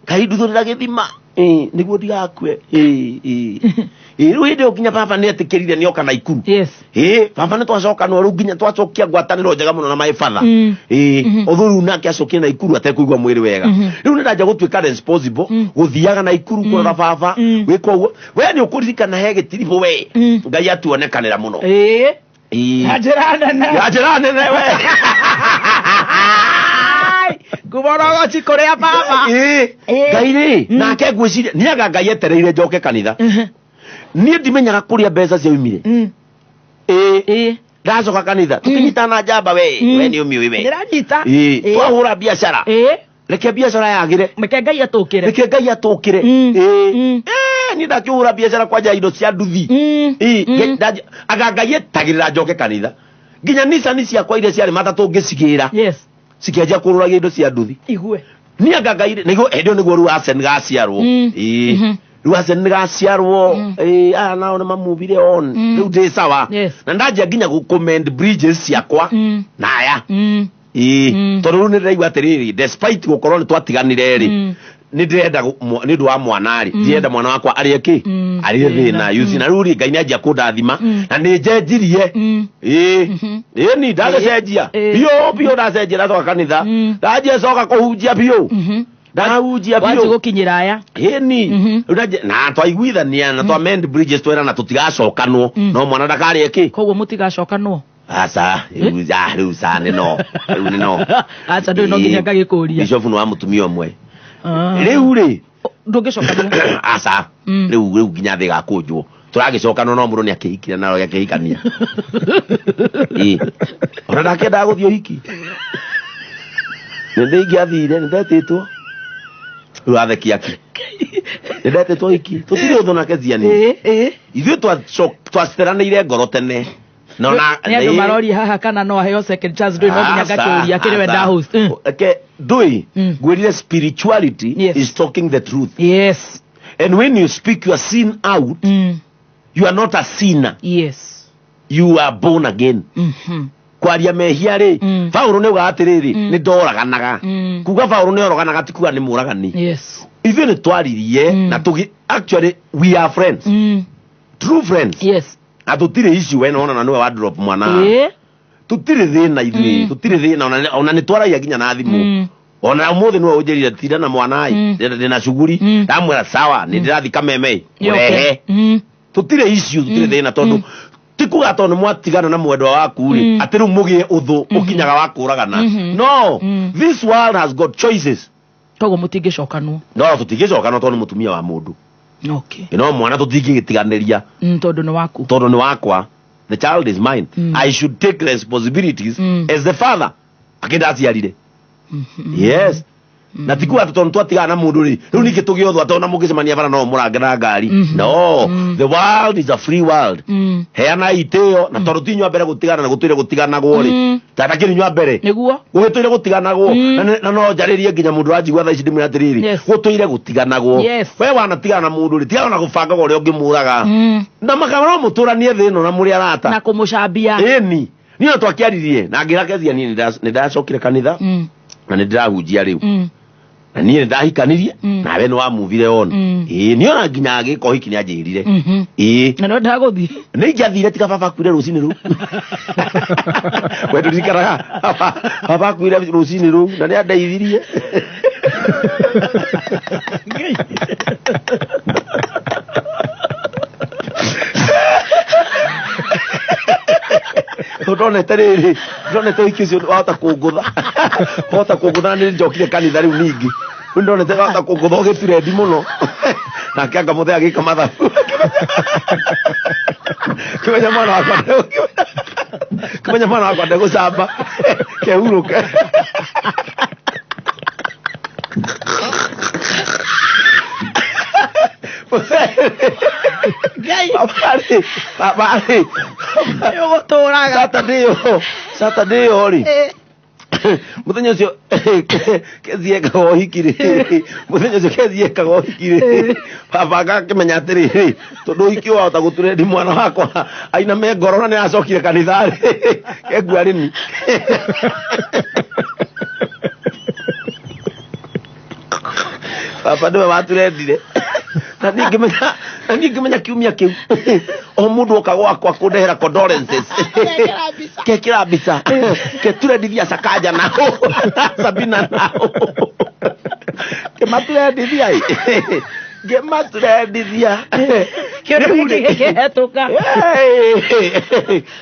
Ngai nduthũrĩra gĩthima. Ĩĩ, nĩguo ndigakue. Ĩĩ, ĩĩ. Ĩĩ, rĩu hĩndĩ ĩyo nginya baba nĩetĩkĩrire nĩoka Naikuru. Ĩĩ, baba nĩtwacokanwo rĩu nginya twacokia ngwatanĩro njega mũno na my father. Ĩĩ, ũthũ rĩu nake acokire Naikuru atekũigua mwĩrĩ wega. Rĩu nĩndanjia gũtuĩka responsible, gũthiaga Naikuru kũrora baba, gwĩka ũguo. We nĩ ũkũririkana he gĩtiribũ we. Ngai atuonekanĩra mũno. Ĩĩ. Ĩĩ. Na njĩra nene. Na njĩra nene we. Ngũmorogoci kũrĩa baba. Ĩĩ. Ngai rĩ, nake ngwĩciria nĩaga Ngai etereire njoke kanitha. Niĩ ndimenyaga kũrĩa mbeca ciaumire. Ĩĩ. Ndacoka kanitha tũkĩnyitana njamba we, we nĩ ũmĩũĩ we. Ndĩranyita. Ĩĩ. Twahũra biacara. Ĩĩ. Reke biacara yagĩre. Reke Ngai atũkĩre. Reke Ngai atũkĩre. Ĩĩ. Niĩ ndakĩhũra biacara kwanja indo cia nduthi. Ĩĩ. Anga Ngai etagĩrĩra njoke kanitha. Nginya Nissan ciakwa iria ciarĩ matatũ ngĩcigĩra. Cikĩanjia kũrũragia indo cia nduthi. Igue. Niĩ anga Ngai rĩ, nĩguo hĩndĩ ĩyo nĩguo rĩu Arsene gaciarwo. Ĩĩ. Rĩu Arsene nĩgaciarwo. Ĩĩ, aya nao nĩ mamuvire on. Rĩu ndĩ sawa. Na ndanjia nginya gũ commend bridges ciakwa na aya. Ĩĩ. Tondũ rĩu nĩndĩraigua atĩrĩrĩ, despite gũkorwo nĩ twatiganire rĩ, nĩ ndĩrenda nĩ ũndũ wa mwana rĩ, ndĩrenda mwana wakwa arĩe kĩ? Arĩe thĩna. You see, na rĩu rĩ, Ngai nĩanjia kũndathima na nĩ njenjirie. Ĩĩ. Ĩĩ, ni ndagĩcenjia. Biũ, biũ ndacenjia ndacoka kanitha. Ndanjia coka kũhunjia biũ. Ndahunjia Wanji biũ. gũkinyĩra aya. Ĩni. Rĩu na twaiguithania na twa mend bridges twerana tũtigacokanwo, no mwana ndakarĩe kĩ. Koguo mũtigacokanwo? Aca, rĩu ah, rĩu ca nĩ no rĩu nĩ no. Aca, ndũrĩ no nginya ngagĩkũria. Bishop nĩ wa mũtumia ũmwe. Ah. Rĩu rĩ, Ndũngĩcokanwo? Aca. Rĩu nginya thĩ ĩgakũnjwo tũragĩcokanwo, no mũndũ nĩ akĩhikire na akĩhikania. Ĩ, ona ndakĩendaga gũthiĩ ũhiki, nĩ ndĩingĩathire, nĩ ndetĩtwo. Rĩu atheki aki nĩ ndetĩtwo ũhiki, tũtirĩ ũthũ nake ziani. Ĩ, ĩ. Ithuĩ twaceranĩire ngoro tene. No na Nĩ andũ maroria haha kana no aheo second chance. Ndũrĩ no nginya ngakĩũria kĩrĩ we nda host. Eke ndũĩ ngwĩrire, spirituality is talking the truth. And when you speak your sin out, you are not a sinner. You are born again. Kwaria mehia rĩ, Paulo nĩ augaga atĩrĩrĩ, nĩ ndoraganaga. Kuga Paulo nĩ oroganaga ti kuga nĩ mũragani. Ithuĩ nĩ twaririe na tũgi actually we are friends, true friends. Na tũtirĩ issue. We nona na nĩwe wa drop mwana. Tũtirĩ thĩna ithuĩ, tũtirĩ thĩna. Ona nĩ twaragia nginya na thimũ. Ona ũmũthĩ nĩwe ũnjĩrire tinda na mwana ĩ, ndĩna cuguri. Ndamwĩra sawa, nĩ ndĩrathi kameme mũrehe. Tũtirĩ issue, tũtirĩ thĩna, tondũ ti kuga tondũ nĩ mwatigana na mwendwa waku rĩ, atĩ rĩu mũgĩe ũthũ ũkinyaga wa kũragana. No this world has got choices. Koguo mũtingĩcokanwo? No, tũtingĩcokana tondũ nĩ mũtumia wa mũndũ. No mwana tũtingĩgĩtiganĩria. Tondũ nĩ waku. Tondũ nĩ wakwa. The child is mine. I should take responsibilities as the father akĩndaciarire. Yes, na ti kuga atĩ tondũ twatigana na mũndũ rĩ, rĩu ningĩ tũgĩe ũthũ atĩ ona mũngĩcemania bara no mũrange na ngari. No, the world is a free world. Heana itĩo, na tondũ ti inyuĩ a mbere gũtigana na gũtũire gũtiganagwo rĩ, tandakĩrĩ inyuĩ a mbere. Nĩguo. Gũgĩtũire gũtiganagwo. Na no njarĩrie nginya mũndũ ũranjigua thaa ici ndĩmwĩre atĩrĩrĩ, gũtũire gũtiganagwo. We wanatigana na mũndũ rĩ, tigana na gũbangaga ũrĩa ũngĩmũraga na makaba no mũtũranie thĩ ĩno na mũrĩ arata. Na kũmũcambia. Ĩni, niĩ no twakĩaririe na ngĩra Kezia niĩ nĩ ndacokire kanitha na nĩ ndĩrahunjia rĩu na niĩ nĩ ndahikanirie nawe nĩ wamuvire on. Ĩĩ, niĩ ona nginya agĩka ũhiki nĩ anjĩrire. Ĩĩ. Na no ndagũthiĩ. Nĩ ingĩathire tiga baba akuire rũcinĩ rũu. We ndũririkanaga baba akuire rũcinĩ rũu na nĩ andeithirie. Ndonete rĩrĩ, ndonete ũhiki ũcio wahota kũngũtha, wahota kũngũtha, na nĩ njokire kanitha rĩu ningĩ. Rĩu ndonete wahota kũngũtha ũgĩturendi mũno, nake anga mũthee agĩka mathabu kĩmenya mwana wakwa kĩmenya mwana wakwa ndegũcamba kehurũke. Baba-rĩ, baba-rĩ, Ũgũtũraga. Saturday ĩyo, Saturday ĩyo rĩ, mũthenya ũcio Kezi ekaga ũhiki rĩ, mũthenya ũcio Kezi ekaga ũhiki rĩ, baba agakĩmenya atĩrĩrĩ, tondũ ũhiki ũyũ wahota gũturendi mwana wakwa ainame ngoro na nĩ acokire kanitha rĩ, kengua rĩni. Baba nĩwe waturendire na niĩ ngĩmenya, na niĩ ngĩmenya kiumia kĩu o mũndũ oka gwakwa kũndehera condolences, kekĩra mbica keturendithia Sakanja nao Sabina nao kĩmaturendithia ĩ, ngĩmaturendithia. Kĩũndũ gĩkĩ gĩkĩhetũka,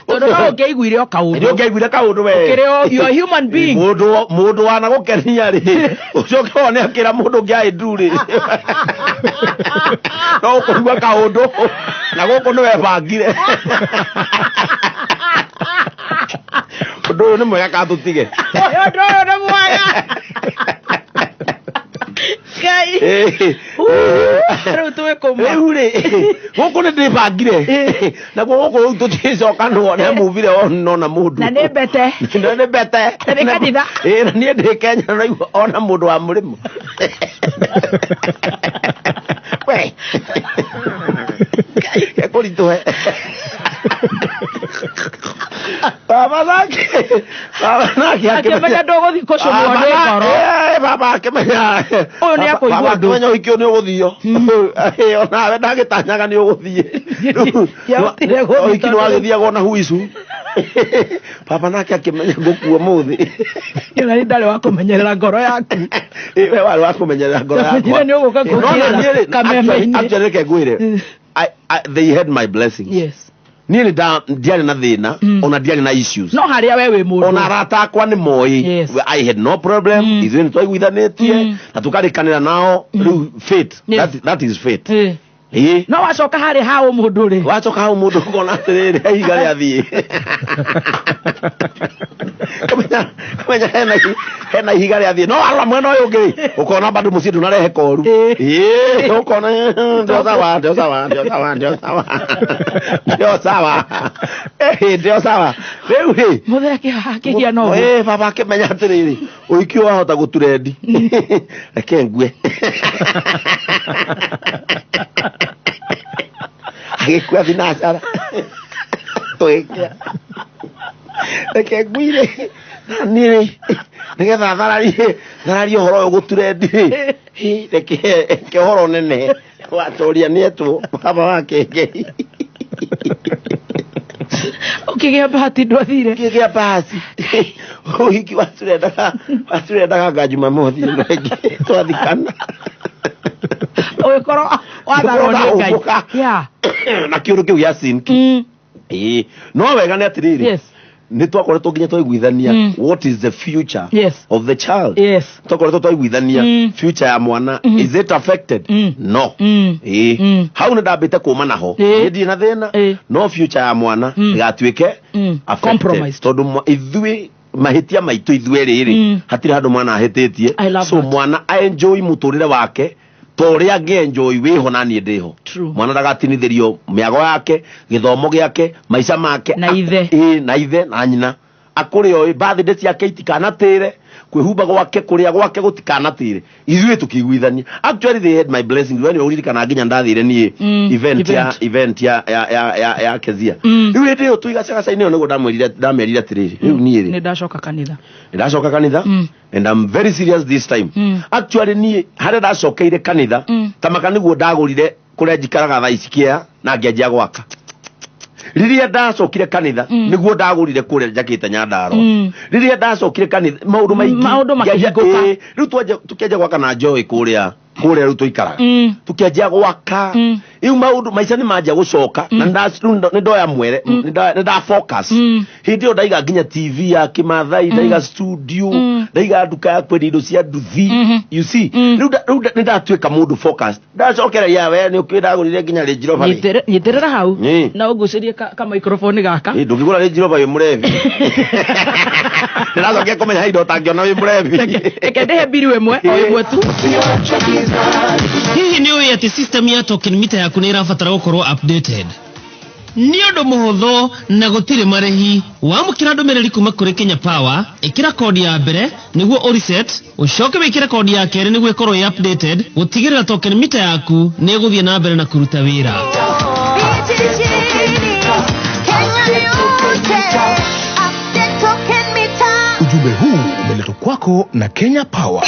tondũ no ũngĩaiguire o kaũndũ. Nĩ ũngĩaiguire kaũndũ we. Ũkĩrĩ o, you are human being. Mũndũ wanagũkenia rĩ, ũcoke wone akĩra mũndũ ũngĩ aĩ ndu rĩ, no ũkũigua kaũndũ na gũkũ nĩ webangire. Ũndũ ũyũ nĩ mwega katũtige. Ũndũ ũyũ nĩ mwega. Ngai. Rĩu twĩ kũma. Rĩu rĩ, gũkũ nĩ ndĩbangire naguo gũkũ rĩu tũticokanwo nĩ muvire ona mũndũ. Na nĩ mbete. Na nĩ mbete. Na nĩ kanitha. Ĩ, na niĩ ndĩ Kenya na naigua ona mũndũ wa mũrĩmo we kekũritũhe. Baba nake, baba nake Akĩmenya ndũgũthiĩ kũcũnwo nĩ ngoro. Baba akĩmenya Ũyũ nĩ akũigua baba ũndũ. Akĩmenya ũhiki ũyũ nĩ ũgũthio. Onawe ndagĩtanyaga nĩ ũgũthiĩ. Ndiahotire gũthiĩ. Ũhiki nĩ wagĩthiagwo na huicu. Baba nake akĩmenya ngũkua mũthĩ. Ĩno nĩ ndarĩ wa kũmenyerera ngoro yaku. We warĩ wa kũmenyerera ngoro yakwa. Ndamenyire nĩ ũgũka No, na niĩ rĩ, kameme-inĩ. actually reke ngwĩre, they had my blessings. Yes. Niĩ nĩ ndiarĩ na thĩna, ona ndiarĩ na issues. No harĩa we wĩ mũndũ. Ona arata akwa nĩ moĩ. Yes. I had no problem. Ithuĩ nĩ twaiguithanĩtie na tũkarĩkanĩra nao rĩu fate. Yes. That is fate. Ĩĩ. No wacoka harĩ ha ũmũndũ rĩ. Wacoka hau mũndũ ũkona atĩrĩrĩ, ihiga rĩathiĩ. Kamenya hena ihiga rĩathiĩ. No warora mwena ũyũ ũngĩ rĩ, ũkona bado mũciĩ ndũnarehe koru. Ĩĩ, ũkona ndio sawa, ndio sawa, ndio sawa, ndio sawa. Ndio sawa. Ĩĩ, ndio sawa. Rĩu rĩ, Mũthee akĩgĩa na ũguo. Ĩĩ, baba akĩmenya atĩrĩrĩ, ũhiki ũyũ wahota gũturendi. Reke ngue. Agĩkua thinacara. Tũgĩkia. Reke nguire. Na niĩ rĩ, nĩgetha thararie ũhoro ũyũ gũturendi rĩ, reke ũhoro nene watoria nĩetwo baba wa Kĩengei. Ũkĩgĩa bahati ndwathire. Ũkĩgĩa bahati. Ũhiki waturendaga nga Jumamothi ĩno ĩngĩ twathikana. Ũgĩkorwo watharwo nĩ Ngai. Ndahũmbũka. Yeah. Na kĩũndũ kĩu gĩa sinki. Ĩĩ. No wega nĩ atĩrĩrĩ, Yes. nĩ twakoretwo nginya twaiguithania what is the future Yes. of the child. Yes. Twakoretwo twaiguithania future ya mwana, is it affected? No. Ĩĩ. Hau nĩ ndambĩte kũma naho. Ĩĩ. Niĩ ndirĩ na thĩna, no future ya mwana ndĩgatuĩke affected. Compromised. Tondũ ithuĩ mahĩtia maitũ ithuĩ rĩrĩ, hatirĩ handũ mwana ahĩtĩtie. I love So that. mwana aenjoy mũtũrĩre wake ta ũrĩa angĩenjoy wĩho na niĩ ndĩho. True. Mwana ndagatinithĩrio mĩago yake, gĩthomo gĩake, maica make Na ithe. Ĩĩ, na ithe na nyina akũrĩ oĩ birthday ciake itikanatĩre, kwĩhumba gwake, kũrĩa gwake gũtikanatĩre. Ithuĩ tũkĩiguithania. Actually they had my blessing. We nĩ ũririkana nginya ndathire niĩ event ya event. event ya ya ya ya, ya Kezia. Rĩu hĩndĩ ĩyo twĩ gacagaca-inĩ ĩyo nĩguo ndamerire atĩrĩrĩ, rĩu niĩ rĩ Nĩ ndacoka kanitha. ndacoka kanitha and I'm very serious this time. Actually niĩ harĩa ndacokeire kanitha ta maka nĩguo ndagũrire kũrĩa njikaraga thaa ici kĩea na ngĩanjia gwaka. Rĩrĩa ndacokire kanitha nĩguo ndagũrire kũrĩa njakĩte Nyandarũa. Rĩrĩa ndacokire kanitha maũndũ maingĩ Maũndũ ngĩanjia- makĩhingũka. Ĩĩ, rĩu tũkĩanjia gwaka na Joy kũrĩa kũrĩa rĩu tũikaraga. Tũkĩanjia gwaka rĩu maũndũ maica nĩ manjia gũcoka na rĩu nĩ ndoya mwere, nĩ nda focus. Hĩndĩ ĩyo ndaiga nginya TV ya kĩmathai, ndaiga studio, ndaiga nduka ya kwendia indo cia nduthi. You see, rĩu nĩ ndatuĩka mũndũ focused. Ndacokereria we nĩ ũkĩĩ ndagũrire nginya Range Rover rĩ. Nyitĩrĩra hau. Ĩĩ. Na ũgucĩrie ka microphone gaka. Ĩĩ, ndũngĩgũra Range Rover wĩ mũrebi. Ndĩracokire kũmenya he indo ũtangĩona wĩ mũrebi. Reke ndĩhe mbiru ĩmwe o ĩmwe tu. Hihi nĩ ũĩ atĩ system ya token meter yaku nĩ ĩrabatara gũkorwo updated? Nĩ ũndũ mũhũthũ na gũtirĩ marĩhi. Wamũkĩra ndũmĩrĩri kuma kũrĩ Kenya Power, ĩkĩra kodi ya mbere nĩguo ũreset, ũcoke wĩkĩre kodi ya kerĩ nĩguo ĩkorwo ĩ updated, gũtigĩrĩra token meter yaku nĩ ĩgũthiĩ na mbere na kũruta wĩra. Ujumbe huu umeletwa kwako na Kenya Power.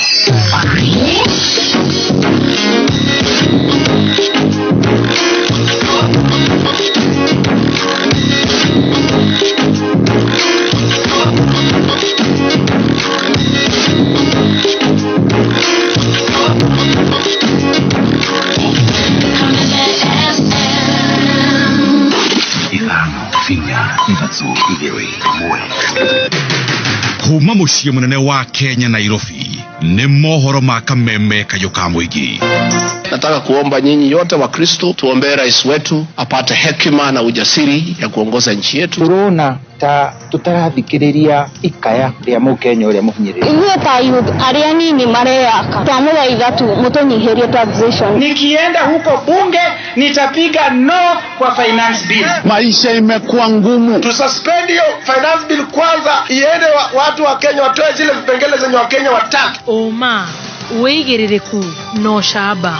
Ithano, inya, ithatũ, igĩrĩ, ĩmwe. Kuma mũciĩ mũnene wa Kenya Nairobi nĩ mohoro ma kameme kayũ ka mũingĩ. Nataka kuomba nyinyi yote wa Kristo tuombee rais wetu apate hekima na ujasiri ya kuongoza nchi yetu. Turona ta tutarathikĩrĩria ikaya rĩa mũkenya ũrĩa mũhinyĩrĩrie. Ithuĩ ta youth arĩa nini mareyaka twamũthaitha tu mũtũnyihĩrie taxation. Nikienda huko bunge nitapiga no kwa finance bill. Maisha imekuwa ngumu. Tususpend hiyo finance bill kwanza, iende watu wa Kenya watoe zile vipengele zenye wa Kenya wataki. Ũma, wĩigĩrĩrĩku na ũcamba.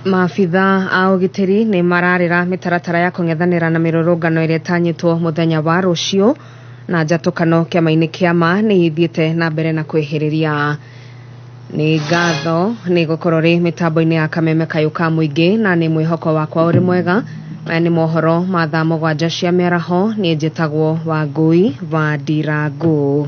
Maabitha a ũgitĩri nĩ mararĩra mĩtaratara ya kũng'ethanĩra na mĩrũrũngano ĩrĩa ĩtanyĩtwo mũthenya wa rũciũ na njatũkano kĩama-inĩ kĩa ma nĩ ithiĩte na mbere na kwĩhĩrĩria. Nĩ ngatho nĩ gũkorwo rĩ mĩtambo-inĩ ya kameme kayũ ka mũingĩ na nĩ mwĩhoko wakwa ũrĩ mwega Maya nĩ mohoro ma thaa 7 cia mĩaraho. Niĩ njĩtagwo Wangũi wa Ndirangu.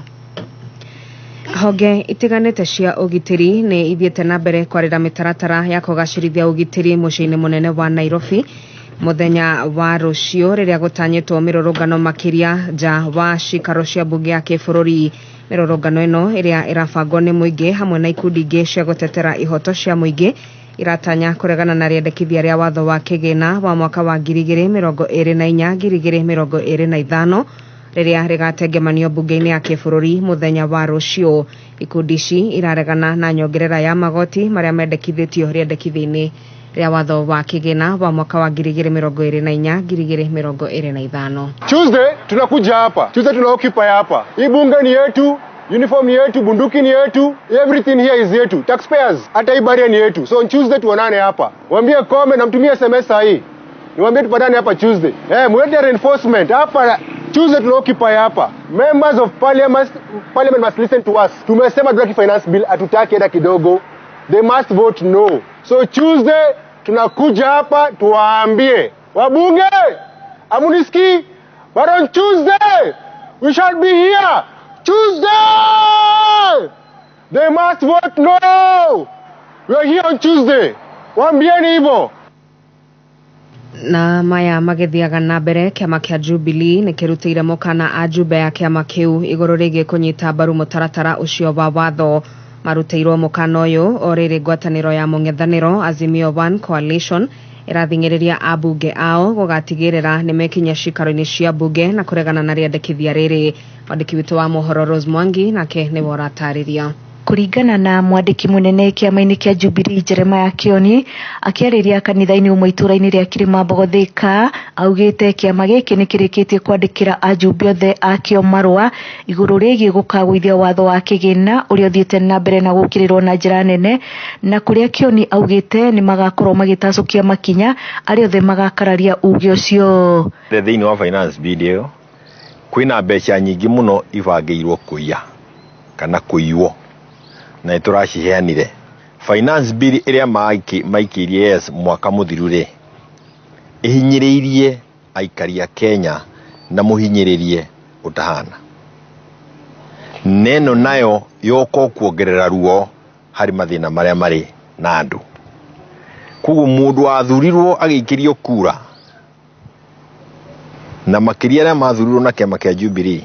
Honge itiganĩte cia ũgitĩri nĩ ithiĩte na mbere kwarĩra mĩtaratara ya kũgacĩrithia ũgitĩri mũciĩ-inĩ mũnene wa Nairobi mũthenya wa rũciũ rĩrĩa gũtanyĩtwo mĩrũrũngano makĩria nja wa cikaro cia mbunge ya kĩbũrũri. Mĩrũrũngano ĩno ĩrĩa ĩrabangwo nĩ mũingĩ hamwe na ikundi ingĩ cia gũtetera ihoto cia mũingĩ iratanya kũregana na rĩendekithia rĩa watho wa kĩgĩna wa mwaka wa 2024 2025 rĩrĩa rĩgatengemanio mbunge-inĩ ya kĩbũrũri mũthenya wa rũciũ. Ikundi ici iraregana na nyongerera ya magoti marĩa mendekithĩtio rĩendekithia-inĩ rĩa watho wa kĩgĩna wa mwaka wa 2024 2025. Tuesday tunakuja hapa. Tuesday tuna occupy hapa. Hii bunge ni yetu, uniform ni yetu, bunduki ni yetu, everything here is yetu. Taxpayers, hata hii barrier ni yetu. So on Tuesday tuonane hapa. Waambie Kome na mtumie SMS hii. Niwaambie tupatane hapa Tuesday. Mwende reinforcement hapa Tuesday tuna occupy hapa. Members of parliament must listen to us. Tumesema tutaki finance bill, hatutaki hata kidogo. They must vote no. So Tuesday tunakuja hapa tuwaambie wabunge, amuniski, but on Tuesday we shall be here. Tuesday they must vote no. We are here on Tuesday. Waambieni hivyo. Na maya magithiaga na mbere, kĩama kĩa Jubilee nĩ kĩrutĩire mũkana ajumbe ya kĩama kĩu igũrũ rĩgiĩ kũnyita mbaru mũtaratara ũcio wa watho. Marutĩirwo mũkana ũyũ o rĩrĩ ngwatanĩro ya mũng'ethanĩro Azimio One Coalition ĩrathing'ĩrĩria ambunge ao gũgatigĩrĩra nĩ mekinyia cikaro-inĩ cia mbunge na kũregana na rĩendekithia rĩrĩ. Mwandĩki witũ wa mohoro Rose Mwangi nake nĩwe ũratarĩria. Kũringana na mwandĩki mũnene kĩama-inĩ kĩa Jubilee Jeremiah Kioni akĩarĩria kanitha-inĩ ũmwe itũũra-inĩ rĩa Kĩrĩmambogo Thika, augĩte kĩama gĩkĩ nĩ kĩrĩkĩtie kwandĩkĩra ajumbe othe akĩo marũa igũrũ rĩgiĩ gũkagũithia watho wa kĩgĩna ũrĩa ũthiĩte na mbere na gũkĩrĩrwo na njĩra nene, na kũrĩa Kioni augĩte nĩ magakorwo magĩtacũkia makinya arĩa othe magakararia uge ũcio. Thĩinĩ wa finance bill ĩyo kwĩna mbeca nyingĩ mũno ibangĩirwo kũiya kana kũiywo na tũraciheanire. Finance bill ĩrĩa maikĩirie yes mwaka mũthiru rĩ ĩhinyĩrĩirie aikari a Kenya na mũhinyĩrĩrie ũtahana. Neno nayo yoko kuongerera ruo harĩ mathĩna marĩa marĩ na andũ. Koguo mũndũ wathurirwo agĩikĩrio kura na makĩria arĩa mathurirwo na kĩama kĩa Jubilee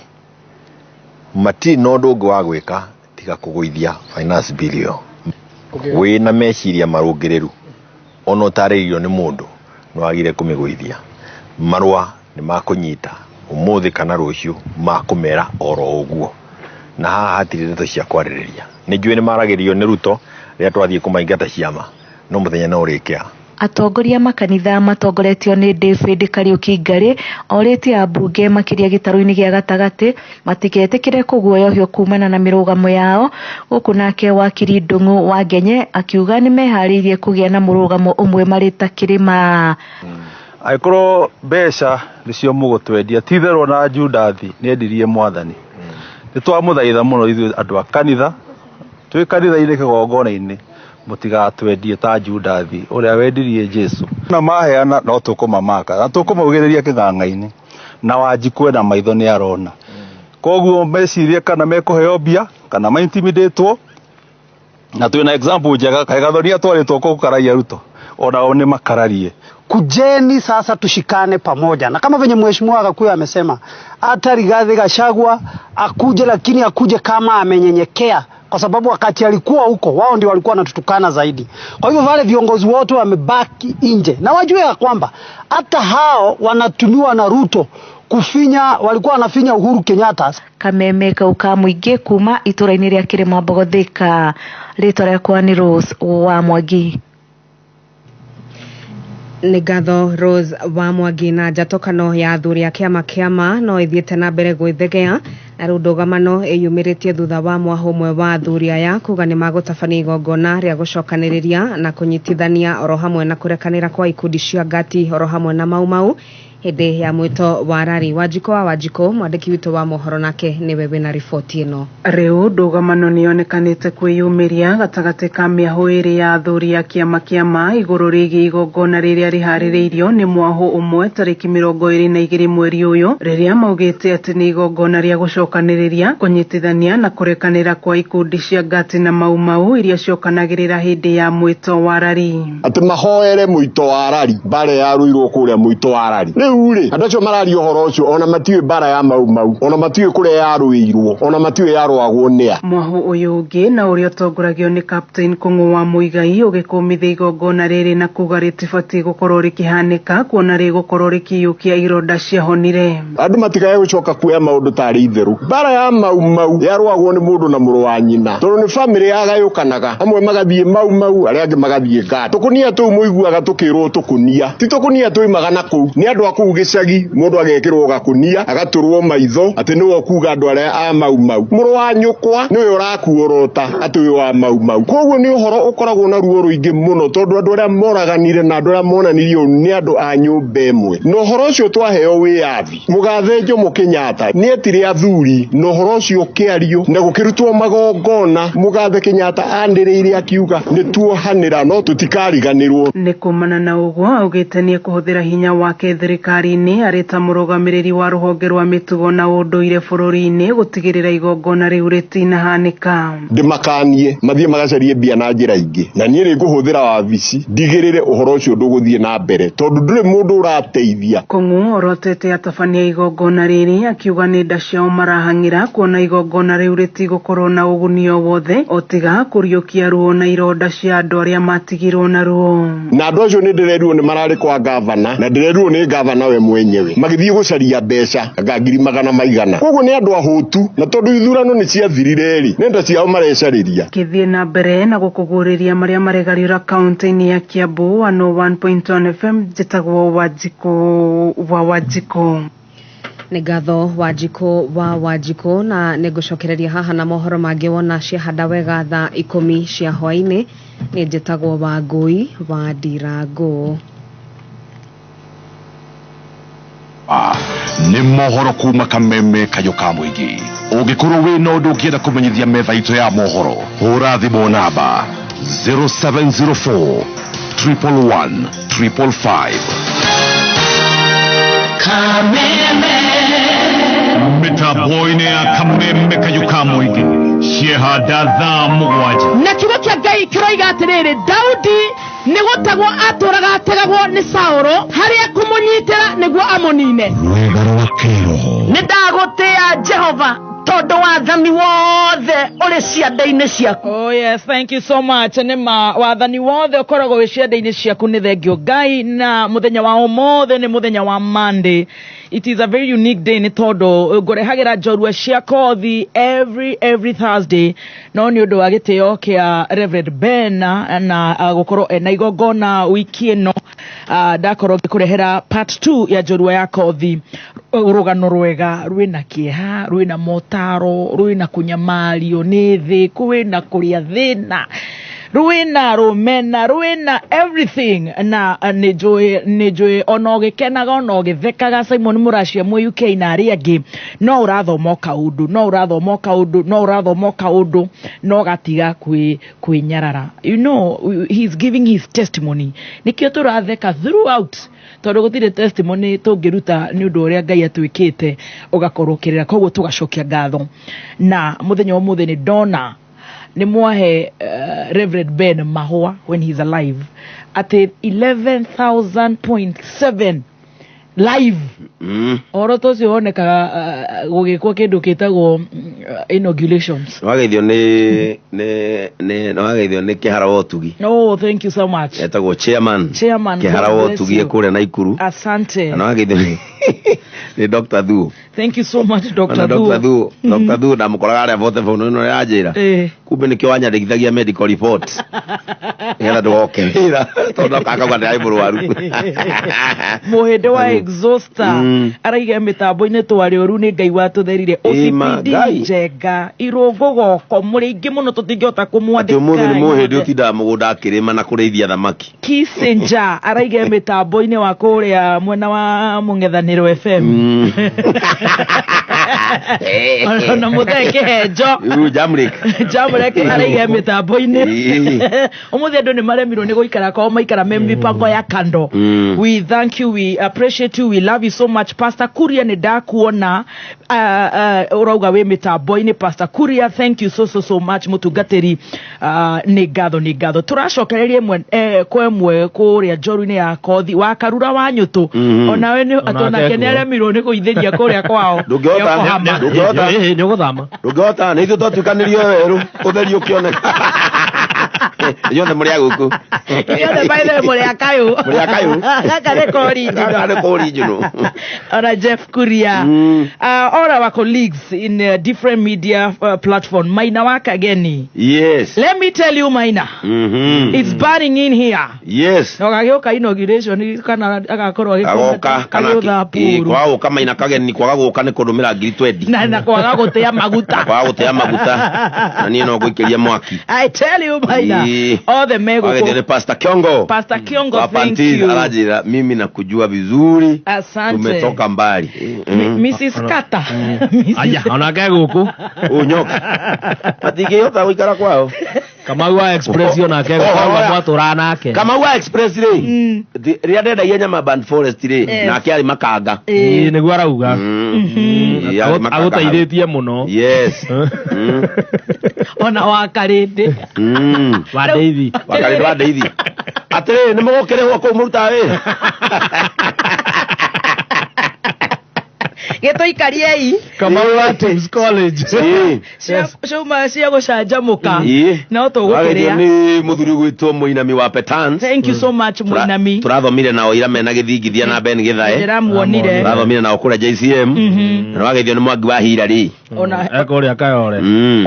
matirĩ na ũndũ ũngĩ wa gwĩka tiga kũgũithia finance bill ĩyo. Wĩna meciria marũngĩrĩru ona ũtarĩirio nĩ mũndũ nĩ wagire kũmĩgũithia. Marũa nĩ makũnyita ũmũthĩ kana rũciũ makũmera oro ũguo, na haha hatirĩ ndeto cia kwarĩrĩria. Nĩ njũĩ nĩ maragĩrio nĩ Ruto rĩrĩa twathiĩ kũmaingata ciama, no mũthenya no ũrĩkĩa. Atongoria makanitha matongoretio nĩ David Kariuki Ngari orĩtie ambunge makĩria gĩtarũ-inĩ gĩa gatagatĩ matigetĩkĩre kũguoyohio kumana na mĩrũgamo yao, gũkũ nake wakiri Ndung'u wa Ngenye akiuga nĩ meharĩirie kũgĩa na mũrũgamo ũmwe marĩ ta kĩrĩma. Angĩkorwo mbeca nĩcio mũgũtwendia, ti itherũ na Judathi nĩendirie mwathani. Nĩ twamũthaitha mũno ithuĩ andũ a kanitha, twĩ kanitha-inĩ kĩgongona-inĩ, mũtigatwendie ta Judathi ũrĩa wendirie Jesu. Na maheana no tũkũmamaka na tũkũmaugĩrĩria kĩng'ang'a-inĩ, na Wanjikũ ena maitho nĩ arona. Koguo mecirie kana mekũheo mbia kana ma-intimidatwo, na twĩna example njega kaĩ Gathoni atwarĩtwo kũu karaia Ruto, onao nĩ makararie. Kujeni sasa tushikane pamoja, na kama venye mheshimiwa Gakuyu amesema, hata Rigathi Gachagua akuje, lakini akuje kama amenyenyekea, kwa sababu wakati alikuwa huko wao ndio walikuwa wanatutukana zaidi. Kwa hivyo wale viongozi wote wamebaki nje, na wajue ya kwamba hata hao wanatumiwa na Ruto kufinya, walikuwa wanafinya Uhuru Kenyatta. Kameme kau ka mũingĩ kuma itũra-inĩ rĩa Kĩrĩmambogo Thika, rĩtwa rĩakwa nĩ Rose wa Mwangi. Nĩ ngatho Rose wa Mwangi. Na njatũkano ya athuri a kĩama kĩama no ĩthiĩte na mbere gwĩthegea, na rĩu ndũgamano ĩyumĩrĩtie thutha wa mwaho ũmwe wa athuri aya kuga nĩ magũtabania igongona rĩa gũcokanĩrĩria na kũnyitithania oro hamwe na kũrekanĩra kwa ikundi cia ngati oro hamwe na Mau Mau Hĩndĩ ya mwĩto wa rari. Wanjikũ wa Wanjikũ, mwandĩki witũ wa mohoro, nake nĩwe wĩna riboti ĩno. Rĩu ndũgamano nĩyonekanĩte kwĩyumĩria gatagatĩ ka mĩahũ ĩrĩ ya athuri a kĩama kĩa ma igũrũ rĩgiĩ igongona rĩrĩa rĩharĩrĩirio nĩ mwahũ ũmwe tarĩki 22 mweri ũyũ, rĩrĩa maugĩte atĩ nĩ igongona rĩa gũcokanĩrĩria, kũnyitithania na kũrekanĩra kwa ikundi cia Ngati na Mau Mau iria ciokanagĩrĩra hĩndĩ ya mwĩto wa rari. Atĩ mahoere mũito wa rari, mbara yarũirwo kũrĩa mũito wa rari. Rĩu rĩ, andũ acio mararia ũhoro ũcio ona matiũĩ mbara ya Mau Mau, ona matiũĩ kũrĩa yarũĩirwo, ona matiũĩ yarũagwo nĩa. Mwahũ ũyũ ũngĩ na ũrĩa ũtongoragio nĩ Captain Kũng'ũ wa Mũigai ũgĩkũmithia igongona rĩrĩ na kuga rĩtibatiĩ gũkorwo rĩkĩhanĩka kuona rĩgũkorwo rĩkĩiyũkia ironda ciahonire. Andũ matikae gũcoka kuoya maũndũ tarĩ itherũ. Mbara ya Mau Mau yarũagwo nĩ mũndũ na mũrũ wa nyina, tondũ nĩ bamĩrĩ yagayũkanaga, amwe magathiĩ Mau Mau, arĩa angĩ magathiĩ Ngati. Tũkũnia tũu mũiguaga tũkĩrwo tũkũnia, ti tũkũnia tũimaga na kũu, nĩ andũ a kũu gĩcagi, mũndũ agekĩrwo gakũnia agatũrwo maitho atĩ nĩwe ũkuga andũ arĩa a Mau Mau. Mũrũ wa nyũkwa nĩwe ũrakuorota atĩ ũyũ wa Mau Mau. Koguo nĩ ũhoro ũkoragwo na ruo rũingĩ mũno, tondũ andũ arĩa moraganire na andũ arĩa monanirie ũũ nĩ andũ a nyũmba ĩmwe. Na ũhoro ũcio twaheo wĩyathi, mũgathe Jomo Kenyatta nĩetire athuri na ũhoro ũcio ũkĩario na gũkĩrutwo magongona. Mũgathe Kenyatta anĩrĩire akiuga nĩ tuohanĩra no tũtikariganĩrwo. Nĩ kumana na ũguo augĩte nĩ ekũhũthĩra hinya wake thirikari-inĩ arĩ ta mũrũgamĩrĩri wa rũhonge rwa mĩtugo na ũndũire bũrũri-inĩ gũtigĩrĩra igongona rĩu rĩtinahanĩka. Ndĩmakanie mathiĩ magacarie mbia na njĩra ingĩ, na niĩ nĩ ngũhũthĩra wabici ndigĩrĩre ũhoro ũcio ndũgũthiĩ na mbere, tondũ ndũrĩ mũndũ ũrateithia. Kũng'ũ orotete atabania igongona rĩrĩ akiuga nĩ nda ciao marahang'ĩra kuona igongona rĩu rĩtigũkorwo na ũguni o wothe o tiga kũriũkia ruo na ironda cia andũ arĩa matigirwo na ruo. Na andũ acio nĩ ndĩrerirwo nĩ mararĩ kwa gavana, na ndĩrerirwo nĩ gavana we mwenyewe magĩthiĩ gũcaria mbeca anga ngiri magana maigana. Koguo nĩ andũ ahũtu, na tondũ ithurano nĩ ciathirire rĩ, nĩ nda ciao marecarĩria. Kĩthiĩ na mbere na gũkũgũrĩria marĩa maregarĩra kaunti-inĩ ya Kiambu 101.1 FM. Njĩtagwo Wanjikũ wa Wanjikũ. Nĩ ngatho Wanjikũ wa Wanjikũ, na nĩ ngũcokereria haha na mohoro mangĩ wona ciahanda wega thaa 10 cia hwainĩ. Nĩ njĩtagwo Wangũi wa Ndirangũ. Nĩ mohoro kuma Kameme Kayũ ka Mũingĩ. Ũngĩkorwo wĩna ũndũ ũngĩenda kũmenyithia metha itũ ya mohoro, hũra thimũ namba 0704 111 555. Mĩtambo-inĩ ya Kameme Kayũ ka Mũingĩ ciehanda thaa 7. Na kiugo kĩa Ngai kĩroiga atĩrĩrĩ, Daudi nĩ gũtegwo atũraga ategagwo nĩ Saũlũ harĩa kũmũnyitĩra nĩguo amũnine. Rwega rwa kĩroho. Nĩ ndagũtĩa Jehova tondũ wathani wothe ũrĩ ciande-inĩ ciaku. Oh yes, thank you so much. Nĩ ma wathani wothe ũkoragwo wĩ ciande-inĩ ciaku, nĩ thengio Ngai. Na mũthenya wa ũmũthĩ nĩ mũthenya wa Monday. It is a very unique day nĩ tondũ ngũrehagĩra njorua cia kothi every Thursday, no nĩ ũndũ wa gĩtĩo kĩa Reverend Ben na gũkorwo ena igongona wiki ĩno, ndakorwo ngĩkũrehera part 2 ya njorua ya kothi, rũgano rwega rwĩna kĩeha, rwĩna motaro, rwĩna kũnyamario nĩ thĩ, kwĩna kũrĩa thĩna, rwĩna rũmena, rwĩna everything. Na nĩ njũĩ ona ũgĩkenaga ona ũgĩthekaga Simon Mũracia mwĩ UK na arĩa angĩ, no ũrathoma o kaũndũ, no ũrathoma o kaũndũ, no ũrathoma o kaũndũ, no gatiga kwĩnyarara. You know, he's giving his testimony. Nĩkĩo tũratheka throughout, tondũ gũtirĩ testimony tũngĩruta nĩ ũndũ ũrĩa Ngai atwĩkĩte ũgakorwo ũkĩrĩra. Koguo tũgacokia ngatho. Na mũthenya wa ũmũthĩ nĩ ndona nĩ mwahe Reverend Ben mahũa when he's alive atĩ 11,000.7 live. Ũhoro ta ũcio wonekaga gũgĩkwo kĩndũ gĩtagwo inaugurations. Nĩwageithio nĩwageithio nĩ Kĩhara wa Ũtugi. Oh, thank you so much. Etagwo chairman. Chairman, Kĩhara God wa bless Ũtugi you. kũrĩa Naikuru. Asante. Na nĩwageithio Nĩ Dr. Thuo. Thank you so much, Dr. Ona Dr. Thuo. Thuo, Dr. Thuo ndamũkoraga harĩa bote phone ĩno ya njĩra. Kumbe nĩkĩo wanyandĩkithagia medical report. Nĩgetha ndũgoke wĩra tondũ akauga ndĩrarĩ mũrwaru. Mũhĩndĩ wa exhauster araiga mĩtambo-inĩ twarĩ ũru nĩ Ngai watũtherire. Ĩma, OCPD Ngai. Njenga irũngũ goko mũrĩ aingĩ mũno tũtingĩhota Atĩ kũmwandĩka ũmũthĩ nĩ mũhĩndĩ inyuothe. ũtindaga mũgũnda akĩrĩma na kũrĩithia thamaki. Kissinger araiga mĩtambo-inĩ wa kũrĩa mwena wa mũng'ethanĩro FM. Ona mũthee kĩhenjo Rĩu Jamrick. Jamrek araiga mĩtambo-inĩ. Ĩĩ. Ũmũthĩ andũ nĩ maremirwo nĩ gũikara kwao, maikara me mipango ya kando. We thank you, we appreciate you, we love you so much. Pastor Kuria, nĩ ndakuona ũrauga wĩ mĩtambo-inĩ. Pastor Kuria, thank you so so so much mũtungatĩri. Nĩ ngatho, nĩ ngatho. Tũracokereria ĩmwe kwa ĩmwe kũrĩa njoru-inĩ ya kothi wa Karura wa Nyũtũ. Onawe nĩ Onake onake nĩ ekuo. aremirwo nĩ gũithĩria kũrĩa kwao Ndũngĩhota, Yokohama. ndũngĩhota. Nĩ ũgũthama. Ndũngĩhota, nĩ ithuĩ twatuĩkanĩrio werũ, ũtheri ũkĩoneka. Inyuothe mũrĩ a gũkũ. Inyuothe by the way mũrĩ a kayũ. Mũrĩ a kayũ. Gaka nĩ ka original. Gaka nĩ ka original. Ona Jeff Kuria. All our colleagues in different media platform. Maina wa Kageni. Yes. Let me tell you, Maina. It's burning in here. Yes. Na ũgagĩũka inauguration kana agakorwo Agoka kana agĩũtha ĩ, puru. kwaga gũka Maina Kageni kwaga gũka nĩ kũndũmĩra ngiri twendi. Na kwaga gũtĩa maguta. Kwaga gũtea maguta. Na niĩ no ngũikĩria mwaki. I tell you, Maina. Ĩ. Othe Wagethio nĩ megũkũ. Pastor Kiongo. Pastor Kiongo, Wa thank Pantis you. aranjĩra mimi nakujua vizuri. Asante. Tumetoka mbali. Mrs. Kata. Aya, onake gũkũ. Unyoka. Matingĩhota gũikara kwao. Kamau wa Express onake Oh, gũkũ oh, mwatũraga nake. Kamau wa Express rĩ, rĩrĩa ndendagia nyama Band Forest rĩ, Yes. nake arĩ makanga. Ĩĩ, nĩguo arauga. Ĩĩ, arĩ makanga hau. Agũteithĩtie mũno. Yes. Ona wa Karĩndĩ. Wa Ndeithi. Wa Karĩndĩ wa Ndeithi. Atĩrĩrĩ, nĩ mũgũkĩrĩhwo kũu mũrutaga wĩra? Gĩtũikariei. Kamau wa Tims College. Ĩĩ. Ciauma cia gũcanjamũka. Ĩĩ. No Wagethio tũgũkĩrĩa. nĩ mũthuri ũgwĩtwo Mũinami wa Petans. Thank you so much, Mũinami. Tũrathomire nao ira mena gĩthingithia na Ben Gĩthae. Ndĩramuonire. Tũrathomire nao kũrĩa JCM. Na nĩwageithio nĩ Mwangi wa Hillary. Ona Ekũrĩa Kayore.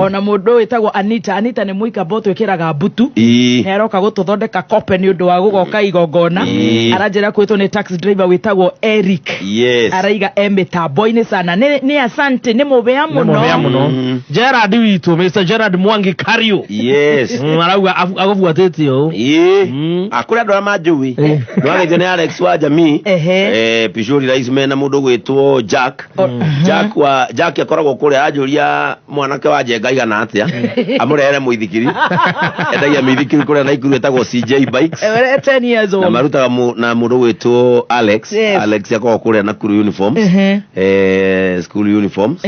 Ona mũndũ wĩtagwo Anita. Anita nĩ mũikambo twĩkĩraga mbutu. Ĩĩ. Nĩ aroka gũtũthondeka kope nĩ ũndũ wa gũgoka igongona. Ĩĩ. Aranjĩra kwĩtwo nĩ taxi driver wĩtagwo Eric. Yes. Araiga e mĩtambo-inĩ sana. Nĩ asante, nĩ mũbĩa Nĩ mũbĩa mũno. mũno. Gerard witũ, Mr. Gerard Mwangi Kariu. Yes. Arauga agũbuatĩte ũũ. Ĩĩ. Akũrĩ andũ arĩa manjũĩ. Nĩwageithio nĩ Alex wa Jamii. Pishori Rais mena mũndũ gwĩtwo Jack. Jack wa Jack akoragwo kũrĩa anjũria mwanake wa Njenga igana atĩa. Amũrehere mũithikiri. Endagia mĩithikiri kũrĩa Naikuru ĩtagwo CJ Bikes. 10 years Na old. marutaga na mũndũ gwĩtwo Alex. Yes. Alex akoragwo kũrĩa Nakuru uniforms. School uniforms.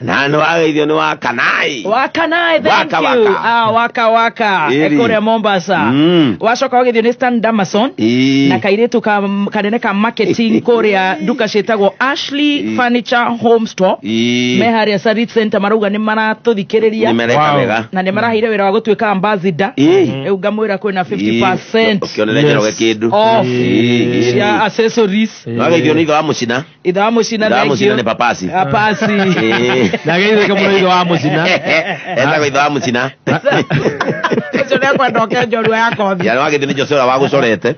Na nĩwageithio nĩ wa Kanai. Wakanai, thank Waka, you. waka. Ah, waka waka. Ĩri. Kũrĩa Mombasa. Wacoka wagethio nĩ Stan Damason. Ĩĩ. Na kairĩtu ka kanene ka marketing kũrĩa nduka ciĩtagwo Ashley Furniture Home Store. Ĩĩ. Me harĩa Sarit Center marauga nĩ maratũthikĩrĩria. Nĩ mereka wega. Na nĩ maraheire wĩra wa gũtuĩka ambassador. Ĩĩ. Rĩu ngamwĩra kwĩna 50% Ũkĩonere Njoroge kĩndũ. off Ĩĩ. cia accessories. Nĩwageithio nĩ ithe wa Mũcina. Ithe wa Mũcina, Ithe wa thank Mũcina you. nĩ papasi. Papasi. Ĩĩ. Ndageithĩka mũno ithe wa Mũcina. Etagwo ithe wa Mũcina. Ũcio nĩekwenda oke njorua ya kothi. Ya nĩwageithio nĩ Jose ũrĩa wagũcorete.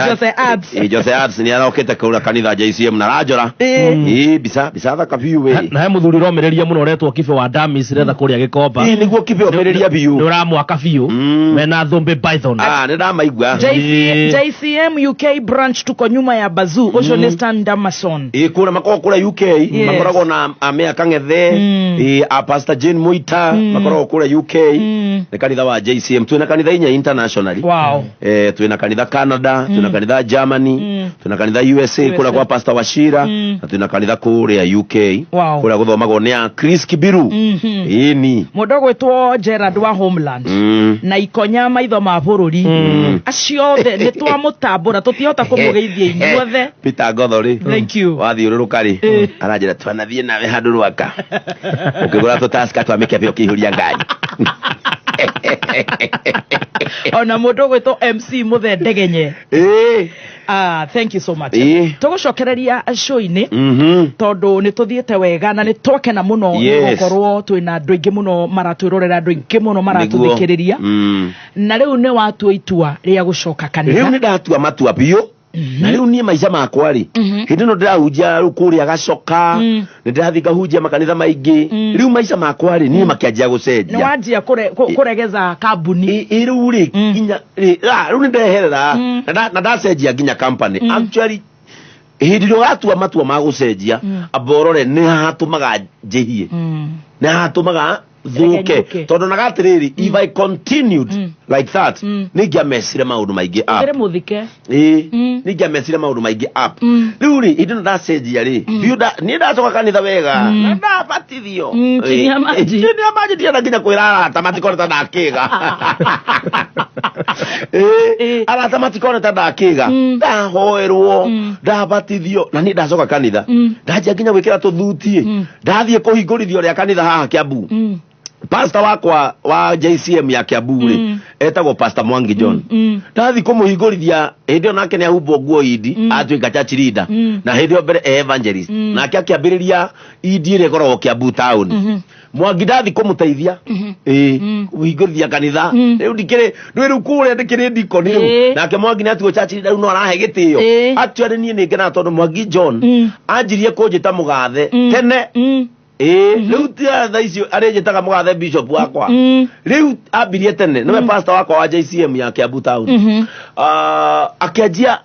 Jose Arts. Ĩĩ, Jose Arts nĩ arokĩte kũrĩa kanitha JCM na aranjora. Ĩĩ, mbica thaka biũ wĩ. Na he mũthuri ũromĩrĩria mũno ũretwo Kibe wa Damis retha kũrĩa Gĩkomba. Ĩĩ, nĩguo Kibe omĩrĩria biũ. Nĩ ũramwaka biũ. Mena Thũmbĩ Python. Ah, nĩ ndamaigua. JCM UK branch tuko nyuma ya Bazoo. Ũcio nĩ Stan Damason. Ĩĩ, kũrĩa makoragwo kũrĩa UK makoragwo na Amea Kang'ethe, ĩĩ, a Pastor Jane Muita makoragwo kũrĩa UK. Nĩ kanitha wa JCM. Twĩna kanitha inya internationally. Wow. Twĩna kanitha Canada, twĩna kanitha Germany, twĩna kanitha USA kũrĩa kwa Pastor Wachira, na twĩna kanitha kũrĩa UK Wow. kũrĩa gũthomagwo nĩ a Chris Kibiru. Ĩni. Mũndũ ũgwĩtwo Gerard wa Homeland na ikonya maitho ma bũrũri acio othe nĩ twamũtambũra tũtihota kũmũgeithia inyuothe. Peter Ngotho rĩ, Thank you. wathiũrũrũka rĩ, aranjĩra twanathiĩ nawe handũ rwaka ũkĩgũra tũtaska twa mĩkebe ũkĩihũria ngari. Ona mũndũ ũgwĩtwo MC Mũthe Ndegenye. Ah, thank you so much. Tũgũcokereria show-inĩ tondũ nĩ tũthiĩte wega na nĩ twakena mũno nĩ gũkorwo twĩna andũ aingĩ mũno maratwĩrorera, andũ aingĩ mũno maratũthikĩrĩria. Na rĩu nĩ watua itua rĩa gũcoka kanitha. Rĩu nĩ ndatua matua biũ, na rĩu niĩ maica makwa rĩ, hĩndĩ ĩno ndĩrahunjia rĩu kũrĩa Gacoka, nĩ ndĩrathiĩ ngahunjia makanitha maingĩ. Rĩu maica makwa rĩ, niĩ makĩanjia nĩ gũcenjia. Wanjia kũregeza kambuni. Ĩ rĩu rĩ, nginya rĩ, rĩu nĩ ndeherera na ndacenjia nginya company. Actually, hĩndĩ ĩrĩa ũratua matua ma gũcenjia, amba ũrore nĩ hatũmaga njĩhie, nĩ hatũmaga thũke. Regenyũke. Tondũ naga atĩrĩrĩ, if I continued like that, nĩ ingĩamecire maũndũ maingĩ up. Ũkĩrĩ mũthike. Ĩĩ, nĩ ingĩamecire maũndũ maingĩ up. Rĩu rĩ, hĩndĩ ĩno ndacenjia rĩ, biũ niĩ ndacoka kanitha wega na ndabatithio. Chini ya maji. Chini ya maji, ndienda nginya kwĩra arata matikone ta ndakĩga. Ĩĩ, arata matikone ta ndakĩga. Ndahoerwo, ndabatithio, na niĩ ndacoka kanitha, ndanjia nginya gwĩkĩra tũthuti, ndathiĩ kũhingũrithio rĩa kanitha haha Kiambu. Pastor wakwa wa JCM ya Kiambu rĩ, etagwo Pastor Mwangi John. Ndathi kũmũhingũrithia, hĩndĩ ĩyo nake nĩ ahumbwo nguo indi, atuĩka church leader, na hĩndĩ ĩyo mbere e evangelist. Nake akĩambĩrĩria indi ĩrĩa ĩkoragwo Kiambu town. Mwangi ndathi kũmũteithia, ĩĩ, kũhingũrithia kanitha. Rĩu ndikĩrĩ ndwĩ rĩu kũrĩa ndĩkĩrĩ ndikoni rĩu. Nake Mwangi nĩ atuo church leader, rĩu no arahe gĩtĩo. Actually, niĩ nĩ ngenaga tondũ Mwangi John anjirie kũnjĩta mũgathe tene. Ĩĩ, rĩu ti thaa icio arĩnjĩtaga mũgathe bishop wakwa. Rĩu ambirie tene, nĩwe pastor wakwa wa JCM ya Kiambu town. Ah, akĩanjia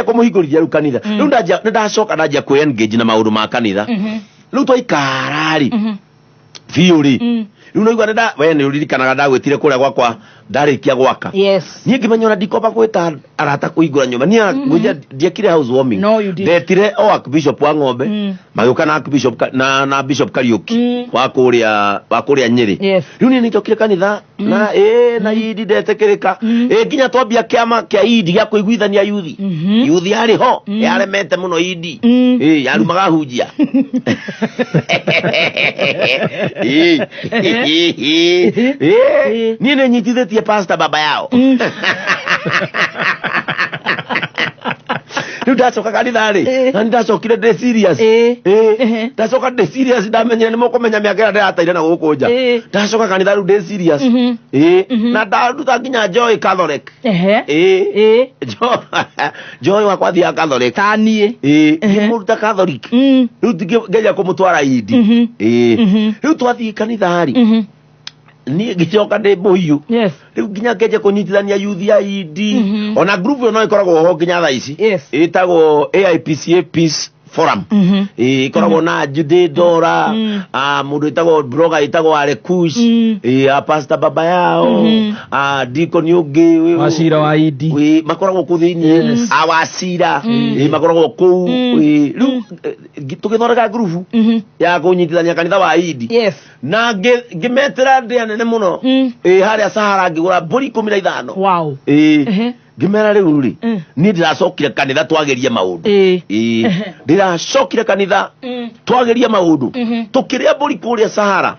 kũmũhingũrithia rĩu kanitha. Rĩu ndanjia nĩ ndacoka ndanjia kwĩ engage na maũndũ ma kanitha. Rĩu twaikara rĩ biũ rĩ, rĩu naigua nĩ we nĩ ũririkanaga ndagwĩtire kũrĩa gwakwa ndarĩkia gwaka. Niĩ ngĩmenya ona ndikomba gwĩta arata kũhingũra nyũmba niĩ, ngwĩcia ndiekire house warming. No, you did. Ndetire o archbishop wa ng'ombe, magĩũka na archbishop na bishop Kariuki wa kũrĩa Nyĩrĩ. Rĩu niĩ nĩnjokire kanitha na ĩ na idi ndetĩkĩrĩka, ĩ nginya twambia kĩama kĩa idi gĩa kũiguithania yuthi. Yuthi yarĩ ho yaremete mũno idi, ĩ yarumaga hunjia. Ĩ. Ĩ, niĩ nĩ nyitithĩtie pastor baba yao. Rĩu ndacoka kanitha rĩ, na nĩndacokire ndĩ serious. Ĩ, ndacoka ndĩ serious, ndamenyire nĩ mũkũmenya mĩaka ĩrĩa ndĩrataire na gũkũ nja. Ndacoka kanitha rĩu ndĩ serious, ĩ, na ndaruta nginya Joy Catholic. Ĩ, Joy wakwa athiaga Catholic. Taniĩ. Ĩ, ngĩmũruta Catholic, rĩu ngeria kũmũtwara indi. Ĩ, rĩu twathiĩ kanitha rĩ, niĩ ngĩcoka ndĩ mũhiũ. Rĩu nginya ngenjia kũnyitithania youth ya indi. Ona group ĩyo no ĩkoragwo ho nginya thaa ici, ĩtagwo AIPCA Peace Forum. Ĩ, ĩkoragwo na Jude Dora, ah, mũndũ ĩtagwo blogger ĩtagwo Arekush, ĩ, a pastor baba yao, ah, deacon ũngĩ Wacira wa Idi. Ĩ, makoragwo kũu thĩinĩ, a Wacira, ĩ, makoragwo kũu. Ĩ, rĩu tũgĩthondeka group ya kũnyitithania kanitha wa Idi na ngĩmetĩra ndĩa nene mũno, ĩ, harĩa Sahara, ngĩgũra mbũri 15. Ĩ, ngĩmera rĩu rĩ, niĩ ndĩracokire kanitha twagerie maũndũ. Ĩ, ndĩracokire kanitha twagerie maũndũ, tũkĩrĩa mbũri kũrĩa Sahara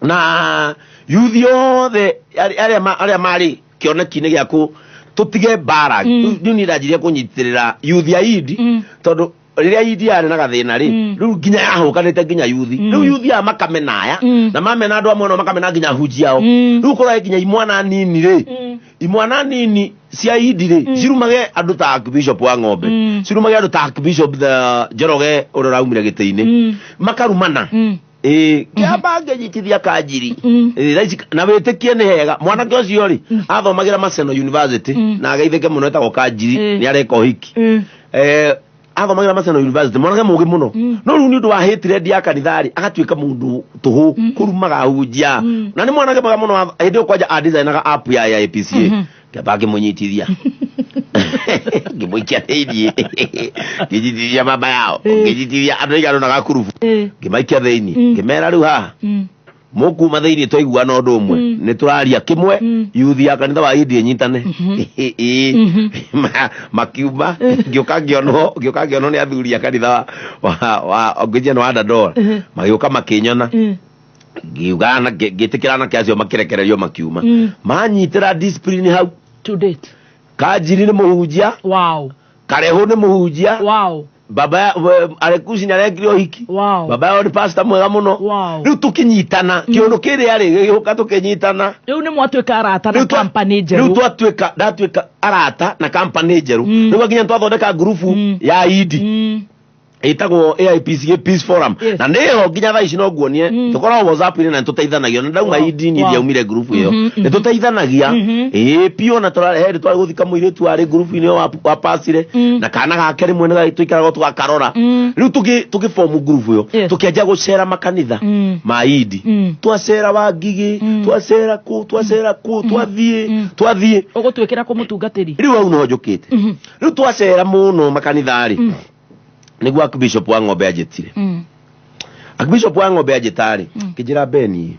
na yuthi othe arĩa marĩ kĩoneki-inĩ gĩa kũ tũtige mbara. Rĩu niĩ ndanjirie kũnyitĩrĩra yuthi ya Idi, tondũ rĩrĩa Idi yarĩ na gathĩna rĩ, rĩu nginya yahũkanĩte nginya yuthi. Rĩu yuthi aya makamena aya, na mamena andũ amwe no makamena nginya hunji ao. Rĩu ũkoraga nginya imwana nini rĩ, imwana nini cia Idi rĩ, cirumage andũ ta Archbishop wa ng'ombe, cirumage andũ ta Archbishop the Njoroge ũrĩa ũraumire gĩtĩ-inĩ, makarumana. Ĩĩ, kĩamba ngĩnyitithia kanjiri. Ĩĩ, thaa ici na wĩtĩkie nĩ hega mwanake ũcio rĩ, athomagĩra Maseno University na ageithĩke mũno, etagwo Kanjiri. Nĩ areka ũhiki. Athomagĩra Maseno University, mwanake mũgĩ mũno, no rĩu nĩ ũndũ wa hatred ya kanitha rĩ, agatuĩka mũndũ tũhũ kũrumaga hunjia, na nĩ mwanake mwega mũno. Hĩndĩ ĩyo kwanja adesignaga app ya APCA. Kĩamba ngĩmũnyitithia, ngĩmũikia thĩiniĩ, ngĩnyitithia baba yao, ngĩnyitithia andũ aigana ũna gakurubu, ngĩmaikia thĩiniĩ, ngĩmera rĩu haha mũkuma thĩiniĩ twaiguana ũndũ ũmwe, nĩ tũraria kĩmwe, yuthi ya kanitha wa Indi ĩnyitane. Ĩĩ. Makiuma, ngĩũka ngĩonwo nĩ athuri a kanitha wa ngwĩciria nĩ wa Dandora, magĩũka makĩnyona. Ngiuga anake, ngĩtĩkĩra anake acio makĩrekererio makiuma. Manyitĩra discipline hau. To date. Kanjiri nĩ mũhunjia. Wow. Karehũ nĩ mũhunjia. Wow. Baba ya Arekusi nĩ arekire ũhiki. Wow. Baba yao nĩ pastor mwega mũno. Wow. Rĩu tũkĩnyitana kĩũndũ kĩrĩa rĩ gĩgĩũka tũkĩnyitana. Rĩu nĩ mwatuĩka arata na company njerũ. Rĩu twatuĩka ndatuĩka arata na company njerũ. Rĩu nginya twathondeka ngurubu ya idi. Ĩtagwo AIPCA Peace Forum. Na nĩyo nginya thaa ici no nguonie tũkoragwo WhatsApp-inĩ na nĩtũteithanagia. Na ndauma idi niĩ ndiaumire ngurubu ĩyo. Nĩtũteithanagia. Ĩĩ piũ na tũrarehe twarĩ gũthika mũirĩtu warĩ ngurubu-inĩ ĩyo wa pasire na kana gake rĩmwe nĩ tũikaraga tũgakarora. Rĩu tũgĩbomu ngurubu ĩyo tũkĩanjia gũcera makanitha ma idi. Twacera Wangigĩ, twacera kũ, twacera kũ, twathiĩ, twathiĩ. Ũgũtuĩkĩra kũ mũtungatĩri? Rĩu hau no njũkĩte. Rĩu twacera mũno makanitha rĩ, nĩguo Archbishop wa Ng'ombe anjĩtire. Archbishop wa Ng'ombe anjĩta rĩ, kĩnjĩra Beni,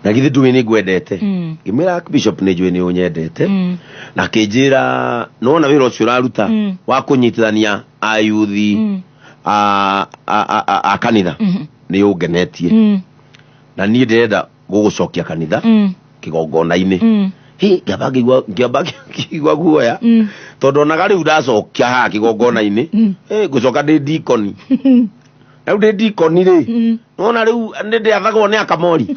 na githĩ ndũĩ nĩ ngwendete? Ngĩmwĩra Archbishop nĩ njũĩ nĩ ũnyendete. Na akĩnjĩra nĩwona wĩra ũcio ũraruta wa kũnyitithania ayuthi a kanitha nĩ ũngenetie. Na niĩ ndĩrenda gũgũcokia kanitha kĩgongona-inĩ. Hi, ngĩamba ngĩigua, ngĩamba ngĩigua guoya. Tondũ onaga rĩu ndacokia haha kĩgongona-inĩ, ngũcoka ndĩ dikoni. Rĩu ndĩ dikoni rĩ, nĩwona rĩu nĩ ndĩathagwo nĩ akamori.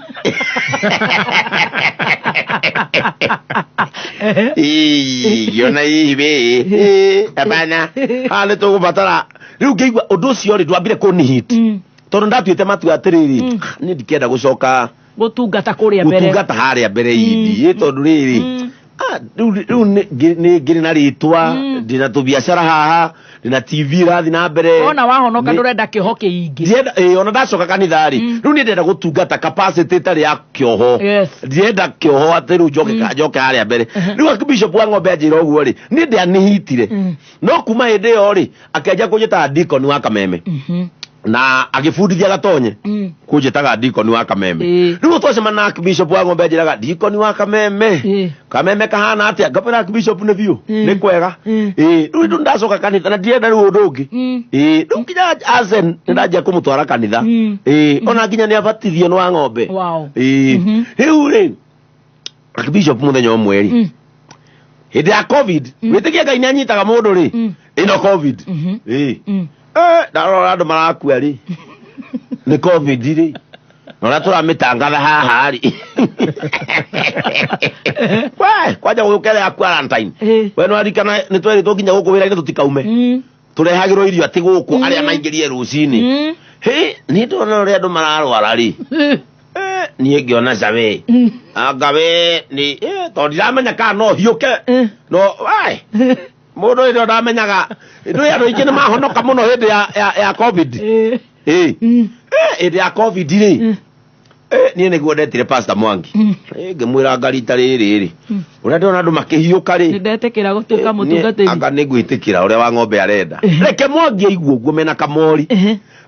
Ĩĩ, ngĩona hihi wĩ, ĩĩ, hapana. Haha nĩ tũgũbatara. Rĩu ngĩigua ũndũ ũcio rĩ, ndwambire kũnihit. Tondũ ndatuĩte matua atĩrĩrĩ, niĩ ndikenda gũcoka gũtungata kũrĩa mbere. Gũtungata harĩa mbere indi, tondũ rĩrĩ, rĩu nĩ ngĩrĩ na rĩtwa, ndĩna tũbiacara haha, ndĩna TV ĩrathiĩ na mbere. Ona wahonoka ndũrenda kĩoho kĩingĩ. Ndienda, ona ndacoka kanitha rĩ, rĩu niĩ ndĩrenda gũtungata capacity ĩtarĩ ya kĩoho. Ndienda kĩoho atĩ rĩu njoke harĩa mbere. Rĩu Archbishop wa Ng'ombe anjĩra ũguo rĩ, niĩ ndĩanihitire. No kuma hĩndĩ ĩyo rĩ, akĩanjia kũnjĩtaga deacon wa Kameme. Na agĩbundithia Gatonye kũnjĩtaga deacon wa Kameme. Rĩu twacemania na Archbishop wa Ng'ombe anjĩraga deacon wa Kameme. Kameme kahana atĩa? Ngamwĩra Archbishop nĩ biũ, nĩ kwega. Rĩu rĩu ndacoka kanitha na ndirenda rĩu ũndũ ũngĩ. Rĩu nginya Asen nĩ ndanjia kũmũtwara kanitha. Ona nginya nĩ abatithio nĩ wa Ng'ombe. Wow. Rĩu rĩ, Archbishop mũthenya ũmwe rĩ, hĩndĩ ya COVID, wĩtĩkie Ngai nĩ anyitaga mũndũ rĩ, ĩno COVID. Ndarora andũ marakua rĩ, nĩ COVID rĩ. Na ũrĩa tũramĩtangatha haha rĩ. We, kwanja gũkĩra ya quarantine. We nĩ waririkana nĩ twerĩtwo nginya gũkũ wĩra-inĩ tũtikaume. Tũrehagĩrwo irio atĩ gũkũ arĩa maingĩrie rũcinĩ. Hĩ, niĩ ndona ũrĩa andũ mararwara rĩ. Niĩ ngĩona cawe. Anga we nĩ, tondũ ndiramenya kana no hiũke. No, we, mũndũ ũyũ ndamenyaga. Ndũĩ andũ aingĩ nĩ mahonoka mũno hĩndĩ ya COVID. Hĩndĩ ya COVID rĩ, niĩ nĩguo ndetire Pastor Mwangi. Ngĩmwĩra anga rita rĩrĩ rĩ, ũrĩa ndĩrona andũ makĩhiũka rĩ, Nĩndetĩkĩra gũtuĩka mũtungatĩri. Anga nĩngwĩtĩkĩra ũrĩa wa Ng'ombe arenda. Reke Mwangi aigue ũguo mena kamori.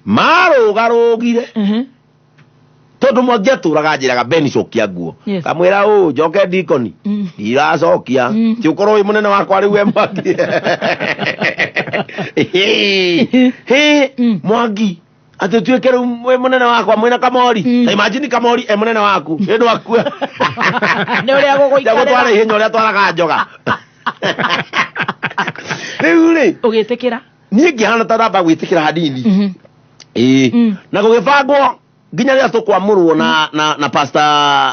Marũgarũgire. Tondũ Mwangi atũraga anjĩraga Ben cokia nguo. Kamwĩra ũ njoke ndikoni. Ndiracokia. Ti ũkorwo wĩ mũnene wakwa rĩu we Mwangi. Hĩ, Mwangi. Atĩ ũtuĩke rĩu wĩ mũnene wakwa mwĩna kamori. Ta imagine kamori e mũnene waku. Nĩ ũndũ wakua. Nĩ ũrĩa gũgũikarĩra. Ndagũtwara ihenya ũrĩa twaraga njoga. Rĩu rĩ. Ũgĩtĩkĩra? Niĩ ngĩhana ta ndamba gwĩtĩkĩra hanini. Na gũgĩbangwo nginya rĩrĩa tũkwamũrwo na pastor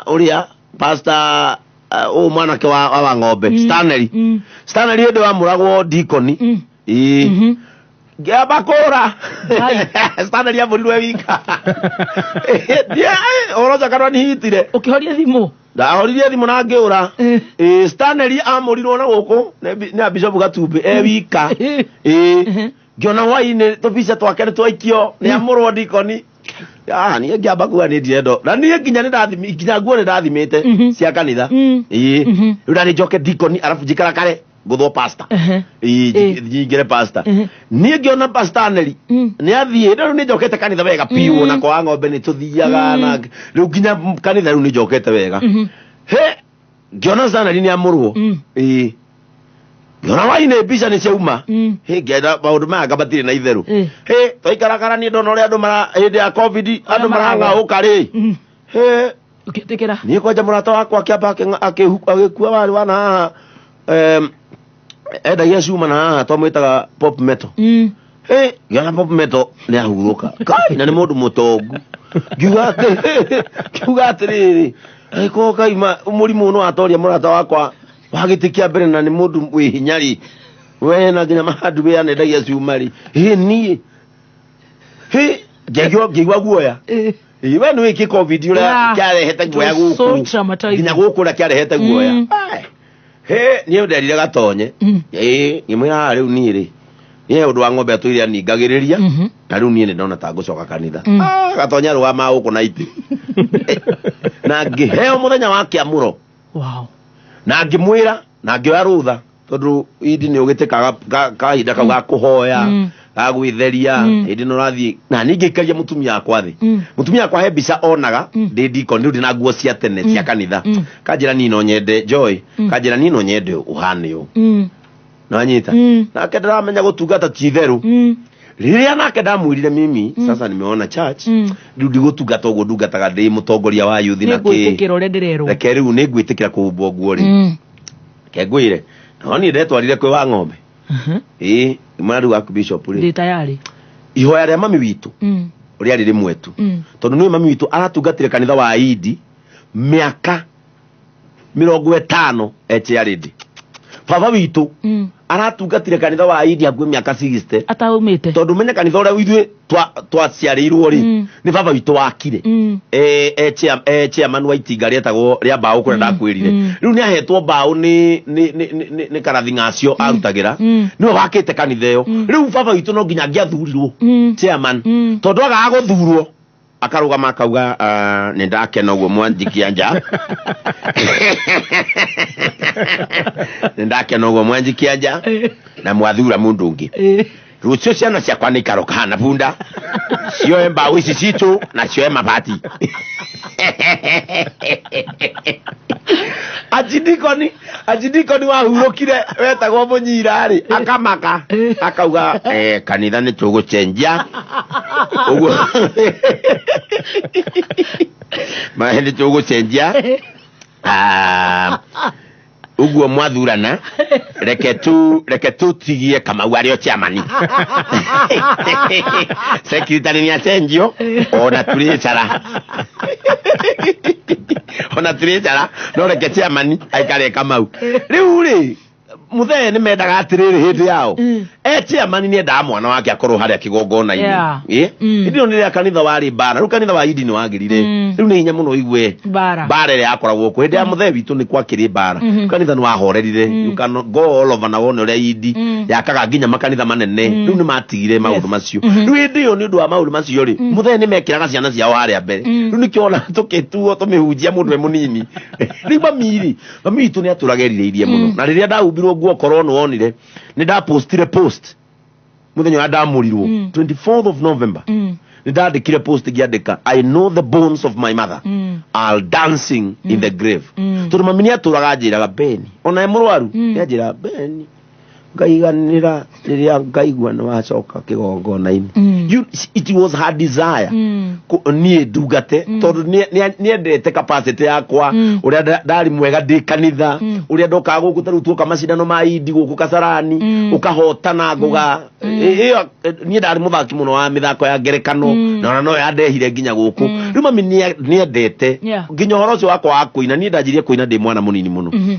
ũrĩa, pastor, ũyũ mwanake wa Ng'ombe, Stanley. Stanley hĩndĩ wamũragwo deacon. Ngĩamba kũra. Stanley amũrirwe wika. Ũhoro ũcio kanua nĩhitire. Ũkĩhoria thimũ? Ndahoririe thimũ na ngĩũra. Stanley amũrirwo na gũkũ nĩ Bishop Gatumbĩ e wika. Ngĩona hwainĩ tũbica twake nĩ twaikio, nĩ amũrwo deacon. Niĩ ngĩamba kuga nĩ ndirenda. Na niĩ nginya nĩ ndathimi, nginya nguo nĩ ndathimĩte cia kanitha. Rĩu ndarĩ njoke deacon arabu njikara kare ngũthwo pastor. Nyingĩre pastor. Niĩ ngĩona pastor Stanley nĩ athiĩ, rĩu nĩ njokete kanitha wega piũ, na kwa Ng'ombe nĩ tũthiaga na rĩu nginya kanitha rĩu nĩ njokete wega. He, ngĩona Stanley nĩ amũrwo. Ngĩona wainĩ mbica nĩ ciauma. Hĩ, ngĩenda maũndũ maya anga matirĩ na itherũ. Hĩ, twaikaragara niĩ ndona ũrĩa andũ mara hĩndĩ ya covid andũ marang'aũka rĩ. Hĩ, Ũkĩtĩkĩra. Niĩ kwanja mũrata wakwa akĩamba agĩkua warĩ wana haha endagia cuma na haha twamwĩtaga pop metal. Hĩ, ngĩona pop metal nĩ ahurũka. Kai, na nĩ mũndũ mũtongu. Ngiuga atĩrĩrĩ, angĩkorwo kaima mũrimũ nĩ watoria mũrata wakwa wa gĩtĩ kĩa mbere na nĩ mũndũ wĩ hinya rĩ, we na nginya mahandu wĩ anendagia cuma rĩ, hĩ niĩ. Hĩ, ngĩigua guoya. Ĩ, we nĩ wĩkĩ covid ũrĩa kĩarehete guoya It was so gũkũ. traumatizing. Nginya gũkũ ũrĩa kĩarehete guoya. Hĩ, niĩ nderire gatonye. Ĩ, ngĩmwĩra haha rĩu niĩ rĩ, niĩ ũndũ wa ng'ombe atũire aningagĩrĩria, na rĩu niĩ nĩ ndona ta ngũcoka kanitha. Gatonye arũgama gũkũ na itĩ. Na ngĩheo mũthenya wa kĩamũro. Na ngĩmwĩra, na ngĩoya rũtha, tondũ indi nĩ ũgĩte kahinda kau ga kũhoya, ga gwĩtheria, hĩndĩ ĩno ũrathiĩ. Na niĩ ngĩikaria mũtumia wakwa thĩ. Mũtumia wakwa he mbica onaga, ndĩ deacon, rĩu ndĩna nguo cia tene cia kanitha. Kanjĩra niĩ no nyende Joy, kanjĩra niĩ no nyende ũhane ũũ. Nĩwanyita? Nake ndĩramenya gũtungata ti itherũ. Rĩrĩa nake ndamwĩrire mimi, sasa nimeona church, rĩu ndigũtungata ũguo ndungataga ndĩ mũtongoria wa youth na kĩ. Nĩngwĩtĩkĩra ũrĩa ndĩrerwo. Reke rĩu nĩngwĩtĩkĩra kũhumbwo nguo rĩ. Reke ngwĩre. No niĩ ndetwarire kwĩ wa ng'ombe. Ĩĩ, mwana rĩu waku bishop rĩ. Ndĩ tayari. Ihoya rĩa mami witũ rĩarĩ rĩmwe tu. Tondũ nĩũĩ mami witũ aratungatire kanitha wa Idi mĩaka 50 e chairlady. Baba witũ aratungatire kanitha wa Idi hakuhĩ mĩaka 60. Ataumĩte. Tondũ menye kanitha ũrĩa ithuĩ twaciarĩirwo rĩ, nĩ baba witũ wakire. E chairman wa itinga rĩetagwo rĩa mbaũ kũrĩa ndakwĩrire. Rĩu nĩ ahetwo mbaũ nĩ karathi ng'acio arutagĩra. Nĩwe wakĩte kanitha ĩyo. Rĩu baba witũ no nginya angĩathurirwo chairman. Tondũ agaga gũthurwo akarũgama akauga, nĩ ndakena ũguo mwanjikia nja. Nĩ ndakena ũguo mwanjikia nja na mwathura mũndũ ũngĩ. Rũciũ ciana ciakwa nĩ ikaroka hana bunda cioe mbaũ ici citũ na cioe mabati. Achidikoni wahurũkire wetagwo Mũnyira rĩ, akamaka akauga, kanitha nĩ tũgũcenjia ũguo nĩ tũgũcenjia. Ũguo mwathurana, reke tũtigie Kamau arĩ o chairman. Secretary nĩ acenjio, ona tũrĩcara. Ona tũrĩcara, no reke chairman aikare Kamau. Rĩu rĩ, mũthee nĩ mendaga atĩrĩrĩ hĩndĩ yao. E chairman nĩ endaga mwana wake akorwo harĩa kĩgongona-inĩ. Hĩndĩ ĩyo nĩ rĩrĩa kanitha warĩ mbara. Rĩu kanitha wa Idi nĩ wagĩrire. Rĩu nĩ hinya mũno ũigue Mbara. mbara ĩrĩa yakoragwo kuo. Hĩndĩ ya mũthee witũ nĩ kwakĩrĩ mbara. Kanitha nĩ wahorerire. You can go all over na wone ũrĩa Idi yakaga nginya makanitha manene. Rĩu nĩ matigire maũndũ macio. Rĩu hĩndĩ ĩyo nĩ ũndũ wa maũndũ macio rĩ, mũthee nĩ mekĩraga ciana ciao harĩa mbere. Rĩu nĩkĩo ona tũkĩtuo tũmĩhunjia mũndũ e mũnini. Rĩu mami rĩ, mami witũ nĩ atũraga erirĩirie mũno. Na rĩrĩa ndahumbirwo nguo korwo nĩ wonire, nĩ ndapostire post mũthenya ũrĩa ndamũrirwo, 24th of November. Nĩ ndandĩkire post ngĩandĩka, I know the bones of my mother are dancing in the grave. Tondũ mami nĩ atũraga anjĩraga Beni, ona e mũrwaru, nĩ anjĩraga Beni, ngaiganĩra rĩrĩa ngaigua nĩ wacoka kĩgongona-inĩ. It was her desire niĩ ndungate, tondũ nĩendete capacity yakwa, ũrĩa ndarĩ mwega ndĩ kanitha, ũrĩa ndokaga gũkũ ta rĩu tuoka macindano ma Idi gũkũ Kasarani, ũkahotana ngũga. Ĩyo, niĩ ndarĩ mũthaki mũno wa mĩthako ya ngerekano, na ona no yandehire nginya gũkũ. Rĩu mami nĩendete nginya ũhoro ũcio wakwa wa kũina. Niĩ ndanjirie kũina ndĩ mwana mũnini mũno.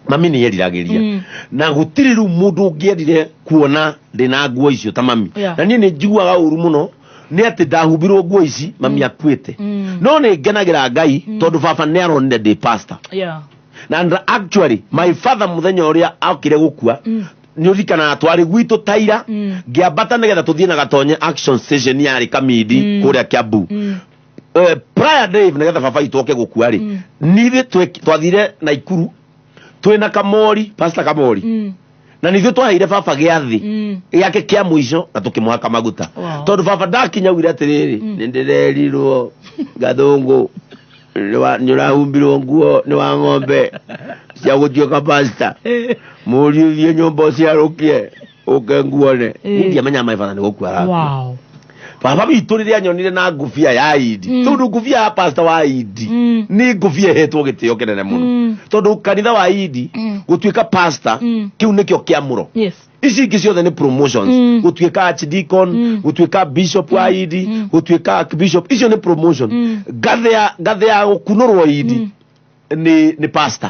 Mami nĩ eriragĩria. Na gũtirĩ rĩu mũndũ ũngĩendire kuona ndĩna nguo icio ta mami. Na niĩ nĩ njiguaga ũru mũno nĩ atĩ ndahumbirwo nguo ici mami akuĩte. No nĩ ngenagĩra Ngai tondũ baba nĩ aronire ndĩ pastor. Na actually my father mũthenya ũrĩa okire gũkua, nĩ ũririkanaga twarĩ gwitũ Taira, ngĩambata nĩgetha tũthiĩ na Gatonye action station yarĩ Kamindi kũrĩa Kiambu. Prior Dave nĩgetha baba witũ oke gũkua rĩ, nithuĩ twathire Naikuru twĩna Kamori, Pastor Kamori, na nithuĩ twaheire baba gĩathĩ gĩake kĩa mũico na tũkĩmũhaka maguta. Tondũ baba ndakinya augire atĩrĩrĩ, nĩ ndĩrerirwo gathũngũ. Nĩ ũrahumbirwo nguo nĩ wa ng'ombe cia gũtuĩka pasta mũriũ thiĩ nyũmba ũciarũkie ũke nguone. Niĩ ndiamenya my father nĩ gũkua arakua. Wow. Baba witũ rĩrĩa nyonire na ngũbia ya Idi, tondũ ngũbia ya pastor wa Idi nĩ ngũbia ĩhetwo gĩtĩo kĩnene mũno, tondũ kanitha wa Idi gũtuĩka pastor kĩu nĩkĩo kĩamũro. Yes. Ici ingĩ ciothe nĩ promotions, gũtuĩka archdeacon, gũtuĩka bishop wa Idi, gũtuĩka archbishop, icio nĩ promotion. Ngathĩ ya gũkunũrwo Idi nĩ pastor,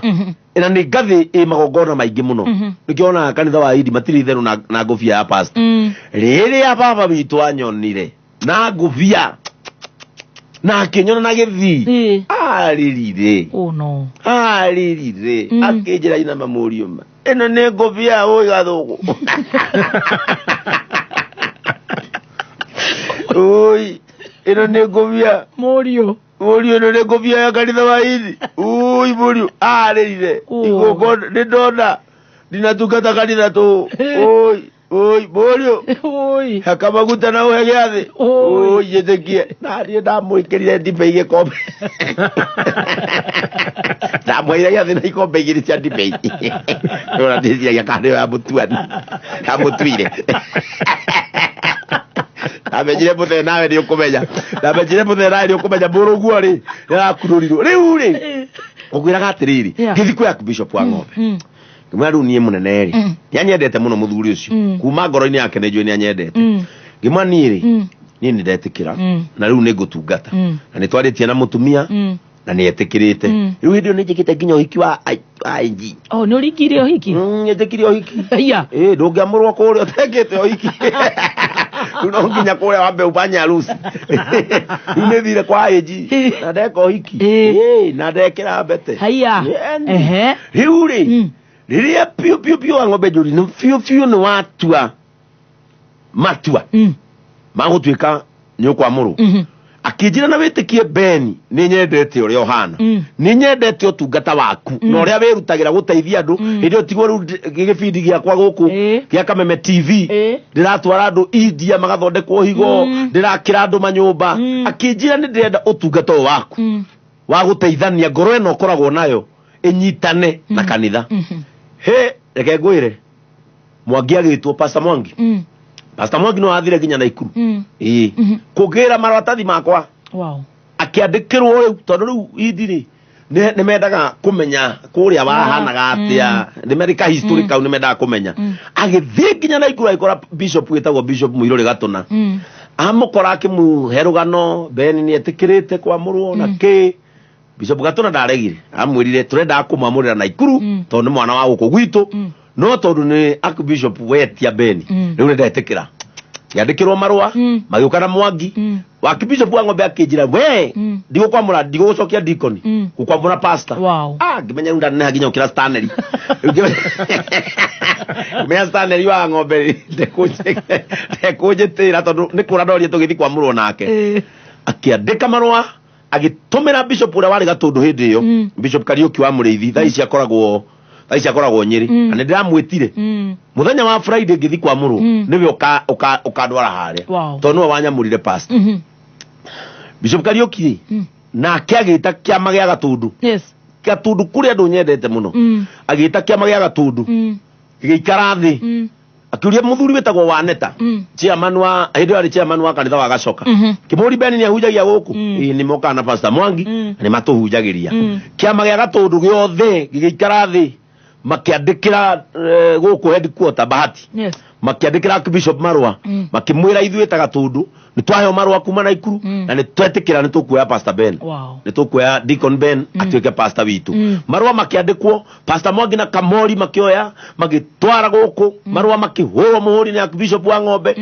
na nĩ ngathĩ ĩ magongona maingĩ mũno. Nĩkĩo onaga kanitha wa Idi matirĩ itherũ na ngũbia ya pastor. Rĩrĩa baba witũ anyonire na ngũbia na akĩnyona na gĩthii, arĩrire. Oh no. Arĩrire, akĩnjĩra, inama mũriũ ma, ĩno nĩ ngũbia ũĩ gathũkũ, ũi ĩno nĩ ngũbia. Mũriũ. Mũriũ, ĩno nĩ ngũbia ya kanitha wa Idi, ũi mũriũ arĩrire igongona nĩ ndona ndinatungata kanitha tũ, ũi ũi mũriũ. Ũi. Haka maguta na ũhe gĩathĩ, ũi njĩtĩkie na niĩ ndamwĩkĩrire ndibei gĩkombe, ndamwĩire gĩathĩ na ikombe igĩrĩ cia ndibei, ona ndĩciragia kana nĩyo ya mũtuani ndamũtuire. Ndamenyire mũthee nawe nĩ ũkũmenya, ndamenyire mũthee nawe nĩ ũkũmenya mũrũguo rĩ nĩarakunũrirwo rĩu rĩ ngũkwĩraga atĩrĩrĩ. Ngĩthiĩ kwĩ Archbishop wa ng'ombe, ngĩmwĩra rĩu niĩ mũnene rĩ, nĩanyendete mũno mũthuri ũcio, kuma ngoro-inĩ yake nĩ njũĩ nĩanyendete. Ngĩmwĩra niĩ rĩ, niĩ nĩ ndetĩkĩra na rĩu nĩ ngũtungata, na nĩ twarĩtie na mũtumia na nĩ etĩkĩrĩte. Rĩu hĩndĩ ĩyo nĩ njĩkĩte nginya ũhiki wa IG. Oh, nĩ ũringire ũhiki? Njĩkire ũhiki. Aya. Ĩ ndũngĩamũrwo kũrĩa ũtekĩte ũhiki, rĩu no nginya kũrĩa wambe ufanye harusi. Rĩu nĩ thire kwa AG na ndeka ũhiki. Ĩ, na ndekĩra mbete. Haya. Ĩni. Ehe. Rĩu rĩ, rĩrĩa biũ biũ biũ wa ng'ombe njũri nĩ biũ biũ nĩ watua matua ma gũtuĩka nĩ ũkwamũrwo, akĩnjĩra na wĩtĩkie Beni, nĩ nyendete ũrĩa ũhana, nĩ nyendete ũtungata waku na ũrĩa wĩrutagĩra gũteithia andũ. Hĩndĩ ĩyo tigwo rĩu gĩbindi gĩakwa gũkũ gĩa Kameme TV, ndĩratwara andũ India magathondekwo higo, ndĩrakĩra andũ manyũmba. Akĩnjĩra nĩ ndĩrenda ũtungata ũyũ waku wa gũteithania, ngoro ĩno ũkoragwo nayo ĩnyitane na kanitha. He reke ngwĩre, Mwangi agĩtwo Pastor Mwangi. Pastor Mwangi no athire nginya Naikuru, ĩĩ, kũgĩra maratathi makwa. Akĩandĩkĩrwo rĩu, tondũ rĩu Idi rĩ nĩ mendaga kũmenya kũrĩa wahanaga atĩa, nĩ merika history kau, nĩ mendaga kũmenya. Agĩthiĩ nginya Naikuru, agĩkora bishop wĩtagwo Bishop Mũirũrĩ Gatũna. Amũkora akĩmũhe rũgano, Beni nĩ etĩkĩrĩte kwamũrwo na kĩ. Bishop Gatũna ndaregire, amwĩrire tũrendaga kũmwamũrĩra Naikuru tondũ nĩ mwana wa gũkũ gwitũ, no tondũ nĩ Archbishop wetia Beni, rĩu nĩ ndetĩkĩra. Ngĩandĩkĩrwo marũa, magĩũka na Mwangi wa Archbishop wa ng'ombe, akĩnjĩra we ndigũkwamũra, ndigũgũcokia deacon, gũkwamũra pastor. Ah, ngĩmenya rĩu ndaneneha nginya ũkĩra Stanley. Rĩu ngĩmenya Stanley wa ng'ombe ndekũnjĩtĩra tondũ nĩ kũra ndorie tũgĩthiĩ kwamũrwo nake. Akĩandĩka marũa, agĩtũmĩra bishop ũrĩa warĩ Gatũndũ hĩndĩ ĩyo, Bishop Kariũki wa Mũrĩithi, thaa ici akoragwo Nyĩrĩ. Na nĩ ndĩramwĩtire mũthenya wa Friday ngĩthiĩ kwamũrwo, nĩwe ũkandwara harĩa, tondũ nĩwe wanyamũrire pastor. Bishop Kariũki rĩ, nake agĩta kĩama gĩa Gatũndũ. Gatũndũ kũrĩ andũ nyendete mũno. Agĩta kĩama gĩa Gatũndũ, gĩgĩikara thĩ, akĩũria mũthuri wĩtagwo Waneta, chairman wa hĩndĩ ĩyo arĩ chairman wa kanitha wa Gacoka, kĩmũri Beni nĩ ahunjagia gũkũ? Ĩĩ, nĩ mokaga na Pastor Mwangi na nĩ matũhunjagĩria. Kĩama gĩa Gatũndũ gĩothe gĩgĩikara thĩ, makĩandĩkĩra gũkũ headquarter Bahati, makĩandĩkĩra Archbishop marũa, makĩmwĩra ithuĩ ta Gatũndũ nĩ twaheo marũa kuma Naikuru na nĩ twetĩkĩra nĩ tũkuoya Pastor Ben, nĩ tũkuoya Deacon Ben atuĩke pastor witũ. Marũa makĩandĩkwo, Pastor Mwangi na Kamori makĩoya magĩtwara gũkũ, marũa makĩhũrwo mũhũri nĩ Archbishop wa ng'ombe.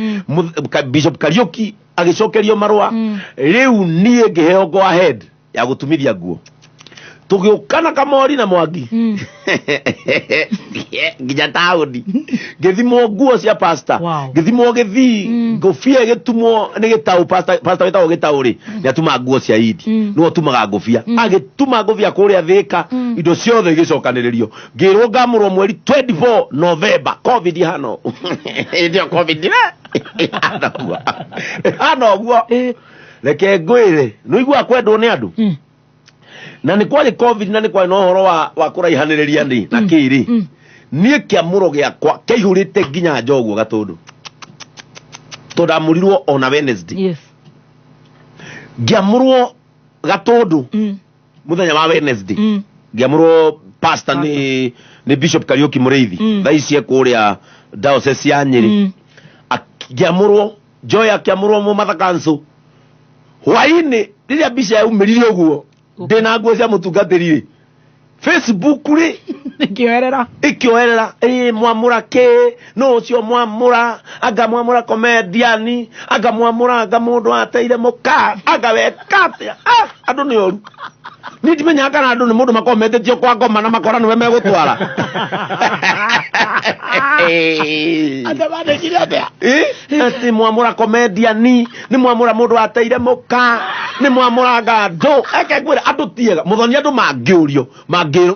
Bishop Kariũki agĩcokerio marũa. Rĩu niĩ ngĩheo go ahead ya gũtumithia nguo, tũgĩũka na Kamori na Mwangi nginya taũni, ngĩthimwo nguo cia pastor, ngĩthimwo gĩthii, ngũbia ĩgĩtumwo nĩ gĩtaũ. Pastor wĩtagwo gĩtaũ rĩ, nĩ atumaga nguo cia Idi, nĩwe ũtumaga ngũbia, agĩtuma ngũbia kũrĩa Thĩka. Indo ciothe igĩcokanĩrĩrio, ngĩrwo ngamũrwo mweri 24 November. Covid hano, hĩndĩ ĩyo Covid ĩhana ũguo, ĩhana ũguo. Reke ngwĩre, nĩ ũiguaga kwendwo nĩ andũ. Na nĩ kwarĩ COVID na nĩ kwarĩ na ũhoro wa kũraihanĩrĩria nĩ na kĩrĩ niĩ kĩamũro gĩakwa kĩaihũrĩte nginya nja ũguo Gatũndũ, tondũ ndamũrirwo ona Wednesday. Ngĩamũrwo Gatũndũ mũthenya wa Wednesday, ngĩamũrwo pastor nĩ Bishop Kariuki Mũrĩithi, thaa ici e kũrĩa diocese ya Nyĩrĩ. Ngĩamũrwo Joy akĩamũrwo Mũmatha Council hwainĩ rĩrĩa mbica yaumĩrire ũguo ndĩna nguo cia mũtungatĩri rĩ, Facebook rĩ Ĩkĩoerera. Ĩkĩoerera ĩ mwamũra kĩ no ũcio mwamũra, anga mwamũra comedian, anga mwamũra, anga mũndũ ateire mũka, anga weka atĩa. Ah, andũ nĩ oru. Niĩ ndimenyaga kana andũ nĩ mũndũ makoragwo metĩtio kwa ngoma na makora nĩwe megũtwara. Andũ mandĩkire atĩa? Ĩ, atĩ mwamũra comedian, nĩ mwamũra mũndũ ateire mũka, nĩ mwamũra anga andũ. Eke ngwĩre, andũ tiega mũthoni, andũ mangĩũrio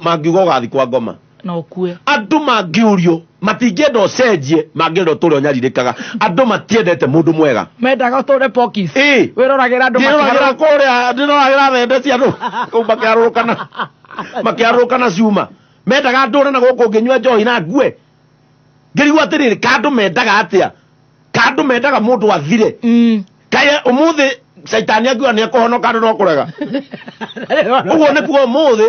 mangiuga ũgathi kwa ngoma na ũkue. Andũ mangĩũrio matingĩenda ũcenjie, mangĩenda ũtũre ũnyarirĩkaga. Andũ matiendete mũndũ mwega. Mendaga ũtũre pokis. Ĩ. Wĩroragĩra andũ. Ndĩroragĩra kũrĩa, ndĩroragĩra thende cia andũ kũu makĩharũrũkana cuma. Mendaga ndũre na gũkũ ngĩnyua njohi na ngue ngĩrigwo atĩrĩrĩ, ka andũ mendaga atĩa? Ka andũ mendaga mũndũ athire? Kaĩ ũmũthĩ caitani angiuga nĩ ekũhonoka, andũ no kũrega ũguo. Nĩ kuga ũmũthĩ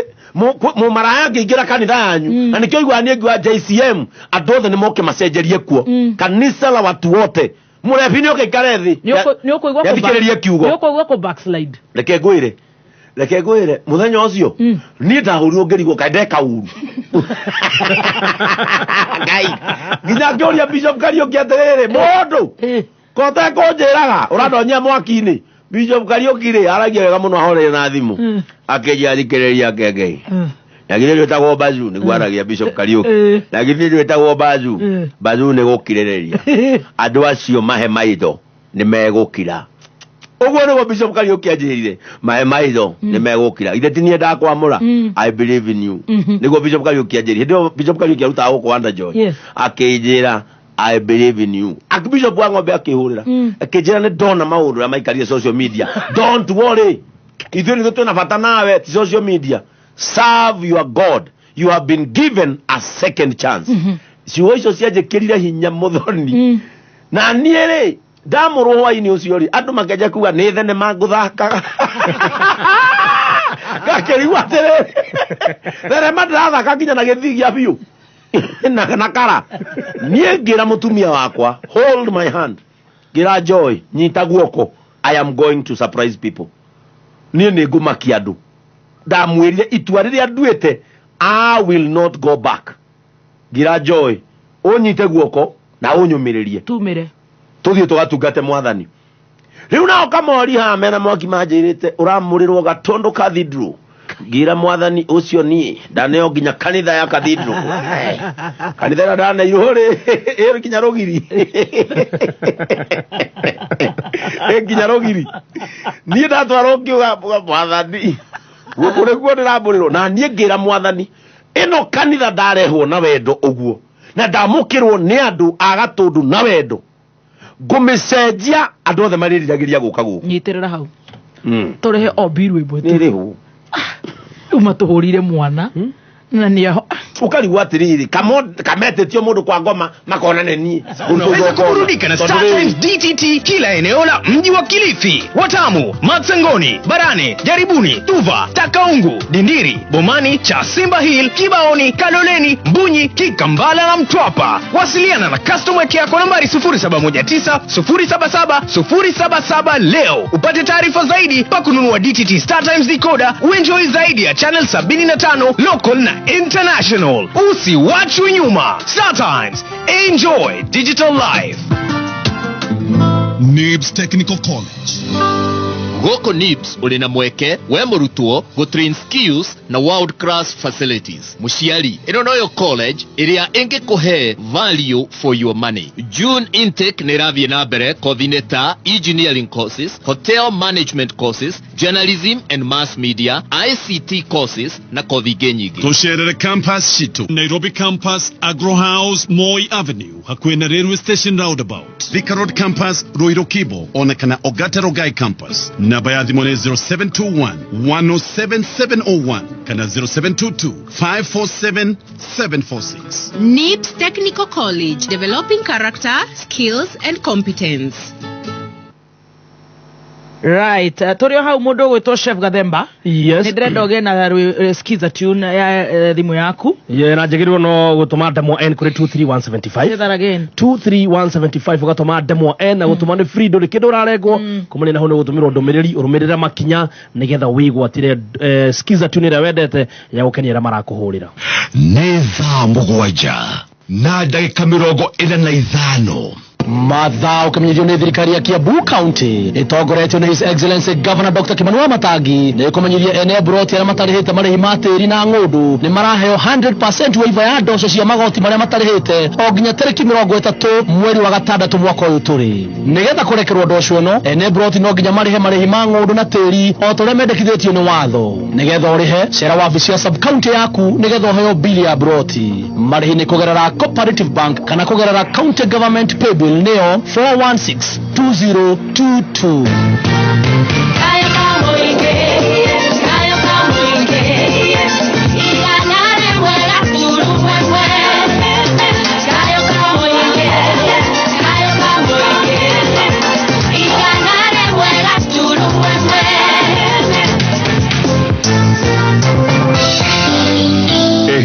mũmaraya angĩingĩra kanitha yanyu, na nĩkĩo iguaga niĩ ngiuga JCM andũ othe nĩ moke macenjerie kuo, kanisa la watu wote. Mũrebi nĩ oke ikare thĩ Nĩ ũkũigua. Nĩathikĩrĩrie kiugo. Nĩ ũkũigua kũ backslide. Reke ngwĩre mũthenya ũcio niĩ ndahũrirwo ngĩrigwo kaĩ ndeka uru Ngai, nginya ngĩũria Bishop Kariũki atĩrĩrĩ, mũndũ kote kũnjĩraga ũrandonyia mwaki-inĩ. Bishop Kariũki rĩ, aragia wega mũno, ahoreire na thimũ akĩnjia thikĩrĩria kengei na githĩ ndwĩtagwo Bazu? Nĩguo aragia Bishop Kariũki. Na githĩ ndwĩtagwo Bazu? Bazu nĩ gũkirĩrĩria andũ acio, mahe maitho nĩ megũkira. Ũguo nĩguo Bishop Kariũki anjĩrire, mahe maitho nĩ megũkira. Ithe ti niĩ ndakwamũra, I believe in you. Nĩguo Bishop Kariũki anjĩrire. Hĩndĩ ĩyo Bishop Kariũki arutaga gũkũ Wonder Joy. Akĩnjĩra, "I believe in you." Bishop wa ng'ombe akĩhũrĩra akĩnjĩra nĩ ndona maũndũ ũrĩa maikarire social media. Don't worry, ithuĩ nĩthuĩ twĩna bata nawe, ti social media. Serve your God, you have been given a second chance. Ciugo icio cianjĩkĩrire hinya mũthoni. Na niĩ rĩ, ndamũrwo hwainĩ ũcio rĩ, andũ makenja kuga nĩ thenema ngũthakaga. Ngakĩrigwo atĩrĩrĩ, thenema ndĩrathaka nginya na gĩthii gĩa biũ na kara. Niĩ ngĩra mũtumia wakwa, "Hold my hand." Ngĩra Joy, "Nyita guoko, I am going to surprise people. Niĩ nĩ ngũmakia andũ." Ndamwĩrire itua rĩrĩa nduĩte, I will not go back. Ngira Joy, ũnyite guoko na ũnyũmĩrĩrie. Tumire. Tũthiĩ tũgatungate mwathani. Rĩu nao kamori haha mena mwaki manjĩrĩte ũramũrĩrwo Gatũndũ Cathedral. Ngira mwathani ũcio niĩ ndaneo nginya kanitha ya cathedral, kanitha ĩrĩa ndaneirwo rĩ, ĩ nginya rũgiri, ĩ nginya rũgiri. Niĩ ndatwarwo ngiuga, mwathani, gũkũ nĩkuo ndĩramũrĩrwo. Na niĩ ngĩra mwathani, ĩno kanitha ndarehwo na wendo ũguo na ndamũkĩrwo nĩ andũ a Gatũndũ na wendo, ngũmĩcenjia andũ othe marĩriragĩria gũka gũkũ. Nyitĩrĩra hau. Tũrĩhe o mbiru ĩmwe tu. Nĩ rĩhũ. Rĩu matũhũrire mwana na nĩ aho. Ũkarigwo atĩrĩrĩ, kametĩtio mũndũ kwa ngoma makona nĩ niĩ. Unaweza kuburudika na Star Times DTT kila eneo la mji wa Kilifi, Watamu, Matsangoni, Barani, Jaribuni, Tuva, Takaungu, Dindiri, Bomani, Chasimba Hill, Kibaoni, Kaloleni, Mbunyi, Kikambala na Mtwapa. Wasiliana na customer care kwa nambari 0719 077 077 leo upate taarifa zaidi pa kununua DTT Star Times decoder, uenjoy zaidi ya channel 75 local na international. Usiwachwe nyuma. Star Times, enjoy digital life. NIBS Technical College. Gũkũ NIBS ũrĩ na mweke we mũrutwo gũtrain skills na world class facilities. Mũciari, ĩno noyo college ĩrĩa ĩngĩkũhe value for your money. June intake nĩ ĩrathiĩ na mbere kothi-inĩ ta engineering courses, hotel management courses, journalism and mass media, ICT courses na kothi ingĩ nyingĩ. Tũcerere campus citũ: Nairobi Campus, Agro House, Moi Avenue, hakuhĩ na Railway Station roundabout; Thika Road Campus, Ruiru Kibo, ona kana Ogate Rongai Campus. Namba ya thimũ nĩ 0721 107 701 kana 0722 547 746. NIBS Technical College, developing character, skills and competence. Right, tũrĩ o hau mũndũ ũgwĩtwo Chef Gathemba. Yes. Nĩ ndĩrenda ũgĩe na skiza tune ya thimũ yaku. Ye na njagĩrĩirwo no gũtũma ndemwa N kũrĩ 23175. Say that again. 23175 ũgatũma ndemwa N na gũtũma nĩ free, ndũrĩ kĩndũ ũrarengwo. Kumania na hau nĩ gũtũmĩrwo ndũmĩrĩri, ũrũmĩrĩre makinya nĩgetha wĩgwatĩre skiza tune ĩrĩa wendete ya gũkenia arĩa marakũhũrĩra. Nĩ thaa 7:45. Mathaa ũkĩmenyithio nĩ thirikari ya Kiambu County ĩtongoretio nĩ His Excellency Governor Dr. Kimani Wamatangi nĩ ĩkũmenyithia ene mburoti arĩa matarĩhĩte marĩhi ma tĩri na ng'ũndũ nĩ maraheo 100% waiver ya ndoco cia magoti marĩa matarĩhĩte o nginya tarĩki 30 mweri wa gatandatũ mwaka ũyũ tũrĩ. Nĩgetha kũrekerwo ndoco ĩno, ene mburoti no nginya marĩhe marĩhi ma ng'ũndũ na tĩri o ta ũrĩa mendekithĩtio nĩ watho. Nĩgetha ũrĩhe, cera wabici ya sub county yaku nĩgetha ũheo bili ya mburoti. Marĩhi nĩ kũgerera Cooperative Bank kana kũgerera County Government Paybill nĩyo 4162022.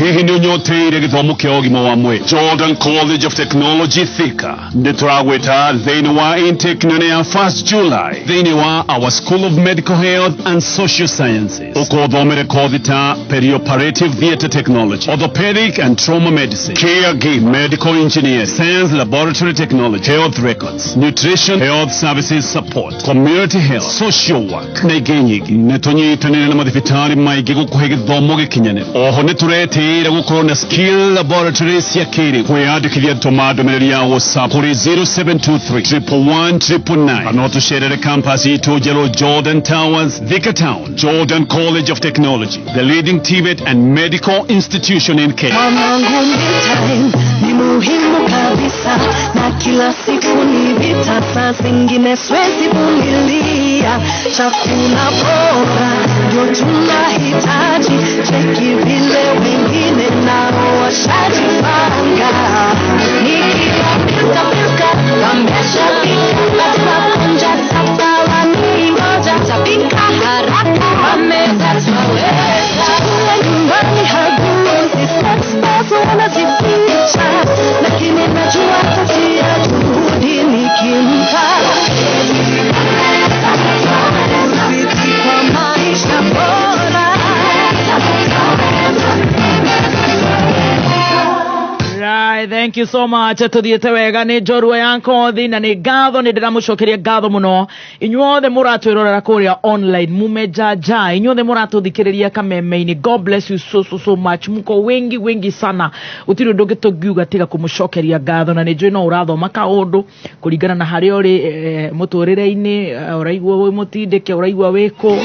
Hihi nĩ ũnyoteire gĩthomo kĩa ũgima wa mwĩrĩ? Jordan College of Technology Thika nĩ tũragwĩta thĩinĩ wa intake nene ya 1st July thĩinĩ wa our School of Medical Health and Social Sciences. Ũkothomere kothi ta perioperative theatre technology, orthopedic and trauma medicine, caregiving, medical engineering, science laboratory technology, health records, nutrition, health services support, community health, social work na ingĩ nyingĩ. Nĩ tũnyitanĩire na mathibitarĩ maingĩ gũkũhe gĩthomo gĩkinyanĩru. Oho nĩ tũretĩĩra gũkorwo na skill laboratory cia kĩrĩu. Kwĩyandĩkithia tũma ndũmĩrĩri ya WhatsApp kũrĩ 0723 111 999 kana ũtũcerere campus itũ njerũ Jordan Towers, Thika Town. Jordan College of Technology, the leading TVET and medical institution in Kenya. Mwanangu, me time ni muhimu kabisa, na kila siku ni vita, saa zingine siwezi vumilia. Chakula bora ndio tunahitaji, cheki vile wengine nao washajipanga. Nikipika pika wameshapika, lazima kunja sasa waningoja, tapika haraka wameza twaweza. Chakula nyumbani haguzi, snacks basi wanazificha, lakini najua tatia juhudi nikimpa. Rafiki kwa maisha bora. Right, thank you so much. Tuthiĩte wega nĩ njorua ya kothi na nĩ ngatho, nĩ ndĩramũcokeria ngatho mũno inyuothe mũratwĩrorera kũrĩa online mumejaja, inyuothe mũratũthikĩrĩria kameme-inĩ. God bless you so so so much. Mko wengi wengi sana, gũtirĩ ũndũ ũngĩ tũngiuga tiga kũmũcokeria ngatho, na nĩ njũĩ no ũrathoma kaũndũ kũringana na harĩa ũrĩ mũtũrĩre-inĩ, ũraigua wĩ mũtindĩke, ũraigua wĩ kũ.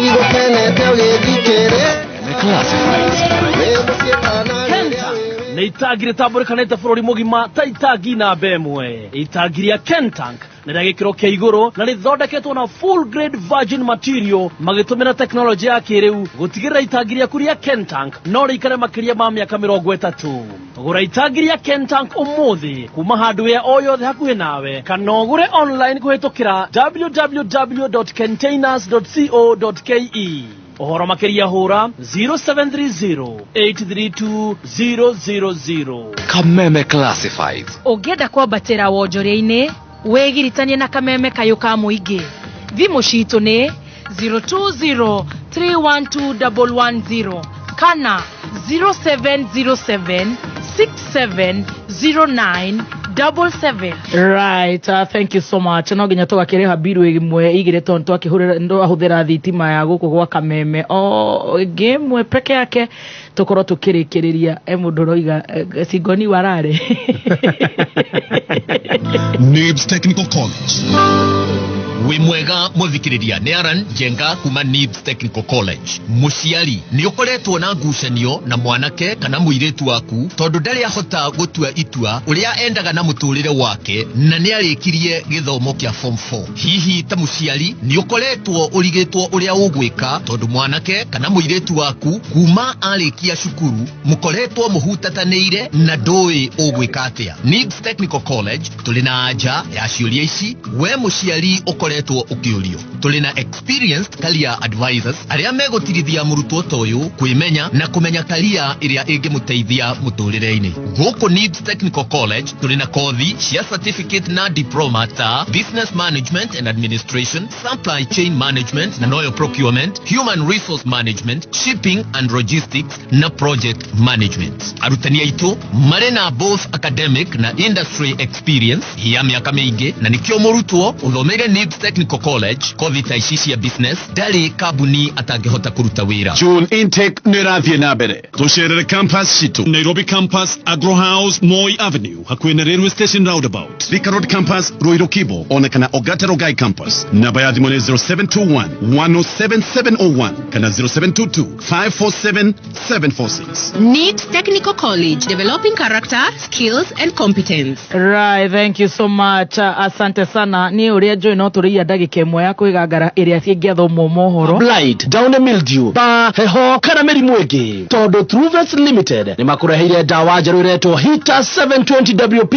Nĩ itangi rĩtambũrĩkanĩte bũrũri mũgima ta itangi namba ĩmwe. Itangi rĩa Kentank nĩ rĩa gĩkĩro kĩa igũrũ na rĩthondeketwo na full grade virgin material magĩtũmĩra tekinoronjĩ ya kĩrĩu gũtigĩrĩra itangi rĩaku rĩa Kentank no rĩikare makĩria ma mĩaka 30. Gũra itangi rĩa Kentank ũmũthĩ kuma hardware o yothe hakuhĩ nawe kana ũgũre online kũhĩtũkĩra www.containers.co.ke. Ũhoro makĩria hũra 0730 832 000. Kameme Classifieds. Ũngĩenda kwambatĩra wonjoria-inĩ, wĩgiritanie na Kameme kayũ ka mũingĩ. Thimũ citũ nĩ 020 312 110 kana 0707 6709 77. Right, thank you so much. No nginya tũgakĩrĩha biru ĩmwe igĩrĩ tondũ twahũthĩra thitima ya gũkũ gwa Kameme o ĩngĩ ĩmwe peke yake tũkorwo tũkĩrĩkĩrĩria. Mũndũ ũroiga cingoni warare. NIBS Technical College. Wĩ mwega mũthikĩrĩria nĩ Aran Njenga kuma Nibs Technical College. Mũciari nĩ ũkoretwo na ngucanio na mwanake kana mũirĩtu waku tondũ ndarĩ ahota gũtua itua ũrĩa endaga na mũtũrĩre wake na nĩ arĩkirie gĩthomo kĩa form 4. Hihi ta mũciari nĩ ũkoretwo ũrigĩtwo ũrĩa ũgwĩka tondũ mwanake kana mũirĩtu waku kuma arĩkia cukuru mũkoretwo mũhutatanĩire na ndũĩ ũgwĩka atĩa. Nibs Technical College tũrĩ na anja ya ciũria ici we mũciari ũkoretwo ũkĩũrio. Tũrĩ na experienced career advisors arĩa megũtirithia mũrutwo ta ũyũ kwĩmenya na kũmenya career ĩrĩa ĩngĩmũteithia mũtũrĩre-inĩ. Gũkũ Nibs Technical College tũrĩ na kothi cia certificate na diploma ta business management and administration, supply chain management na noyo procurement, human resource management, shipping and logistics na project management. Arutani aitũ marĩ na both academic na industry experience ya mĩaka mĩingĩ na nĩkĩo mũrutwo ũthomeire Nibs Technical College kothi ta ici cia business ndarĩ kambuni atangĩhota kũruta wĩra. June intake nĩ ĩrathiĩ na mbere. Tũcerere campus citũ Nairobi campus, Agro House, Moi Avenue, hakuhĩ na railway station roundabout, Thika Road campus, Ruiru Kibo, ona kana Ogata Rongai campus. Namba ya thimũ nĩ 0721 107701 kana 0722 547 746. NIBS Technical College, developing character, skills and competence. Right, thank you so much. Asante sana. Ni uria njũĩ no tũrĩia ndagĩka ĩmwe ya kwĩgangara ĩrĩa cingĩathomwo mohoro. Blight, downy mildew, ba heho kana mĩrimũ ĩngĩ tondũ Truvet Limited nĩ makũreheire ndawa njerũ ĩretwo Hita 720 WP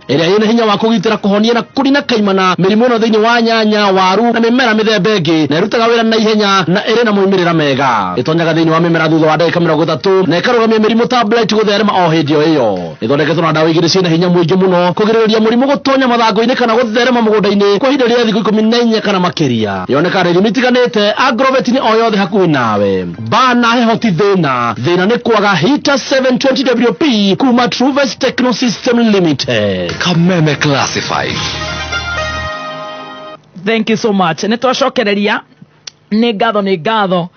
ĩrĩa ĩna hinya wa kũgitĩra kũhonia na kũrina kaimana mĩrimũ ĩno thĩinĩ wa nyanya, waru na mĩmera mĩthemba ĩngĩ na ĩrutaga wĩra na ihenya na ĩrĩ na moimĩrĩra mega. Ĩtonyaga thĩinĩ wa mĩmera thutha wa ndagĩka 30 na ĩkarũgamia mĩrimũ ta blight gũtherema o hĩndĩ o ĩyo. Ĩthondeketwo na ndawa igĩrĩ ciĩna hinya mũingĩ mũno kũgirĩrĩria mũrimũ gũtonya mathangũ-inĩ kana gũtherema mũgũnda-inĩ kwa ihinda rĩa thikũ 14 kana makĩria. Yonekaga ithimi itiganĩte agrovet-inĩ o yothe hakuhĩ nawe. Ba na heho ti thĩna, thĩna nĩ kwaga Hita 720 WP kuma Truvet Techno System Limited. Kameme Classified. Thank you so much. Nĩ twacokereria nĩ ngatho nĩ ngatho.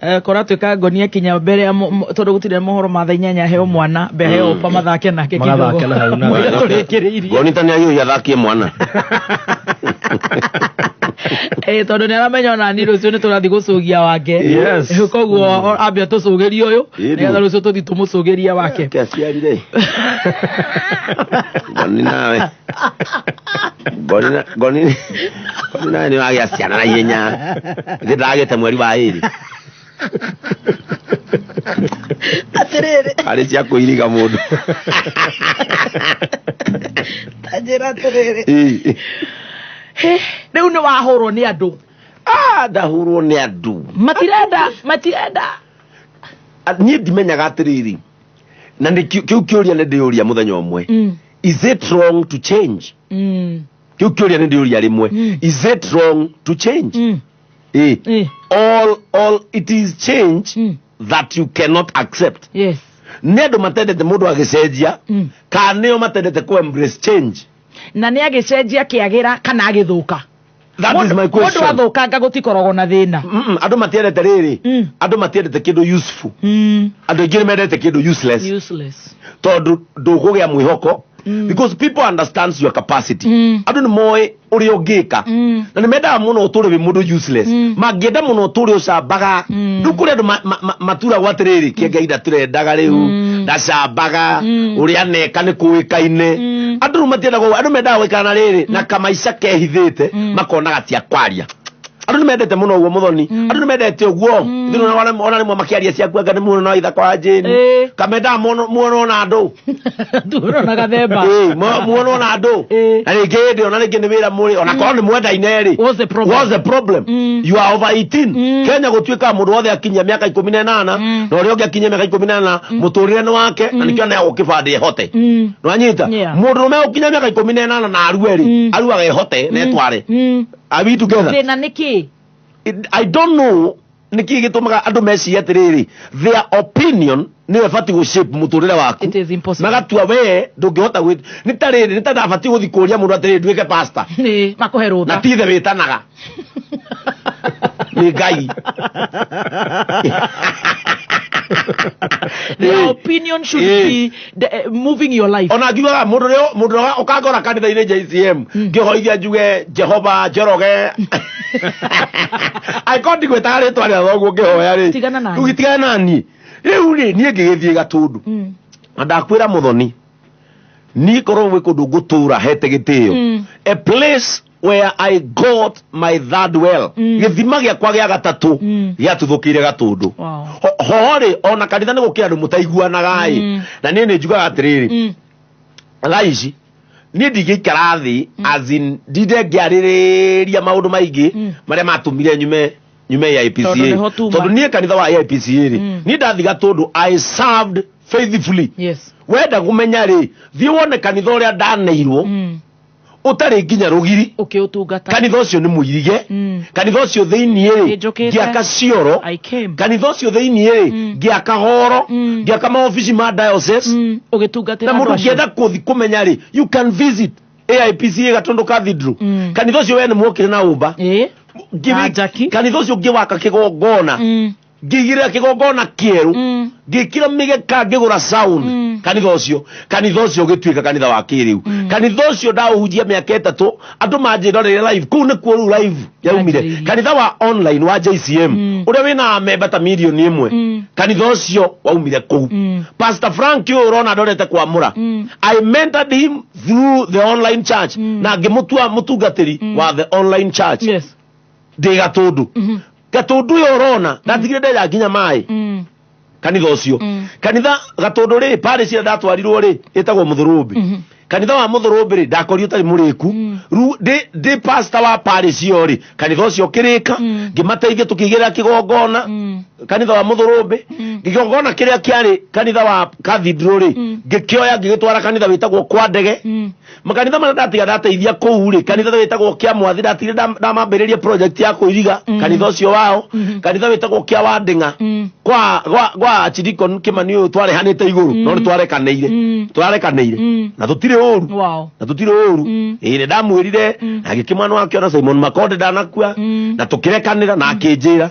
Kũratuĩka ngonia kinya mbere ya tondũ gũtirĩ mohoro ma thaa inyanya heo mwana mbe heo pa mathake nake kidogo. Magathake na hau na- Mũira tũrĩkĩrĩirie. Ngoni ta nĩ ahiũhia athakie mwana. Tondũ nĩ aramenya ona niĩ rũciũ nĩ tũrathiĩ gũcũgia wake. Yes. Koguo ambe atũcũgĩrie ũyũ Ĩĩ, nĩgetha rũciũ tũthiĩ tũmũcũgĩrie wake. Kĩaciarire. Ngoni nawe. Ngoni na ngoni ngoni nawe nĩ wagĩa ciana na ihenya. Ithe ndagĩte mweri wa ĩrĩ. Atĩrĩrĩ. Arĩ cia kũiriga mũndũ. Ta njĩra atĩrĩrĩ. Ĩĩ. Hĩ, rĩu nĩ wahũrwo nĩ andũ. Ah, ndahũrwo nĩ andũ. Matirenda, matirenda. Niĩ ndimenyaga atĩrĩrĩ. Na nĩ kĩu kĩũria nĩ ndĩũria mũthenya ũmwe. Is it wrong to change? Kĩu kĩũria nĩ ndĩũria rĩmwe. Is it wrong to change? All it is change that you cannot accept. Yes. Nĩ andũ matendete mũndũ agĩcenjia kana nĩo matendete ku embrace change. Na nĩ agĩcenjia kĩagĩra kana agĩthũka. That is my question. Mũndũ athũkanga gũtikoragwo na thĩna. Andũ matiendete rĩrĩ. Andũ matiendete kĩndũ useful. Andũ aingĩ nĩ mendete kĩndũ useless. Useless. Tondũ ndũkũgĩa mwĩhoko. Because people understands your capacity. Andũ nĩ moĩ ũrĩa ũngĩka. Na nĩ mendaga mũno ũtũre wĩ mũndũ useless. Mangĩenda mũno ũtũre ũcambaga. Rĩu kũrĩ andũ maturagwo atĩrĩrĩ, kĩengai ndatũrendaga rĩu, ndacambaga, ũrĩa aneka nĩ kũĩkaine. Andũ rĩu matiendaga ũguo, andũ mendaga gũikara na rĩrĩ, na kamaica kehithĩte, makonaga ti akwaria. Andũ nĩ mendete mũno ũguo mũthoni. Andũ nĩ mendete ũguo. Ithuĩ ona rĩmwe makĩaria ciaku anga nĩ muono na ithaka wa Jane. Kamendaga muono na andũ. Tuono na gathemba. Muono na andũ. Na rĩngĩ hĩndĩ ona rĩngĩ nĩ wĩra mũrĩ ona korwo nĩ mwendaine rĩ. What's the problem? What's the problem? You are over 18. Kenya gũtuĩkaga mũndũ wothe akinyia mĩaka 18 na ũrĩa ũngĩ akinyia mĩaka 18 mũtũrĩre nĩ wake na nĩkĩo aneagwo kĩbandĩ ehote. Nĩwanyita? Mũndũrũme ũkinya mĩaka 18 na arue rĩ, aruaga ehote na etware. Are we together? Thĩna nĩ kĩ? I don't know nĩkĩ gĩtũmaga andũ mecirie atĩrĩrĩ, their opinion nĩyo ĩbatiĩ gũ shape mũtũrĩre waku. It is impossible. Magatua we ndũngĩhota gwĩ nĩ ta rĩrĩ, nĩ ta ndabatiĩ gũthiĩ kũria mũndũ atĩrĩrĩ nduĩke pastor. Ĩĩ, makũhe rũtha. Na ti ithe wĩtanaga. Nĩ Ngai. Their opinion should be moving your life. Ona ngiugaga mundu rio mundu ukangora kanitha-inĩ JCM ngĩhoithia njuge Jehova Njoroge, angĩkorwo ndigwĩtaga rĩtwa rĩa thoguo ngĩhoya rĩ, Tigana nani. Rĩu tigana nani. Rĩu rĩ, niĩ ngĩgĩthiĩ Gatũndũ na ndakwĩra Mũthoni, niĩ korwo gwĩ kũndũ ngũtũra hete gĩtĩo, a place where I got my third well, gĩthima gĩakwa gĩa gatatũ gĩatuthũkĩire Gatũndũ. Wow. Ho rĩ, ona kanitha nĩ gũkĩra andũ mũtaiguanaga ĩ, na niĩ nĩ njugaga atĩrĩrĩ, thaa ici niĩ ndingĩikara thĩ, as in ndinde ngĩarĩrĩria maũndũ maingĩ marĩa matũmire nyume AIPCA. Tondũ nĩho tuma. Tondũ niĩ kanitha wa AIPCA rĩ, niĩ ndathi Gatũndũ, I served faithfully. Wenda kũmenya rĩ, thiĩ wone kanitha ũrĩa ndaneirwo ũtarĩ nginya rũgiri. Ũkĩũtungata. Kanitha ũcio nĩ mũirige. Kanitha ũcio thĩiniĩ rĩ, Nĩnjũkĩte. ngĩaka cioro. I came. Kanitha ũcio thĩiniĩ rĩ, ngĩaka horo, ngĩaka maobici ma diocese. Ũgĩtungatĩra Na mũndũ andũ acio. ũngĩenda kũthi kũmenya rĩ, you can visit AIPCA Gatũndũ Cathedral. Kanitha ũcio we nĩ mwokire na ũmba. Kanitha ũcio ngĩwaka kĩgongona, ngĩigĩrĩra kĩgongona kĩerũ, ngĩkĩra mĩgeka, ngĩgũra sound. Kanitha ũcio ũgĩtuĩka kanitha wa kĩrĩu. Kanitha ũcio ndaũhunjia mĩaka 3, andũ manjĩrorere live. Kũu nĩkuo rĩu live yaumire. Kanitha wa online wa JCM ũrĩa wĩna memba ta mirioni 1, kanitha ũcio waumire kũu. Pastor Frank ũyũ ũrona ndorete kwamũra, I mentored him through the online church na ngĩmũtua mũtungatĩri wa the online church. Ndĩ Gatũndũ. Gatũndũ ũyũ ũrona ndatigire ndeja nginya maĩ kanitha ũcio. Kanitha Gatũndũ rĩ, parish ĩrĩa ndatwarirwo rĩ, ĩtagwo Mũthũrũmbĩ. Kanitha wa Mũthũrũmbĩ rĩ, ndakorio ũtarĩ mũrĩku. Rĩu ndĩ pastor wa parish ĩyo rĩ, kanitha ũcio ũkĩrĩka, ngĩmateithia tũkĩigĩrĩra kĩgongona kanitha wa Mũthũrũmbĩ. Kĩgongona kĩrĩa kĩarĩ kanitha wa cathedral rĩ, ngĩkĩoya ngĩgĩtwara kanitha wĩtagwo kwa Ndege. Makanitha marĩa ndatiga ndateithia kũu rĩ, kanitha wĩtagwo kĩa Mwathi, ndatigire ndamambĩrĩria project ya kũiriga kanitha ũcio wao. Kanitha wĩtagwo kĩa Wandĩng'a, kwa Archdeacon Kĩmani ũyũ twarehanĩte igũrũ, no nĩ twarekanĩire na tũtirĩ ũru. Na tũtirĩ ũru. Ĩĩ, nĩ ndamwĩrire na gĩkĩmwana wake ona Simon Makonde ndanakua, na tũkĩrekanĩra na akĩnjĩra,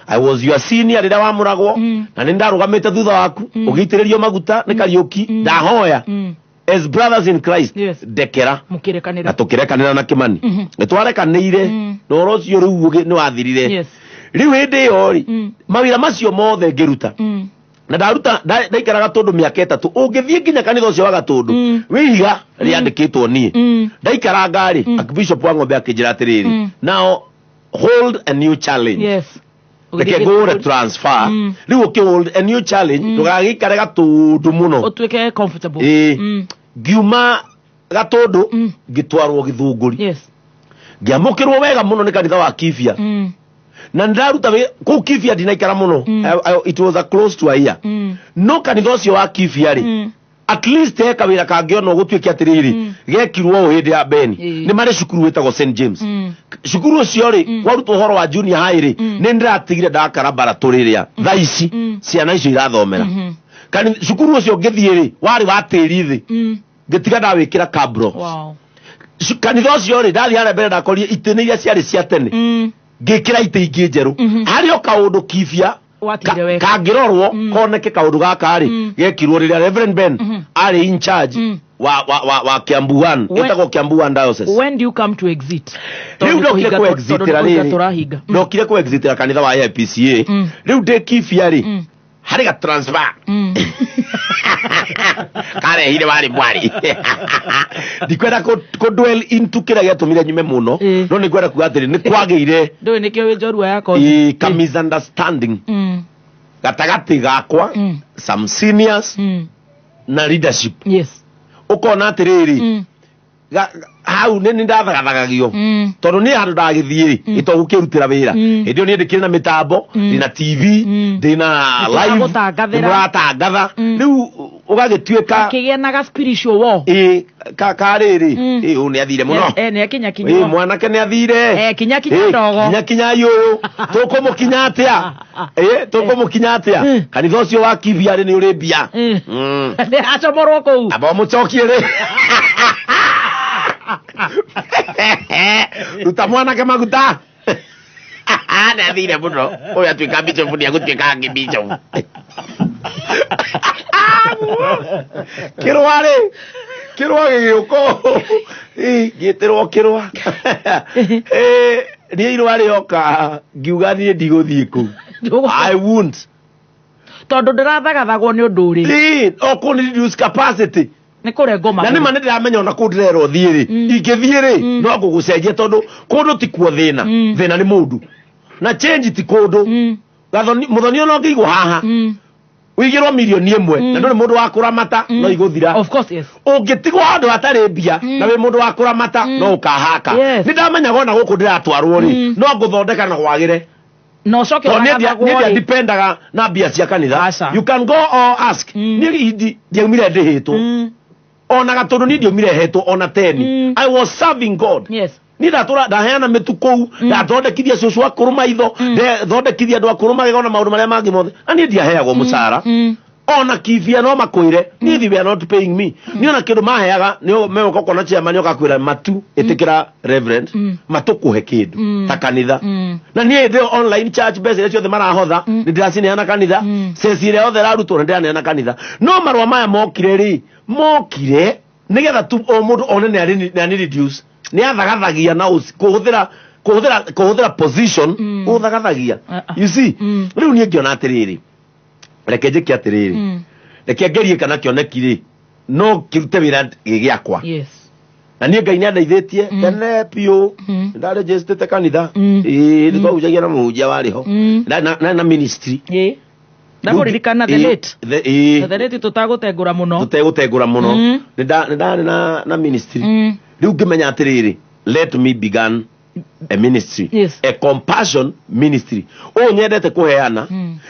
"I was your senior rĩrĩa wamũragwo, na nĩ ndarũgamĩte thutha waku ũgĩitĩrĩrio maguta nĩ Kariũki. Ndahoya as brothers in Christ, ndekera." Mũkĩrekanĩra. Na tũkĩrekanĩra na Kĩmani. Nĩ twarekanĩire na ũhoro ũcio rĩu nĩ wathirire. Rĩu hĩndĩ ĩyo rĩ, mawĩra macio mothe ngĩruta na ndaruta ndaikara Gatũndũ mĩaka 3. Ũngĩthiĩ nginya kanitha ũcio wa Gatũndũ, wĩ ihiga rĩandĩkĩtwo niĩ ndaikaranga rĩ, Archbishop wa Ng'ombe akĩnjĩra atĩrĩrĩ, "Now hold a new challenge." Reke ngũre transfer. Rĩu ũkĩ hold a new challenge, ndũgagĩikare Gatũndũ mũno. Ũtuĩke comfortable. Ĩĩ. Ngiuma Gatũndũ ngĩtwarwo Gĩthũngũri. Ngĩamũkĩrwo wega mũno nĩ kanitha wa Kibia na nĩndaruta kũu Kibia ndinaikara mũno. It was a close to a year. No kanitha ũcio wa Kibia rĩ, at least he kawĩra kangĩona gũtuĩke atĩrĩrĩ, gekirwo ũũ hĩndĩ ya Beni. Nĩ marĩ cukuru wĩtagwo St James. Cukuru ũcio rĩ, kwarutwo ũhoro wa junior high rĩ, nĩ ndĩratigire ndakarabara tũrĩrĩa thaa ici ciana icio irathomera. Cukuru ũcio ngĩthiĩ rĩ, warĩ wa tĩri thĩ, ngĩtiga ndawĩkĩra cabro. Kanitha ũcio rĩ, ndathiĩ harĩa mbere ndakorire itĩ nĩ iria ciarĩ cia tene, ngĩkĩra itĩ ingĩ njerũ. Harĩ o kaũndũ Kibia Watigire weka. Kangĩrorwo koneke kaũndũ gaka rĩ, gekirwo rĩrĩa Reverend Ben arĩ in charge wa Kiambu One. Ĩtagwo Kiambu One Diocese. When do you come to exit? Rĩu ndokire Tondũ kũ-exitĩra nĩ kũhinga rĩrĩ, tũrahinga. Ndokire kũ-exitĩra kanitha wa AIPCA. Rĩu ndĩ Kibia rĩ, harĩ ga transfer karehire warĩ mwari. Ndikwenda kũ dwell into kĩrĩa gĩatũmire nyume mũno, no nĩ ngwenda kuga atĩrĩ, nĩ kwagĩire Ndũĩ nĩkĩo wĩ njorua ya kothi. Ka misunderstanding gatagatĩ gakwa, some seniors na leadership. Ũkona atĩrĩrĩ, hau nĩ ndathagathagagio tondũ niĩ handũ ndagĩthiĩ rĩ, ĩto gũkĩrutĩra wĩra. Hĩndĩ ĩyo niĩ ndĩkĩrĩ na mĩtambo, ndĩna TV, ndĩna live. Nĩtũragũtangathĩra. Nĩmũratangatha. Rĩu ũgagĩtuĩka Akĩgĩa na ga spiritual war. Ĩ, karĩrĩ, ĩ, ũyũ nĩ athire mũno. Eh, nĩ akinya Ĩ, kinya. mwanake nĩ athire. Kinya kinya Ĩ, ndogo. kinya kinya ũyũ tũkũmũkinya atĩa? Ĩ, tũkũmũkinya atĩa? Kanitha ũcio wa Kibia rĩ, nĩ ũrĩ mbia. Acomorwo kũu. Amba ũmũcokie rĩ, ruta mwanake maguta, nĩ athire mũno ũyũ, atuĩka bishop, nĩ agũtuĩka angĩ bishop. Kĩrũa rĩ, kĩrũa gĩgĩũka ũũ. Ĩ, ngĩtĩrwo kĩrũa. Ĩ, niĩ irũa rĩoka ngiuga niĩ ndigũthiĩ kũu. I won't. Tondũ ndĩrathagathagwo nĩ ũndũ ũrĩ. Ĩ, o kũu nĩ reduce capacity. Nĩ kũrengwo Na nĩ ma nĩ ndĩramenya ona kũu ndĩrerwo thiĩ rĩ, ingĩthiĩ rĩ, no ngũgũcenjia tondũ kũndũ ti kuo thĩna. Thĩna nĩ mũndũ. Na change ti kũndũ. Gathoni, mũthoni ona ũngĩigwo haha ũigĩrwo mirioni ĩmwe na ndũrĩ mũndũ wa kũramata no igũthira. Of course, yes. Ũngĩtigwo handũ hatarĩ mbia na wĩ mũndũ wa kũramata no ũkahaka. Yes. Nĩ ndamenyaga ona gũkũ ndĩratwarwo rĩ, no ngũthondeka na gwagĩre. Na ũcoke Tondũ niĩ ũthagathaguo niĩ rĩ. ndiadependaga na mbia cia kanitha. You can go or ask. Niĩ ndiaumire ndĩhĩtwo. Ona gatũndũ niĩ ndiaumire hetwo ona teni. I was serving God. Yes. Niĩ ndatũra ndaheana mĩtu kũu, ndathondekithia cũcũ akũrũ maitho, ndathondekithia andũ akũrũ magego na maũndũ marĩa mangĩ mothe. Na niĩ ndiaheagwo mũcara. Ona kibia no makwĩre, niĩ they were not paying me. Niĩ ona kĩndũ maheaga, nĩ megũka ũkona chairman ũgakwĩra matu, ĩtĩkĩra reverend, matũkũhe kĩndũ ta kanitha. Na niĩ ndĩ online church mbeca iria ciothe marahotha, nĩ ndĩracineana kanitha, ceci ĩrĩa yothe ĩrarutwo nĩ ndĩraneana kanitha. No marũa maya mokire rĩ, mokire nĩgetha tu o mũndũ one nĩ arĩ nĩ arĩ reduce, nĩ athagathagia na kũhũthĩra kũhũthĩra kũhũthĩra position gũthagathagia. You see, rĩu niĩ ngĩona atĩrĩrĩ, reke njĩke atĩrĩrĩ, reke ngerie kana kĩoneki rĩ no kĩrute wĩra gĩ gĩakwa. Yes. Na niĩ Ngai nĩ andeithĩtie tene biũ, ndarejestete kanitha, ĩĩ, nĩ twahunjagia na mũhunjia warĩ ho. Na ministry. Ĩ. Ndamũririkana the late. Ĩĩ. The late tũtagũtengũra mũno. Tũtegũtengũra mũno. Nĩ ndarĩ na ministry. Rĩu ngĩmenya atĩrĩrĩ, let me began a ministry. Yes. A compassion ministry. Ũũ nyendete kũheana.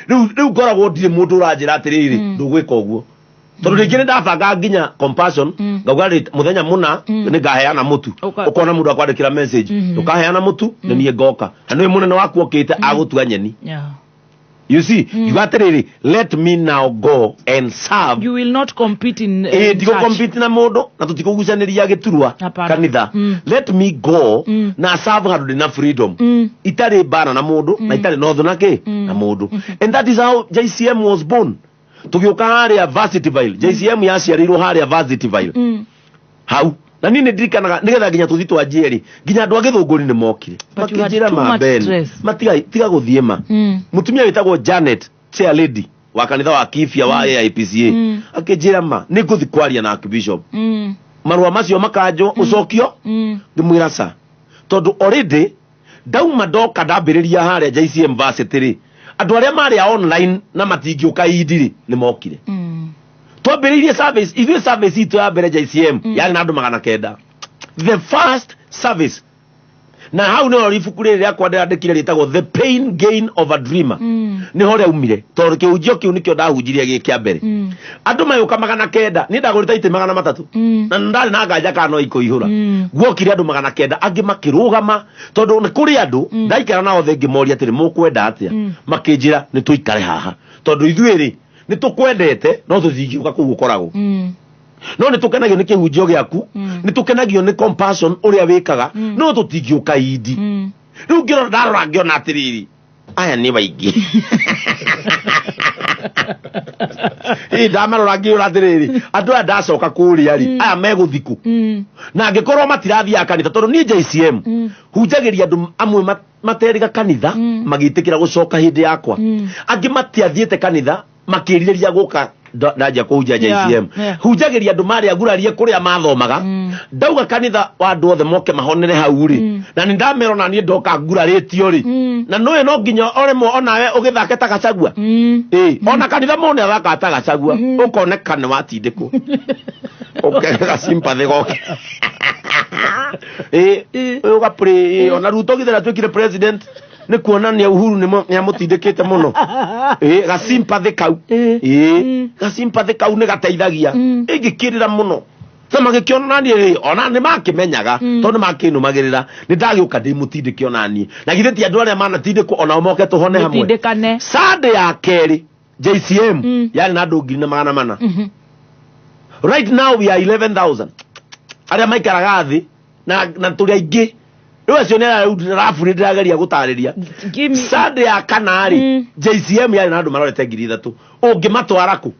Rĩu rĩu ngoragwo ndirĩ mũndũ ũranjĩra atĩrĩrĩ, ndũgwĩka ũguo. Tondũ rĩngĩ nĩ ndabanga nginya compassion, ngauga rĩ, mũthenya mũna nĩ ngaheana mũtu. Ũkona mũndũ akwandĩkĩra message, ndũkaheana mũtu, nĩ niĩ ngoka. Na nĩwe mũnene waku okĩte agũtua nyeni. Yeah. You see, ngiuga atĩrĩrĩ, let me now go and serve. You will not compete in, Ĩĩ, in ndigũ church. compete na mũndũ na tũtikũgucanĩria gĩturwa Hapana. kanitha. Let me go na serve handũ ndĩna freedom. Itarĩ mbara na mũndũ na itarĩ na ũthũ na kĩ na mũndũ. And that is how JCM was born. Tũgĩũka harĩa Varsity-ville. JCM yaciarĩirwo harĩa Varsity-ville. Hau. Na niĩ nĩ ndirikanaga nĩgetha nginya tũthiĩ twanjie rĩ, nginya andũ a Gĩthũngũri nĩ mokire. But you had Makĩnjĩra too ma much Ben, stress. matiga tiga gũthiĩ ma. Mũtumia wĩtagwo Janet, chair lady wa kanitha wa Kibia wa AIPCA, akĩnjĩra ma nĩ ngũthiĩ kwaria na Archbishop. Marũa macio makanjwo ũcokio, ngĩmwĩra ca. Tondũ already ndauma ndoka ndambĩrĩria harĩa JCM Varsity rĩ, andũ arĩa marĩ a online na matingĩũka indi rĩ, nĩ mokire. Twambĩrĩirie service, ithuĩ service itũ ya mbere JCM yarĩ na andũ 900. The first service. Na hau nĩho ibuku rĩrĩ rĩakwa ndĩrandĩkire rĩtagwo The Pain Gain of a Dreamer. Nĩho rĩaumire tondũ kĩhunjio kĩu nĩkĩo ndahunjirie gĩ kĩa mbere. Andũ magĩũka 900, niĩ ndagũrĩte itĩ 300. Na ndarĩ na nganja kana no ikũihũra. Guokire andũ 900, angĩ makĩrũgama tondũ nĩ kũrĩ andũ ndaikara nao thĩ ngĩmoria atĩrĩ, mũkwenda atĩa? Makĩnjĩra nĩ tũikare haha tondũ ithuĩ rĩ nĩ tũkwendete no tũtingĩũka kũu ũkoragwo. No nĩ tũkenagio nĩ kĩhunjio gĩaku, nĩ tũkenagio nĩ compassion ũrĩa wĩkaga, no tũtingĩũka indi. Rĩu ngĩrora ndarora ngĩona atĩrĩrĩ, aya nĩ waingĩ. Ĩ, ndamarora ngĩũra atĩrĩrĩ, andũ aya ndacoka kũrĩa rĩ, aya megũthiĩ kũ? Na angĩkorwo matirathiaga kanitha, tondũ niĩ JCM hunjagĩria andũ amwe materiga kanitha magĩtĩkĩra gũcoka hĩndĩ yakwa. Angĩ matiathiĩte kanitha makĩrirĩria gũka ndanjia kũhunjia JCM. Hunjagĩria andũ marĩ agurarie kũrĩa mathomaga. Ndauga kanitha wa andũ othe moke mahonere hau rĩ, na nĩ ndamera ona niĩ ndoka ngurarĩtio rĩ, na nũĩ no nginya oremwo onawe ũgĩthake ta Gachagua. Ĩ, ona kanitha mũndũ nĩ athakaga ta Gachagua, ũkoneka nĩ watindĩkwo. Ũkega sympathy goke. Ĩ, ũga pray, ona Ruto githĩ ndatuĩkire president nĩ kuonania Uhuru nĩ amũtindĩkĩte mũno. Ĩ, gasympathy kau. Ĩ, gasympathy kau nĩ gateithagia. Ingĩkĩrĩra mũno. Na magĩkĩona naniĩ rĩ, ona nĩ makĩmenyaga, tondũ nĩ makĩnũmagĩrĩra, nĩ ndagĩũka ndĩ mũtindĩke ona niĩ. Na githĩ ti andũ arĩa manatindĩkwo onao moke tũhone hamwe. Mũtindĩkane. Sunday ya kerĩ, JCM yarĩ na andũ 1,400. Right now we are 11,000. Arĩa maikaraga thĩ na tũrĩ aingĩ. Rĩu acio nĩ arĩa rabu nĩ ndĩrageria gũtarĩria. Sunday ya kana rĩ, JCM yarĩ na andũ marorete 3,000. Ũngĩmatwara kũ?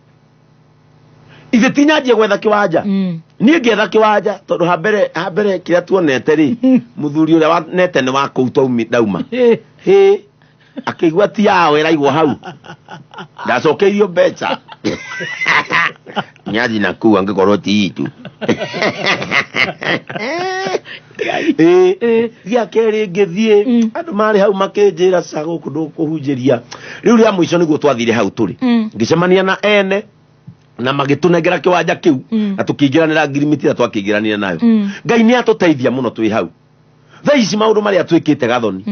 Ithe ti nyanjie gwetha kĩwanja. Niĩ ngĩetha kĩwanja tondũ hambere kĩrĩa tuonete rĩ, mũthuri ũrĩa wanete nĩ wa kũu twaumi ndauma. Hĩ, akĩigua ti yao ĩraigwo hau. Ndacokeirio mbeca. Nyathi na kuu angĩkorwo ti itu. Ĩĩ, gĩa kerĩ ngĩthiĩ andũ marĩ hau makĩnjĩra ca gũkũ ndũkũhunjĩria. Rĩu rĩa mũico nĩguo twathire hau tũrĩ. Ngĩcemania na ene na magĩtũnengera kĩwanja kĩu na tũkĩingĩranĩra ngirimiti na twakĩingĩranire nayo. Ngai nĩ atũteithia mũno twĩ hau. Thaa ici maũndũ marĩa twĩkĩte gathoni.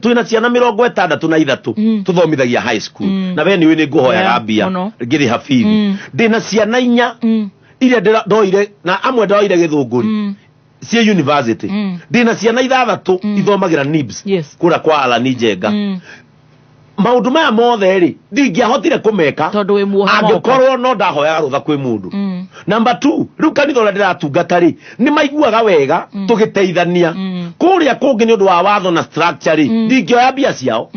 Twĩna ciana 63 tũthomithagia high school. Na we nĩũĩ nĩ ngũhoyaga mbia ngĩrĩha bithi. Ndĩna ciana inya iria ndoire na amwe ndoire gĩthũngũri ciĩ university. Ndĩna ciana ithathatũ ithomagĩra NIBS kũrĩa kwa Alani Njenga. Maũndũ maya mothe rĩ, ndingĩahotire kũmeka tondũ wĩ muohe moko. Angĩkorwo no ndahoyaga rũtha kwĩ mũndũ. Number 2, rĩu kanitha ũrĩa ndĩratungata rĩ, nĩ maiguaga wega tũgĩteithania. Kũrĩa kũngĩ nĩ ũndũ wa watho na structure rĩ, ndingĩoya mbia ciao.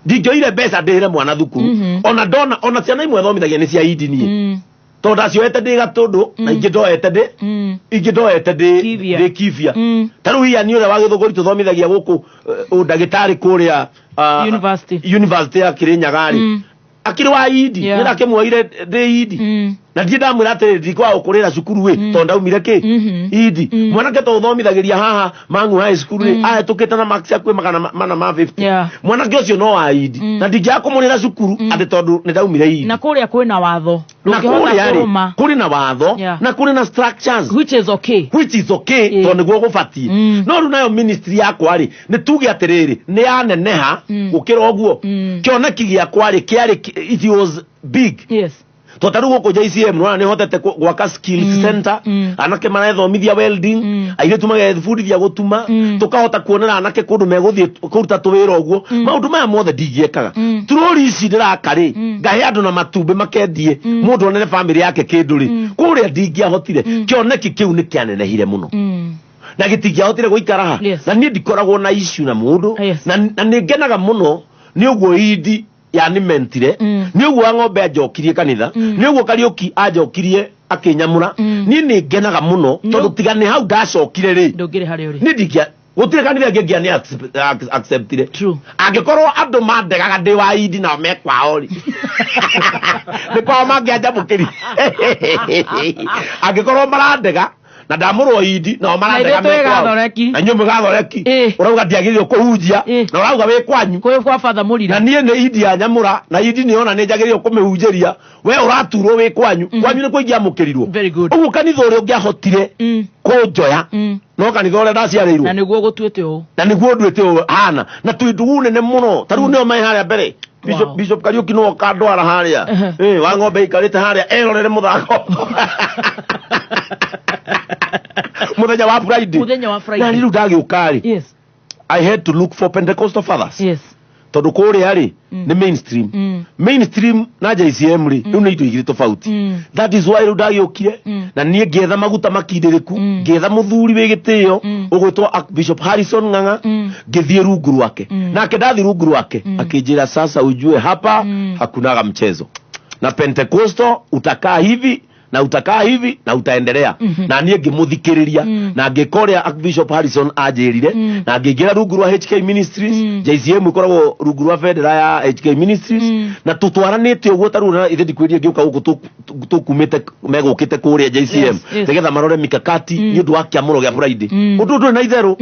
Ndingĩoire mbeca ndĩhĩre mwana thukuru. Ona ndona ona ciana imwe thomithagia nĩ cia idi niĩ. Tondũ ndacioete ndĩ gatũndũ na ingĩ ndoete ndĩ ingĩ ndoete ndĩ Kibia. ndĩ kibia. Ta rĩu iya nĩ ũrĩa wa gĩthũngũri tũthomithagia gũkũ ũndagĩtarĩ kũrĩa University. University ya Kirinyaga rĩ. Akĩrĩ wa idi. Nĩ ndakĩmuoire ndĩ idi. Na ndirĩ ndamwĩra atĩrĩrĩ ndikwaga gũkũrĩra cukuru ĩ tondũ ndaumire kĩ idi. Mwanake to ũthomithagĩria haha Mang'u High School rĩ, ahĩtũkĩte na marks akuĩ magana 450. Mwanake ũcio no wa idi. Na ndingĩaga kũmũrĩra cukuru atĩ tondũ nĩ ndaumire idi. Na kũrĩa kwĩna watho. Na Ndũngĩhota kũrĩa rĩ, kũrũma. kũrĩ na watho na kũrĩ na structures which is okay. Which is okay tondũ nĩguo gũbatiĩ. No rĩu nayo ministry yakwa rĩ, nĩ tuge atĩrĩrĩ, nĩ yaneneha gũkĩra ũguo. Kĩoneki gĩakwa rĩ, kĩarĩ it was big. Tondũ ta rĩu gũkũ JCM nĩwona nĩ hotete gwaka skills center, anake marethomithia welding, airĩtu magebundithia gũtuma, tũkahota kuonera anake kũndũ megũthiĩ kũruta tũwĩra ũguo. Maũndũ maya mothe ndingĩekaga. Turori ici ndĩraka rĩ, ngahe andũ na matumbĩ makendie, mũndũ onere bamĩrĩ yake kĩndũ rĩ, kũrĩa ndingĩahotire. Kĩoneki kĩu nĩ kĩanenehire mũno. Na gĩtingĩahotire gũikara ha. Na niĩ ndikoragwo na issue na mũndũ. Na nĩ ngenaga mũno nĩ ũguo idi yanimentire, nĩ ũguo wa ng'ombe anjokirie kanitha, nĩ ũguo Kariũki anjokirie akĩnyamũra. Niĩ nĩ ngenaga mũno tondũ tiga nĩ hau ndacokire rĩ, ndũngĩrĩ harĩa ũrĩ. Niĩ ndingĩa gũtirĩ kanitha ĩngĩ ngĩa nĩ acceptire. Angĩkorwo andũ mandegaga ndĩ wa idi nao me kwao rĩ, nĩ kwao mangĩanjamũkĩri. Angĩkorwo marandega na ndamũrwo idi nao marandega Na ithuĩ me twĩ kwao. gathoreki. Na inyuĩ mwĩ gathoreki. Ũrauga ndiagĩrĩirwo kũhunjia na ũrauga wĩ kwanyu kwĩ kwa batha mũrira. Na niĩ nĩ idi ya nyamũra na idi nĩ ona nĩ njagĩrĩirwo kũmĩhunjĩria. We ũraturwo wĩ kwanyu. Kwanyu nĩ kũingĩamũkĩrirwo. Ũguo kanitha ũrĩa ũngĩahotire kũnjoya no kanitha ũrĩa ndaciarĩirwo. Na nĩguo gũtuĩte ũũ. Na nĩguo nduĩte ũũ hana na twĩ ndũgũ nene mũno. Ta rĩu nĩo me harĩa mbere. Bishop Kariuki no akandwara harĩa. Wa ng'ombe ikarĩte harĩa erorere mũthako mũthenya wa Friday. Mũthenya wa Friday. Na rĩu ndagĩũka rĩ, I had to look for Pentecostal fathers. Tondũ kũrĩa rĩ nĩ mainstream. Mainstream na JCM rĩ, rĩu nĩ indo igĩrĩ tofauti. That is why rĩu ndagĩũkire na niĩ ngĩetha maguta makindĩrĩku, ngĩetha mũthuri wĩ gĩtĩo ũgwĩtwo Archbishop Harrison Ng'ang'a, ngĩthiĩ rungu rwake. Nake ndathiĩ rungu rwake akĩnjĩra, sasa ujue hapa hakunaga mchezo na Pentecostal, utakaa hivi na utakaa hivi na utaendelea. Na niĩ ngĩmũthikĩrĩria na ngĩka ũrĩa Archbishop Harrison anjĩrire na ngĩingĩra rungu rwa HK Ministries. JCM ĩkoragwo rungu rwa bendera ya HK Ministries na tũtwaranĩte ũguo. Ta rĩu na ithe ndikwĩrie ngĩũka gũkũ tũkumĩte megũkĩte kũrĩa JCM nĩgetha marore mikakati nĩ ũndũ wa kĩamũro gĩa Friday. Ũndũ ndũrĩ na itherũ.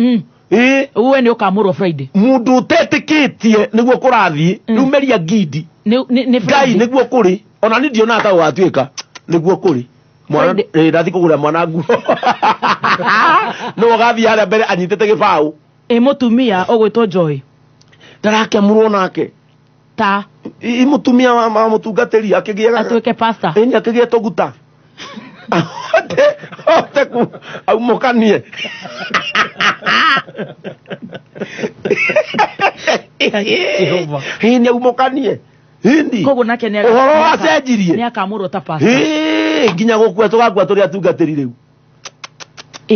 Ĩĩ. We nĩ ũkamũrwo Friday. Mũndũ ũtetĩkĩtie nĩguo kũrathiĩ rĩu meria ngindi nĩ Ngai Friday. Nĩguo kũrĩ ona niĩ ndionaga ta gũgatuĩka nĩguo kũrĩ. Mwana Friday. ĩ, ndathiĩ kũgũrĩra mwana nguo nĩwe ũgathiĩ harĩa mbere anyitĩte gĩbaũ. Ĩ mũtumia ũgwĩtwo Joy ndarakĩamũrwo nake ta i mũtumia wa mũtungatĩri akĩgĩa atuĩke pastor. Ĩni akĩgĩa tũguta ahote ku aumũkanie. Ĩni aumũkanie ĩni. Koguo nake nĩ Ũhoro wacenjirie. nĩ akamũrwo ta pastor. Ĩĩ, nginya gũkua tũgakua tũrĩ atungatĩri rĩu.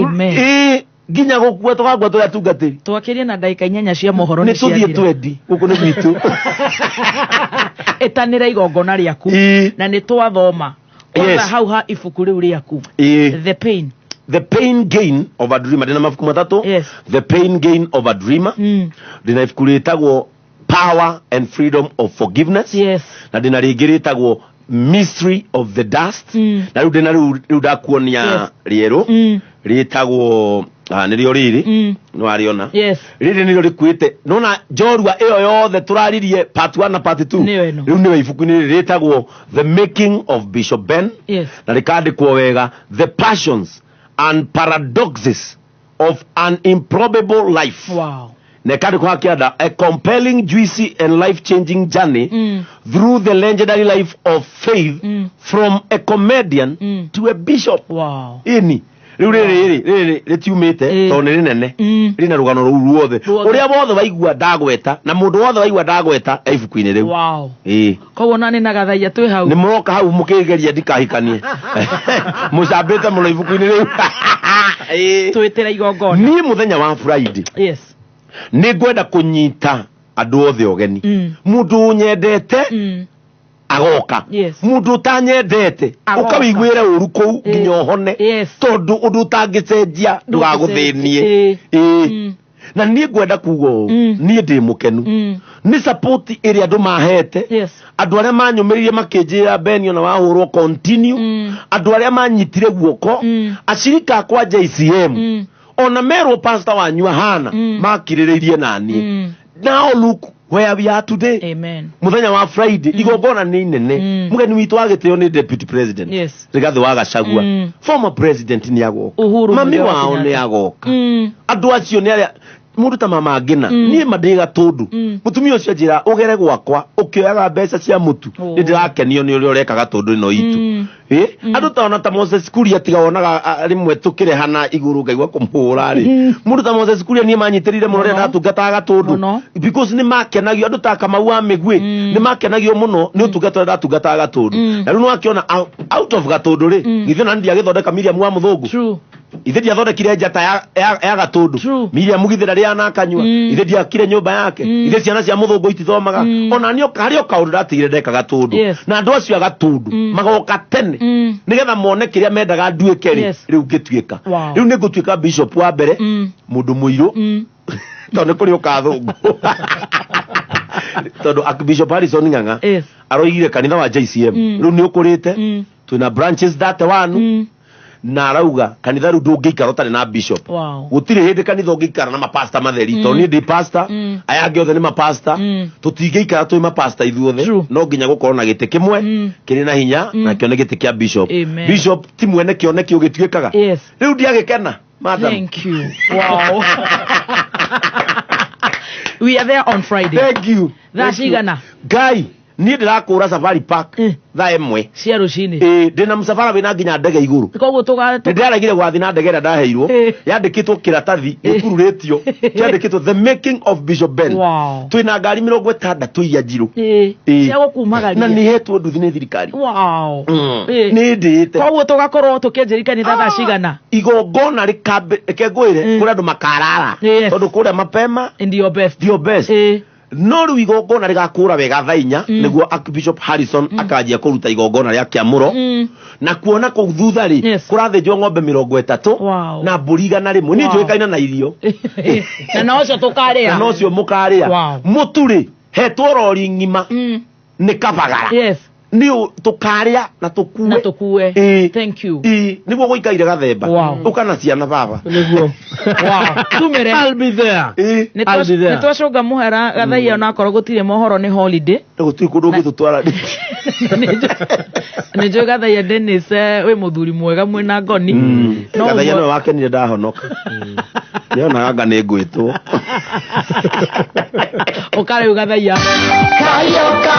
Amen. Ĩĩ. Nginya gũkua tũgakua tũrĩ atungatĩri. Twakĩrie na ndagĩka 8 cia mohoro nĩ nĩ tũthiĩ ciathira. Twendi gũkũ nĩ gwitũ. Ĩtanĩra igongona rĩaku na nĩ twathoma kwanza hau ha ibuku rĩu rĩaku, The Pain. The Pain Gain of a Dreamer. Ndĩna mabuku matatũ. The Pain Gain of a Dreamer, ndĩna ibuku rĩtagwo Power and Freedom of Forgiveness, na ndĩna rĩngĩ rĩtagwo Mystery of the Dust, na rĩu ndĩna rĩu ndakuonia rĩerũ rĩtagwo nĩrĩo rĩrĩ, nĩwarĩona? Rĩrĩ nĩrĩo rĩkuĩte nona njorua ĩyo yothe tũraririe part 1 na part 2. Nĩyo ĩno. Rĩu nĩyo ibuku-inĩ rĩrĩ rĩtagwo The Making of Bishop Ben, na rĩkandĩkwo wega, The Passions and Paradoxes of an Improbable Life, na ĩkandĩkwo hakĩanda, a compelling, juicy and life changing journey through the legendary life of faith from a comedian to a bishop. Ĩni rĩu rĩrĩ rĩrĩ rĩtiumĩte tondũ nĩ rĩnene, rĩna rũgano rũu ruothe. Ruothe. Ũrĩa wothe waigua ndagweta na mũndũ wothe waigua ndagweta e ibuku-inĩ rĩu. Ĩĩ. Koguo na nĩ na gathaia twĩ hau. Nĩ mũroka hau mũkĩgeria ndikahikanie mũcambĩte mũno ibuku-inĩ rĩu. Ĩĩ. Twĩtĩra igongona. Niĩ mũthenya wa Friday nĩ ngwenda kũnyita andũ othe ũgeni. Mũndũ ũnyendete agoka, mũndũ ũtanyendete Agoka. ũkawĩiguĩre ũru kũu nginya ũhone, tondũ ũndũ ũtangĩcenjia ndũgagũthĩnie. Ĩĩ. Na niĩ ngwenda kuga ũũ, niĩ ndĩ mũkenu nĩ support ĩrĩa andũ mahete, andũ arĩa manyũmĩrĩirie makĩnjĩra, "Beni, ona wahũrwo, continue." Andũ arĩa manyitire guoko, acirika akwa JCM, ona merwo pastor wanyu ahana, makirĩrĩirie naniĩ. Now look where we are today. Amen. Muthenya wa Friday igongona nĩ inene. Mũgeni witũ wa gĩtĩo nĩ Deputy President Rigathĩ wa Gachagua. Former president nĩ agoka. Uhuru Mami Muigai wa wao nĩ Kenyatta. agoka. Andũ acio nĩ arĩa mũndũ ta mama ngĩna. Niĩ ma ndĩ gatũndũ. Mũtumia ũcio njĩra ũgere gwakwa ũkĩoyaga mbeca cia mũtu, nĩ ndĩrakenio nĩ ũrĩa ũreka gatũndũ ĩno itũ. Ĩ, andũ ta ona ta Moses Kuria, tiga wonaga rĩmwe tũkĩrehana igũrũ ngaigua kũmũhũra rĩ. Mũndũ ta Moses Kuria niĩ manyitĩrĩire mũno rĩrĩa ndatungataga gatũndũ, because nĩ makenagio. Andũ ta Kamau wa Mĩguĩ nĩ makenagio mũno nĩ ũtungata ũrĩa ndatungataga gatũndũ. Na rĩu nĩwakĩona out of gatũndũ rĩ, githĩ ona ndiagĩthondeka Miriam wa mũthũngũ? Ithe ndiathondekire njata ya gatũndũ Miriam githĩ ndarĩ anakanyua? Ithe ndiakire nyũmba yake? Ithe ciana cia mũthũngũ itithomaga? Ona niĩ harĩ o kaũndũ ndatigire ndeka gatũndũ. Na andũ acio a gatũndũ magoka tene nĩgetha mone kĩrĩa mendaga nduĩke rĩ. Rĩu ngĩtuĩka, rĩu nĩ ngũtuĩka bishop wa mbere mũndũ mũirũ, tondũ nĩ kũrĩ ũkathũngũ, tondũ Archbishop Harrison Ng'ang'a aroigire kanitha wa JCM rĩu nĩ ũkũrĩte, twĩna branches 31, na arauga kanitha rĩu ndũngĩikara ũtarĩ na bishop. Gũtirĩ hĩndĩ kanitha ũngĩikara na mapasta matheri, tondũ niĩ ndĩ pastor, aya angĩ othe nĩ mapasta. Tũtingĩikara twĩ mapasta ithuothe, no nginya gũkorwo na gĩtĩ kĩmwe kĩrĩ na hinya, nakĩo nĩ gĩtĩ kĩa bishop. Amen. Bishop ti mwene kĩoneki ũgĩtuĩkaga. Rĩu ndiagĩkena, madam. Thank you. Wow. We are there on Friday. Thank you. Thaa Thank you. cigana? Ngai, niĩ ndĩrakũra Safari Park thaa 1 cia rũcinĩ. Ĩĩ, ndĩna mũcabara wĩna nginya ndege igũrũ. Koguo tũga Nĩ ndĩraregire gwathi na ndege ĩrĩa ndaheirwo yandĩkĩtwo kĩratathi gĩkururĩtio kĩandĩkĩtwo The Making of Bishop Ben. Twĩna ngari 60 iria njirũ. Ĩĩ. Cia gũkumagaria. Na nĩ hetwo nduthi nĩ thirikari. Nĩ ndĩĩte. Koguo tũgakorwo tũkĩanjĩria kanitha thaa cigana? Igongona rĩkambe, reke ngwĩre, kũrĩ andũ makarara tondũ kũrĩa mapema ndio best. Ndio best. No rĩu igongona rĩgakũra wega thaa 4, nĩguo Archbishop Harrison akanjia kũruta igongona rĩa kĩamũro, na kuona kũu thutha rĩ kũrathĩnjwo ng'ombe 30 na mbũri 100. Niĩ njũĩkaine na irio. Na no ũcio tũkarĩa. Na nocio mũkarĩa. Mũtu rĩ, hetwo rori ng'ima nĩ kabagara. Nĩ tũkarĩa na tũkue. Na tũkue. Ĩĩ. Thank you. Ĩĩ, nĩguo gũikaire gathemba. Ũka na ciana baba. Nĩguo. Tumĩre. I'll be there. Ĩĩ. Nĩ I'll be there. twacũnga mũhera gathaia, onakorwo gũtirĩ mohoro, nĩ holiday. Gũtirĩ kũndũ ũngĩtũtwara. Nĩ njũĩ gathaia Dennis, wĩ mũthuri mwega mwĩna ngoni. No Gathaia ũguo- nĩwe wakenire ndahonoka, nĩonaga anga nĩ ngwĩtwo. Ũkarĩu gathaia. Kayo ka